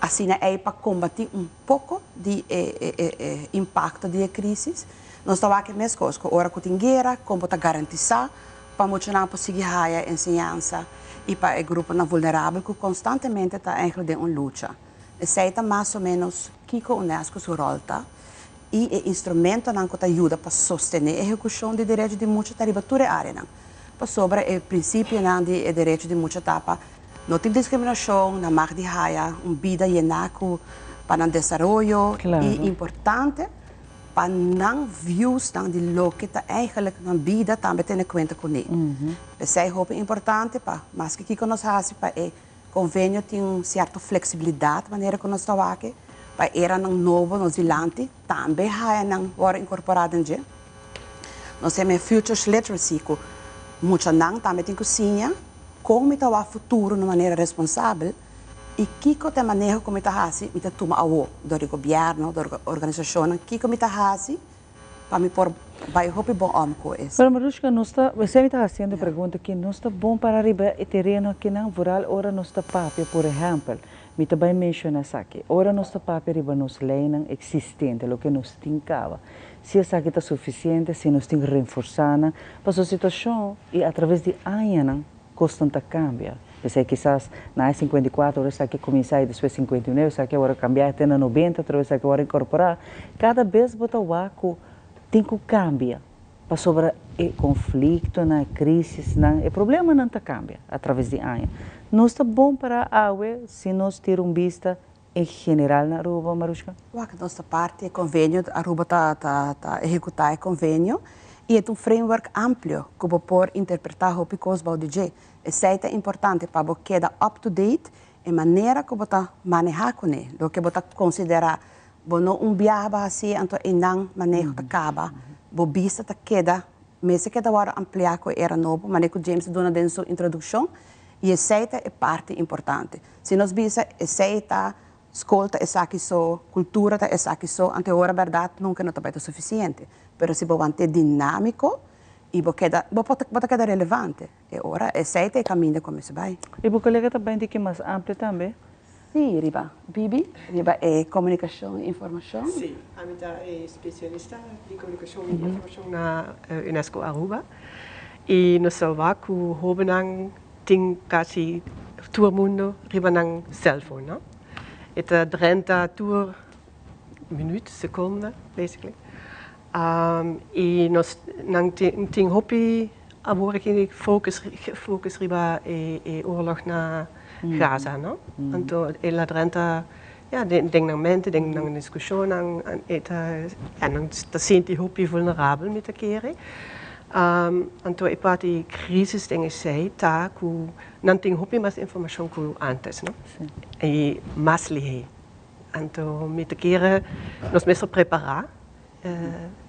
asina ei pa kombatí un poko di e impakto di e krísis. Nos ta wak e meskos ku ora ku tin guera, kon bo ta garantisá pa muchanan por sigui haya enseñansa i pa e gruponan vulnerabel ku konstantemente ta eigentlik den un lucha. Esei ta mas o ménos kiko UNESCO su ròl ta i e instrumentonan ku ta yuda pa sostené ehekushon di derecho di mucha ta riba tur e áreanan. Pasobra e prinsipionan di e derecho di mucha ta pa no tin diskriminashon, nan mag di haya un bida yená ku pa nan desaroyo i importante pa nan viewsnan di loke ta eigenlijk nan bida tambe tene kuenta kuné. P'esei hopi importante pa maske kiko nos hasi pa e konvenio tin un sierto fleksibilidat manera ku nos ta wak pa eranan nobo nos dilanti tambe haya nan wòrdu inkorporá den dje. Nos tin e Futures Literacy ku muchanan tambe tin ku siña kon mi ta wak futuro na manera responsabel i kiko ta e maneho ku mi ta hasi, mi ta tuma awo dor di gobièrnu, dor di organisashonnan, kiko mi ta hasi pa mi por bai hopi bon om ku es. Pero Marushka, nos ta, esei mi ta hasiendo e pregunta aki, nos ta bon para riba e tereno akinan, vooral ora nos ta papia, por ehèmpel, mi ta bai menshoná esaki, ora nos ta papia riba nos leinan eksistente, loke nos tin kaba, Si esaki ta sufisiente, si nos tin reforsá nan, pasobra situashon i atraves di añanan kosnan ta kambia. P'esei kisas na e 54 ora esaki a kuminsá i despues 59 esaki a wòrdu kambiá te na 90 otra bes esaki a wòrdu inkorporá. Kada bes bo ta wak ku tin ku kambia pasobra e konfliktonan, e krisisnan, e problemanan ta kambia atraves di aña. Nos ta bon pará awe si nos tira un bista En general na Aruba, Marushka? Wak, nos ta parti e konvenio, Aruba ta ta ta ehekutá e konvenio i e ta un framework amplio ku bo por interpretá hopi kos bou di dje. Esei ta importante pa bo keda up to date e manera ku bo ta manehá kuné, loke bo ta konsiderá bo no un biaha bo hasié anto einan maneho ta kaba, bo bista ta keda mester keda wòrdu ampliá ku e era nobo, manera ku James a duna den su introdukshon i esei ta e parti importante. Si nos bisa esei ta skol ta esaki so, kultura ta esaki so, anto e ora bèrdat nunka no ta bai ta sufisiente. Pero si bo want'é dinámiko i bo keda, bo por bo ta keda relevante. E ora esei ta e kaminda ku mester bai. I bo kolega ta bai un tiki mas amplio tambe? Sí, riba Bibi, riba e komunikashon i informashon. Sí, ami ta e spesialista di komunikashon i informashon na UNESCO Aruba. I nos ta wak ku hóbennan Tin kasi tur mundo riba nan cellphone, no? E ta drenta tur minuut, seconde, basically. I nos nan tin hopi awor aki focus focus riba e oorlog na Gaza, no? Anto e la drenta ja den nan mente, den nan discusionnan, e ta ja nan ta sinti hopi vulnerabel mi ta kere. Anto e parti crisis den esei ta cu nan tin hopi mas informacion cu antes, no? I mas lihé. Anto mi ta kere nos mester prepara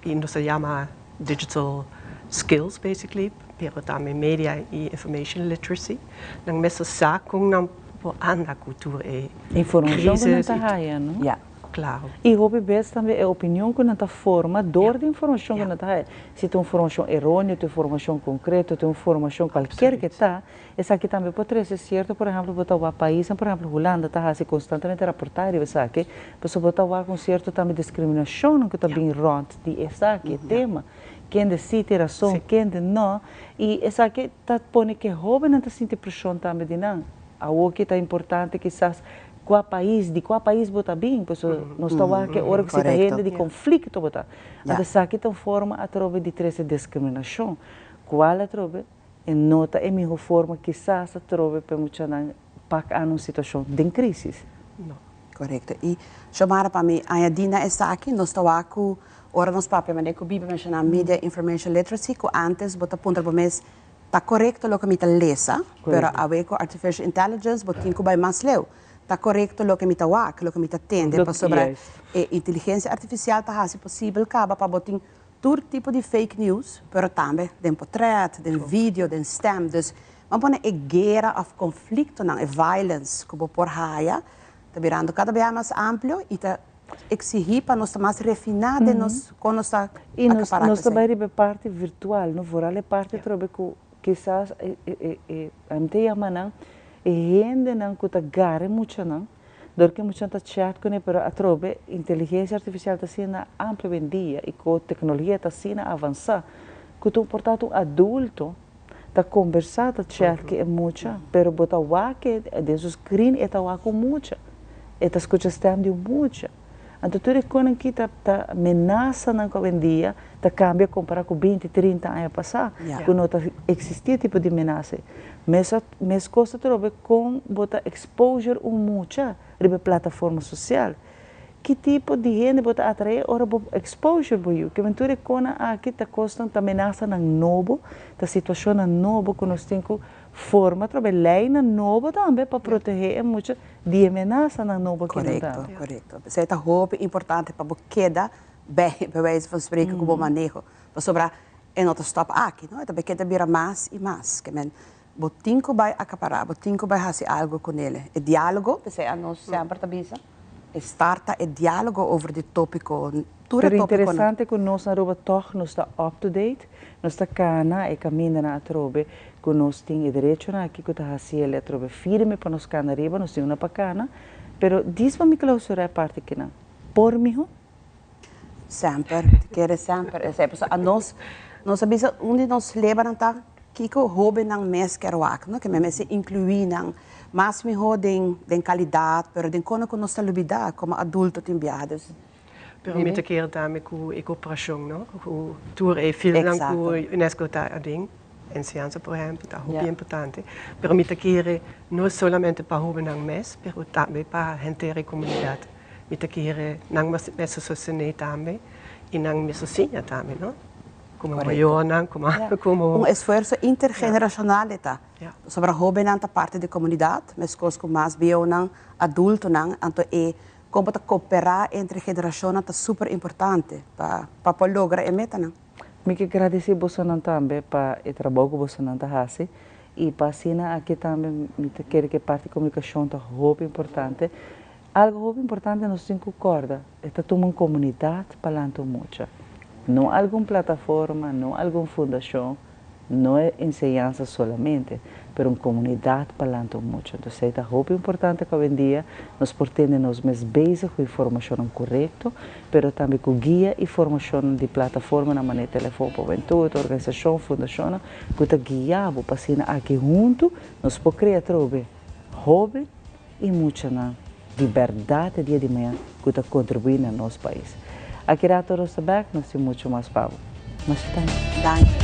y nos ta yama digital skills basically, pero tambe media y information literacy. Nan mester sa con nan por anda cu tur e Informacion cu nan crisis ta y haya, no? Ja. Claro. Y hopi bes tambe e opinion cu nan ta forma door di informacion cu nan ta haya. Si ta un formacion eroneo, ta un formacion concreto, ta un formacion cualkier ke ta, Esaki tambe por trece cierto, por ehemplo, bo ta wak paisnan, por ehemplo, Hulanda ta haci constantemente raporta riba esaki, pasobra bo ta wak un cierto tambe discriminacionnan cu ta bin rond di esaki, e tema, kende si tin razon, kende no, y esaki ta pone cu e hobennan ta sinti presion tambe di nan. Awoki ta importante kisas cua pais, di cua pais bo ta bin, pasobra nos ta wak e ora cu si ta hende di conflicto bo ta. Anto esaki ta un forma atrobe di trece discriminacion, cual atrobe E no ta e miho forma kisas atrobe pa e muchanan pak an un situacion den crisis. No. Corecto. Y Xiomara, pa mi añadi na esaki, nos ta wak cu ora nos papia manera cu Bibi menciona media information literacy, cu antes bo ta puntra bo mes, ta corecto loke mi ta lesa? Pero awe cu artificial intelligence bo tin cu bay mas leu. Ta corecto loke mi ta wak, loke mi ta tende? Pasobra e inteligencia artificial ta haci posibel caba pa bo tin Tur tipo di fake news, pero tambe den potret, den video, den stem. Dus ban pone e guera of conflictonan, e violence cu bo por haya, ta birando cada bia mas amplio y ta exigi pa nos ta mas refina den nos con nos ta Y nos acapara nos ta cu bay esey. riba e parti virtual, no? Vooral e parti atrobe cu kisas e e e a mi ta yama nan e hendenan cu ta gara e muchanan, Dor ku e muchanan ta chat kuné pero atrobe inteligensia artifisial ta asina amplio hoendia i ku teknologia ta asina avansá ku ta por ta un adulto ta kombersá ta chat ku e mucha pero bo ta wak e den su screen e ta wak un mucha e ta skucha stem di un mucha anto tur e konan aki ta ta menasanan ku awendia ta kambia kompará ku binti trinta aña pasá ku no ta eksistí e tipo di menasa ei. Meskos ta trobe kon bo ta exposure un mucha riba e plataforma sosial. Ki tipo di hende bo ta atraé ora bo exposure bo yu? Ke men tur e konan aki ta kosnan, ta menasanan nobo, ta situashonnan nobo ku nos tin ku forma trobe leinan nobo tambe pa protehé e mucha di e menasanan nobo aki nan Korekto, tambe. korekto. P'esei ta hopi importante pa bo keda bij, bij wijze van spreken, ku bo maneho. Pasobra e no ta stòp aki, no. E ta bay keda bira mas i mas. Ke men bo tin ku bai akapará, bo tin ku bai hasi algu ku nele. E diálogo, p'esei anos semper ta bisa, e starta e diálogo over di tópiko, tur e Pero tópikonan. interesante ku nos na Aruba tòg nos ta up to date, nos ta kana e kamindanan atrobe ku nos tin e derechonan aki ku ta hasi el atrobe firme pa nos kana ariba, nos tin una pa kana, pero dis pa mi klausurá e parti kinan. Por miho? Semper, mi ta kere semper esei. Pasobra anos, nos a bisa un di nos lebanan ta kiko hóbennan mes kier wak, no? Ke men mester inkluí nan mas mihó den den kalidat, pero den kono ku nos ta lubidá komo adulto tin biaha. Dus, Pero mi ta kere tambe ku e koperashon, no? Ku tur e fieldnan ku UNESCO ta aden, enseñansa por ehèmpel ta hopi importante. Pero mi ta kere no solamente pa hóbennan mes, pero tambe pa henter e komunidat. Mi ta kere nan mester sostené tambe i nan mester siña tambe, no? Komo mayornan, komo komo. Un esfuerso intergeneracional e ta. Pasobra hóbennan ta parti di komunidat, meskos ku mas bieunan, adultonan, anto e kon bo ta kooperá entre generashonnan ta super importante pa pa por logra e metanan. Mi ke gradisí bosonan tambe pa e trabou ku bosonan ta hasi i pa asina aki tambe mi ta kere ku e parti komunikashon ta hopi importante. Algo hopi importante nos tin cu corda, e ta tuma un comunidad pa lanta un mucha. No algun plataforma, no algun fundacion, no e enseñansa solamente, pero un comunidad pa lanta un mucha. Entonces esey ta hopi importante cu awendia nos por tene nos mes bezig cu informacionnan corecto, pero tambe cu guia y formacionnan di plataformanan manera Telefon pa Hubentud, organisacion, fundacionnan cu ta guia bo pa asina aki hunto nos por crea atrobe hoben i muchanan di bèrdat e dia di mañan ku ta kontribuí na nos pais. Aki rato nos ta bek, nos tin mucho mas pa bo. Masha danki. Danki.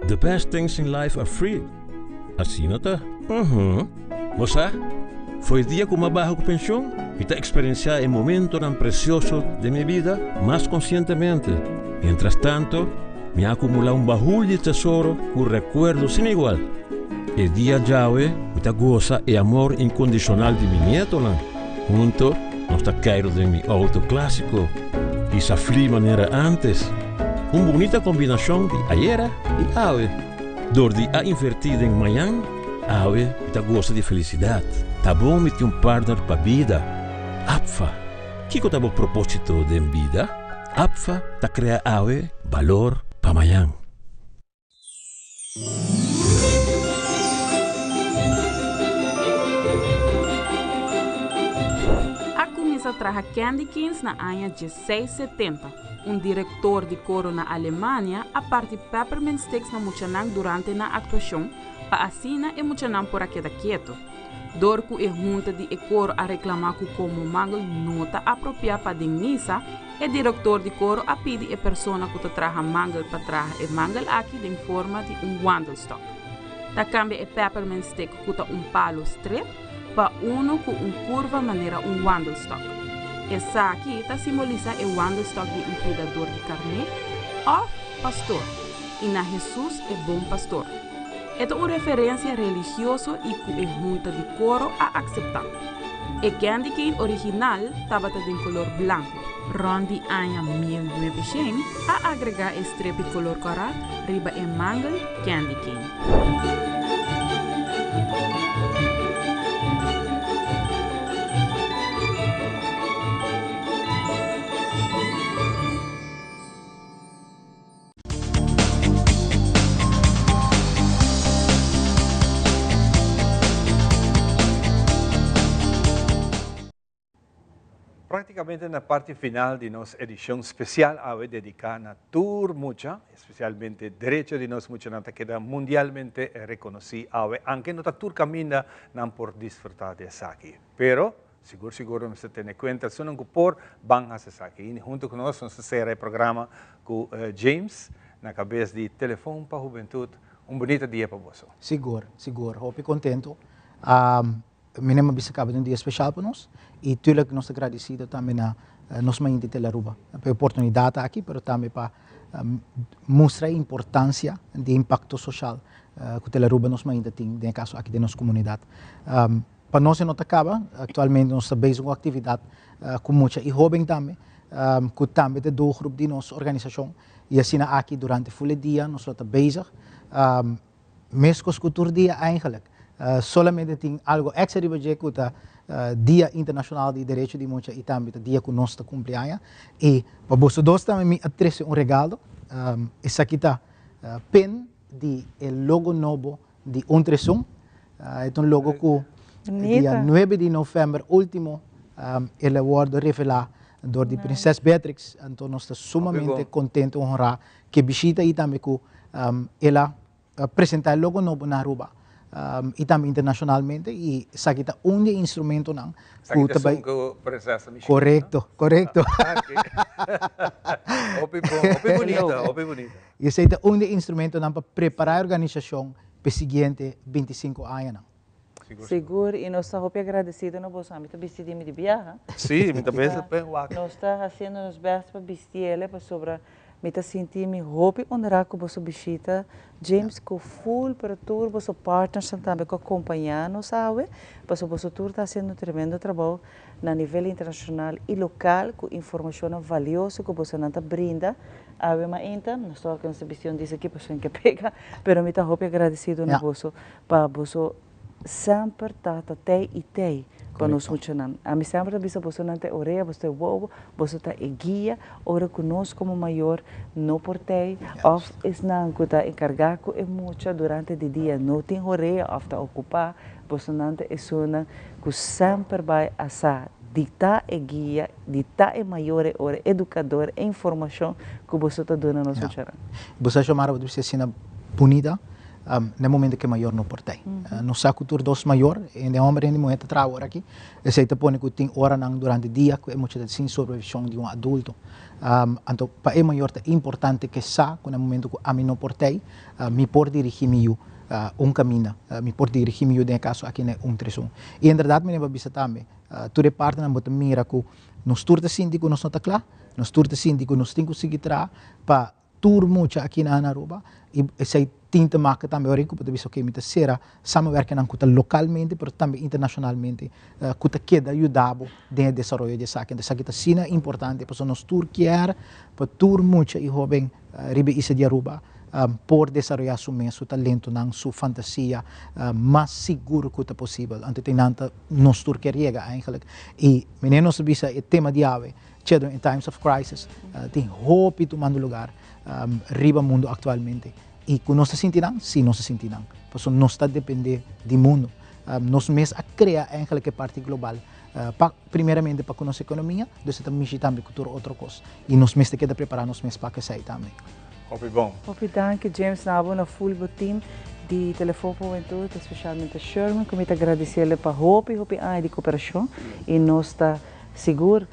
The best things in life are free. Asina ta? Uhum. Bo sa, for e dia ku m'a baha ku penshon, mi ta eksperensiá e momentonan presioso den mi bida mas konsientemente. Mientras tanto, mi a akumulá un bahul di tesoro ku rekuerdo sin igual. E dia djawe mi ta gosa e amor inkondishonal di mi nietonan. Hunto nos ta keiru den mi outo klásiko i sa fli manera ántes. Un bunita kombinashon di ayera i awe. Dor di a invertí den mañan, awe mi ta gosa di felisidat. Ta bon mi tin un partner pa bida. APFA, kiko ta bo propósito den bida? APFA ta krea awe balor pa mañan. A kuminsá traha candy canes na aña 1670. Un direktor di koro na Alemania a parti peppermint sticks na muchanan durante nan aktuashon pa asina e muchanan por a keda keto. Dor ku e hunta di e koro a reklamá ku komo mangel no ta apropiá pa den misa, e direktor di koro a pidi e persona ku ta traha mangel pa traha e mangel aki den forma di un wandelstok. Ta kambia e peppermint stick ku ta un palu stret pa unu ku un kurva manera un wandelstok. Esaki ta simbolisá e wandelstok di un kuidador di karné òf pastor i na Hesus e bon pastor. E ta un referensia religioso i ku e hunta di koro a akseptá. E candy cane original tabata den kolor blanku. Rònt di aña 1900 a agregá e strepi kolor kòrá riba e mangel candy cane. Prácticamente na parti final di nos edicion special awe dedica na tur mucha, especialmente derecho di nos muchanan ta keda mundialmente reconoci awe, anke no ta tur caminda nan por disfruta di esaki. Pero Sigur sigur nos mester tene cuenta esunnan cu por ban haci esaki. Y hunto cu nos, nos ta cera e programa cu James na cabes di Telefon pa Hubentud. Un bunita dia pa boso. Sigur, sigur. Hopi contento. Mi nem a bisa caba di un dia special pa nos. Y tuurlijk nos ta gradicido tambe na nos mainti Tele Aruba pa e oportunidad aki, pero tambe pa mustra e importancia di e impacto social cu Tele Aruba nos mainta tin den e caso aki den nos comunidad. Pa nos e no ta kaba, aktualmente nos ta bezig ku aktividat ku mucha i hóben tambe, ku tambe ta doelgroep di nos organisashon i asina aki durante ful e dia nos lo ta bezig meskos ku tur dia eigenlik. Solamente tin algo èkstra riba dje ku ta Dia Internashonal di Derecho di Mucha i tambe ta dia ku nos ta kumpli aña. I pa boso dos tambe mi a trese un regalo, esaki ta pen di e logo nobo di un tresun. E ta un logo ku dia nuebe di novèmber último el a wòrdu revelá dor di Prinses Beatrix. Anto nos ta sumamente kontentu i honrá ku e bishita i tambe ku el a presentá e logo nobo na Aruba i tambe internashonalmente i esaki ta un di e instrumentonan ku ta bai. Korekto, korekto. Hopi bon, hopi bunita, hopi bunita. I esei ta un di e instrumentonan pa prepará e organisashon pa e siguiente bintisinko añanan. Sigur, i nos ta hopi agradesido na boso. Ami ta bisti di mi di biaha. Sí, mi ta bes pen wak. Nos ta hasiendo nos best pa bisti ele pasobra mi ta sinti mi hopi honrá ku boso bishita, James, ku ful pero tur boso partnersnan tambe ku a kompañá nos awe, pasobra boso tur ta hasiendo un tremendo trabou na nivel internashonal i lokal ku informashonnan valioso ku bosonan ta brinda awe mainta. Nos ta wak nos ta bisti un dis aki pasobra ke pega, pero mi ta hopi agradesido na boso pa boso semper ta ta tei i tei. Pa nos muchanan. Ami semper ta bisa bosonan ta e orea, boso ta e wowo, boso ta e guia ora ku nos komo mayor no por tei òf esnan ku ta enkargá ku e mucha durante di dia no tin horea òf ta okupá, bosonan ta esunnan ku semper bai a sa di ta e guia, di ta e mayor e ora, edukador, e informashon ku boso ta duna nos muchanan. Bo sa Xiomara, bo ta bisa asina bunita. Na e momento ku e mayor no por ta ei. Nos sa ku tur dos mayor, hende homber i hende muher ta traha ora aki. Esei ta pone ku tin oranan durante dia ku e mucha ta sin supervishon di un adulto. Anto pa e mayor ta importante ku e sa ku na e momento ku ami no por ta ei, mi por dirigí mi yu un kaminda, mi por dirigí mi yu den e kaso aki na e 131. I enderdat mi a bisa tambe, tur e partinan bo ta mira ku nos tur ta sinti ku nos no ta kla, nos tur ta sinti ku nos tin ku sigui traha pa Tur mucha aki na Aruba y esey tin te maken tambe ora cu bo ta bisa ok mi ta cera samenwerkingnan cu ta localmente pero tambe internacionalmente cu ta keda yuda bo den e desaroyo di esaki. Entonces esaki ta asina importante pasobra nos tur kier pa tur mucha y hoben riba e isla di Aruba por desaroya su mes, su talentonan, su fantasia mas sigur cu ta posibel. Anto tin nan ta nos tur kier yega eigenlijk. Y mene nos ta bisa e tema di awe Children in Times of Crisis tin hopi tumando lugar riba mundo actualmente y cu nos ta sinti nan? Si nos ta sinti nan, pasobra nos ta depende di mundo. Nos mes a crea eigenlijk e parti global pa primeramente pa cu nos economia, dus e ta mishi tambe cu tur otro cos y nos mes ta keda prepara nos mes pa esey tambe. Hopi bon. Hopi danki James na abo na full bo team di Telefon pa Hubentud, especialmente Sherman cu mi ta gradiciele pa hopi hopi aña di cooperacion y nos ta Sigur,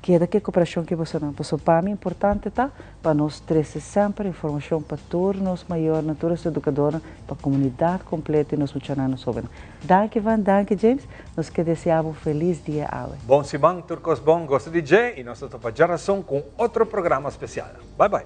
keda ku e koperashon ku bosonan. Pasobra pa mi importante ta pa nos trese semper informashon pa tur nos mayornan, tur nos edukadornan, pa komunidat kompleto i nos muchanan, nos hóbennan. Danki Van, danki James. Nos ke desea bo un felis dia awe. Bon siman, tur kos bon, gosa di dje i nos ta topa djarason ku un otro programa spesial. Bai bai.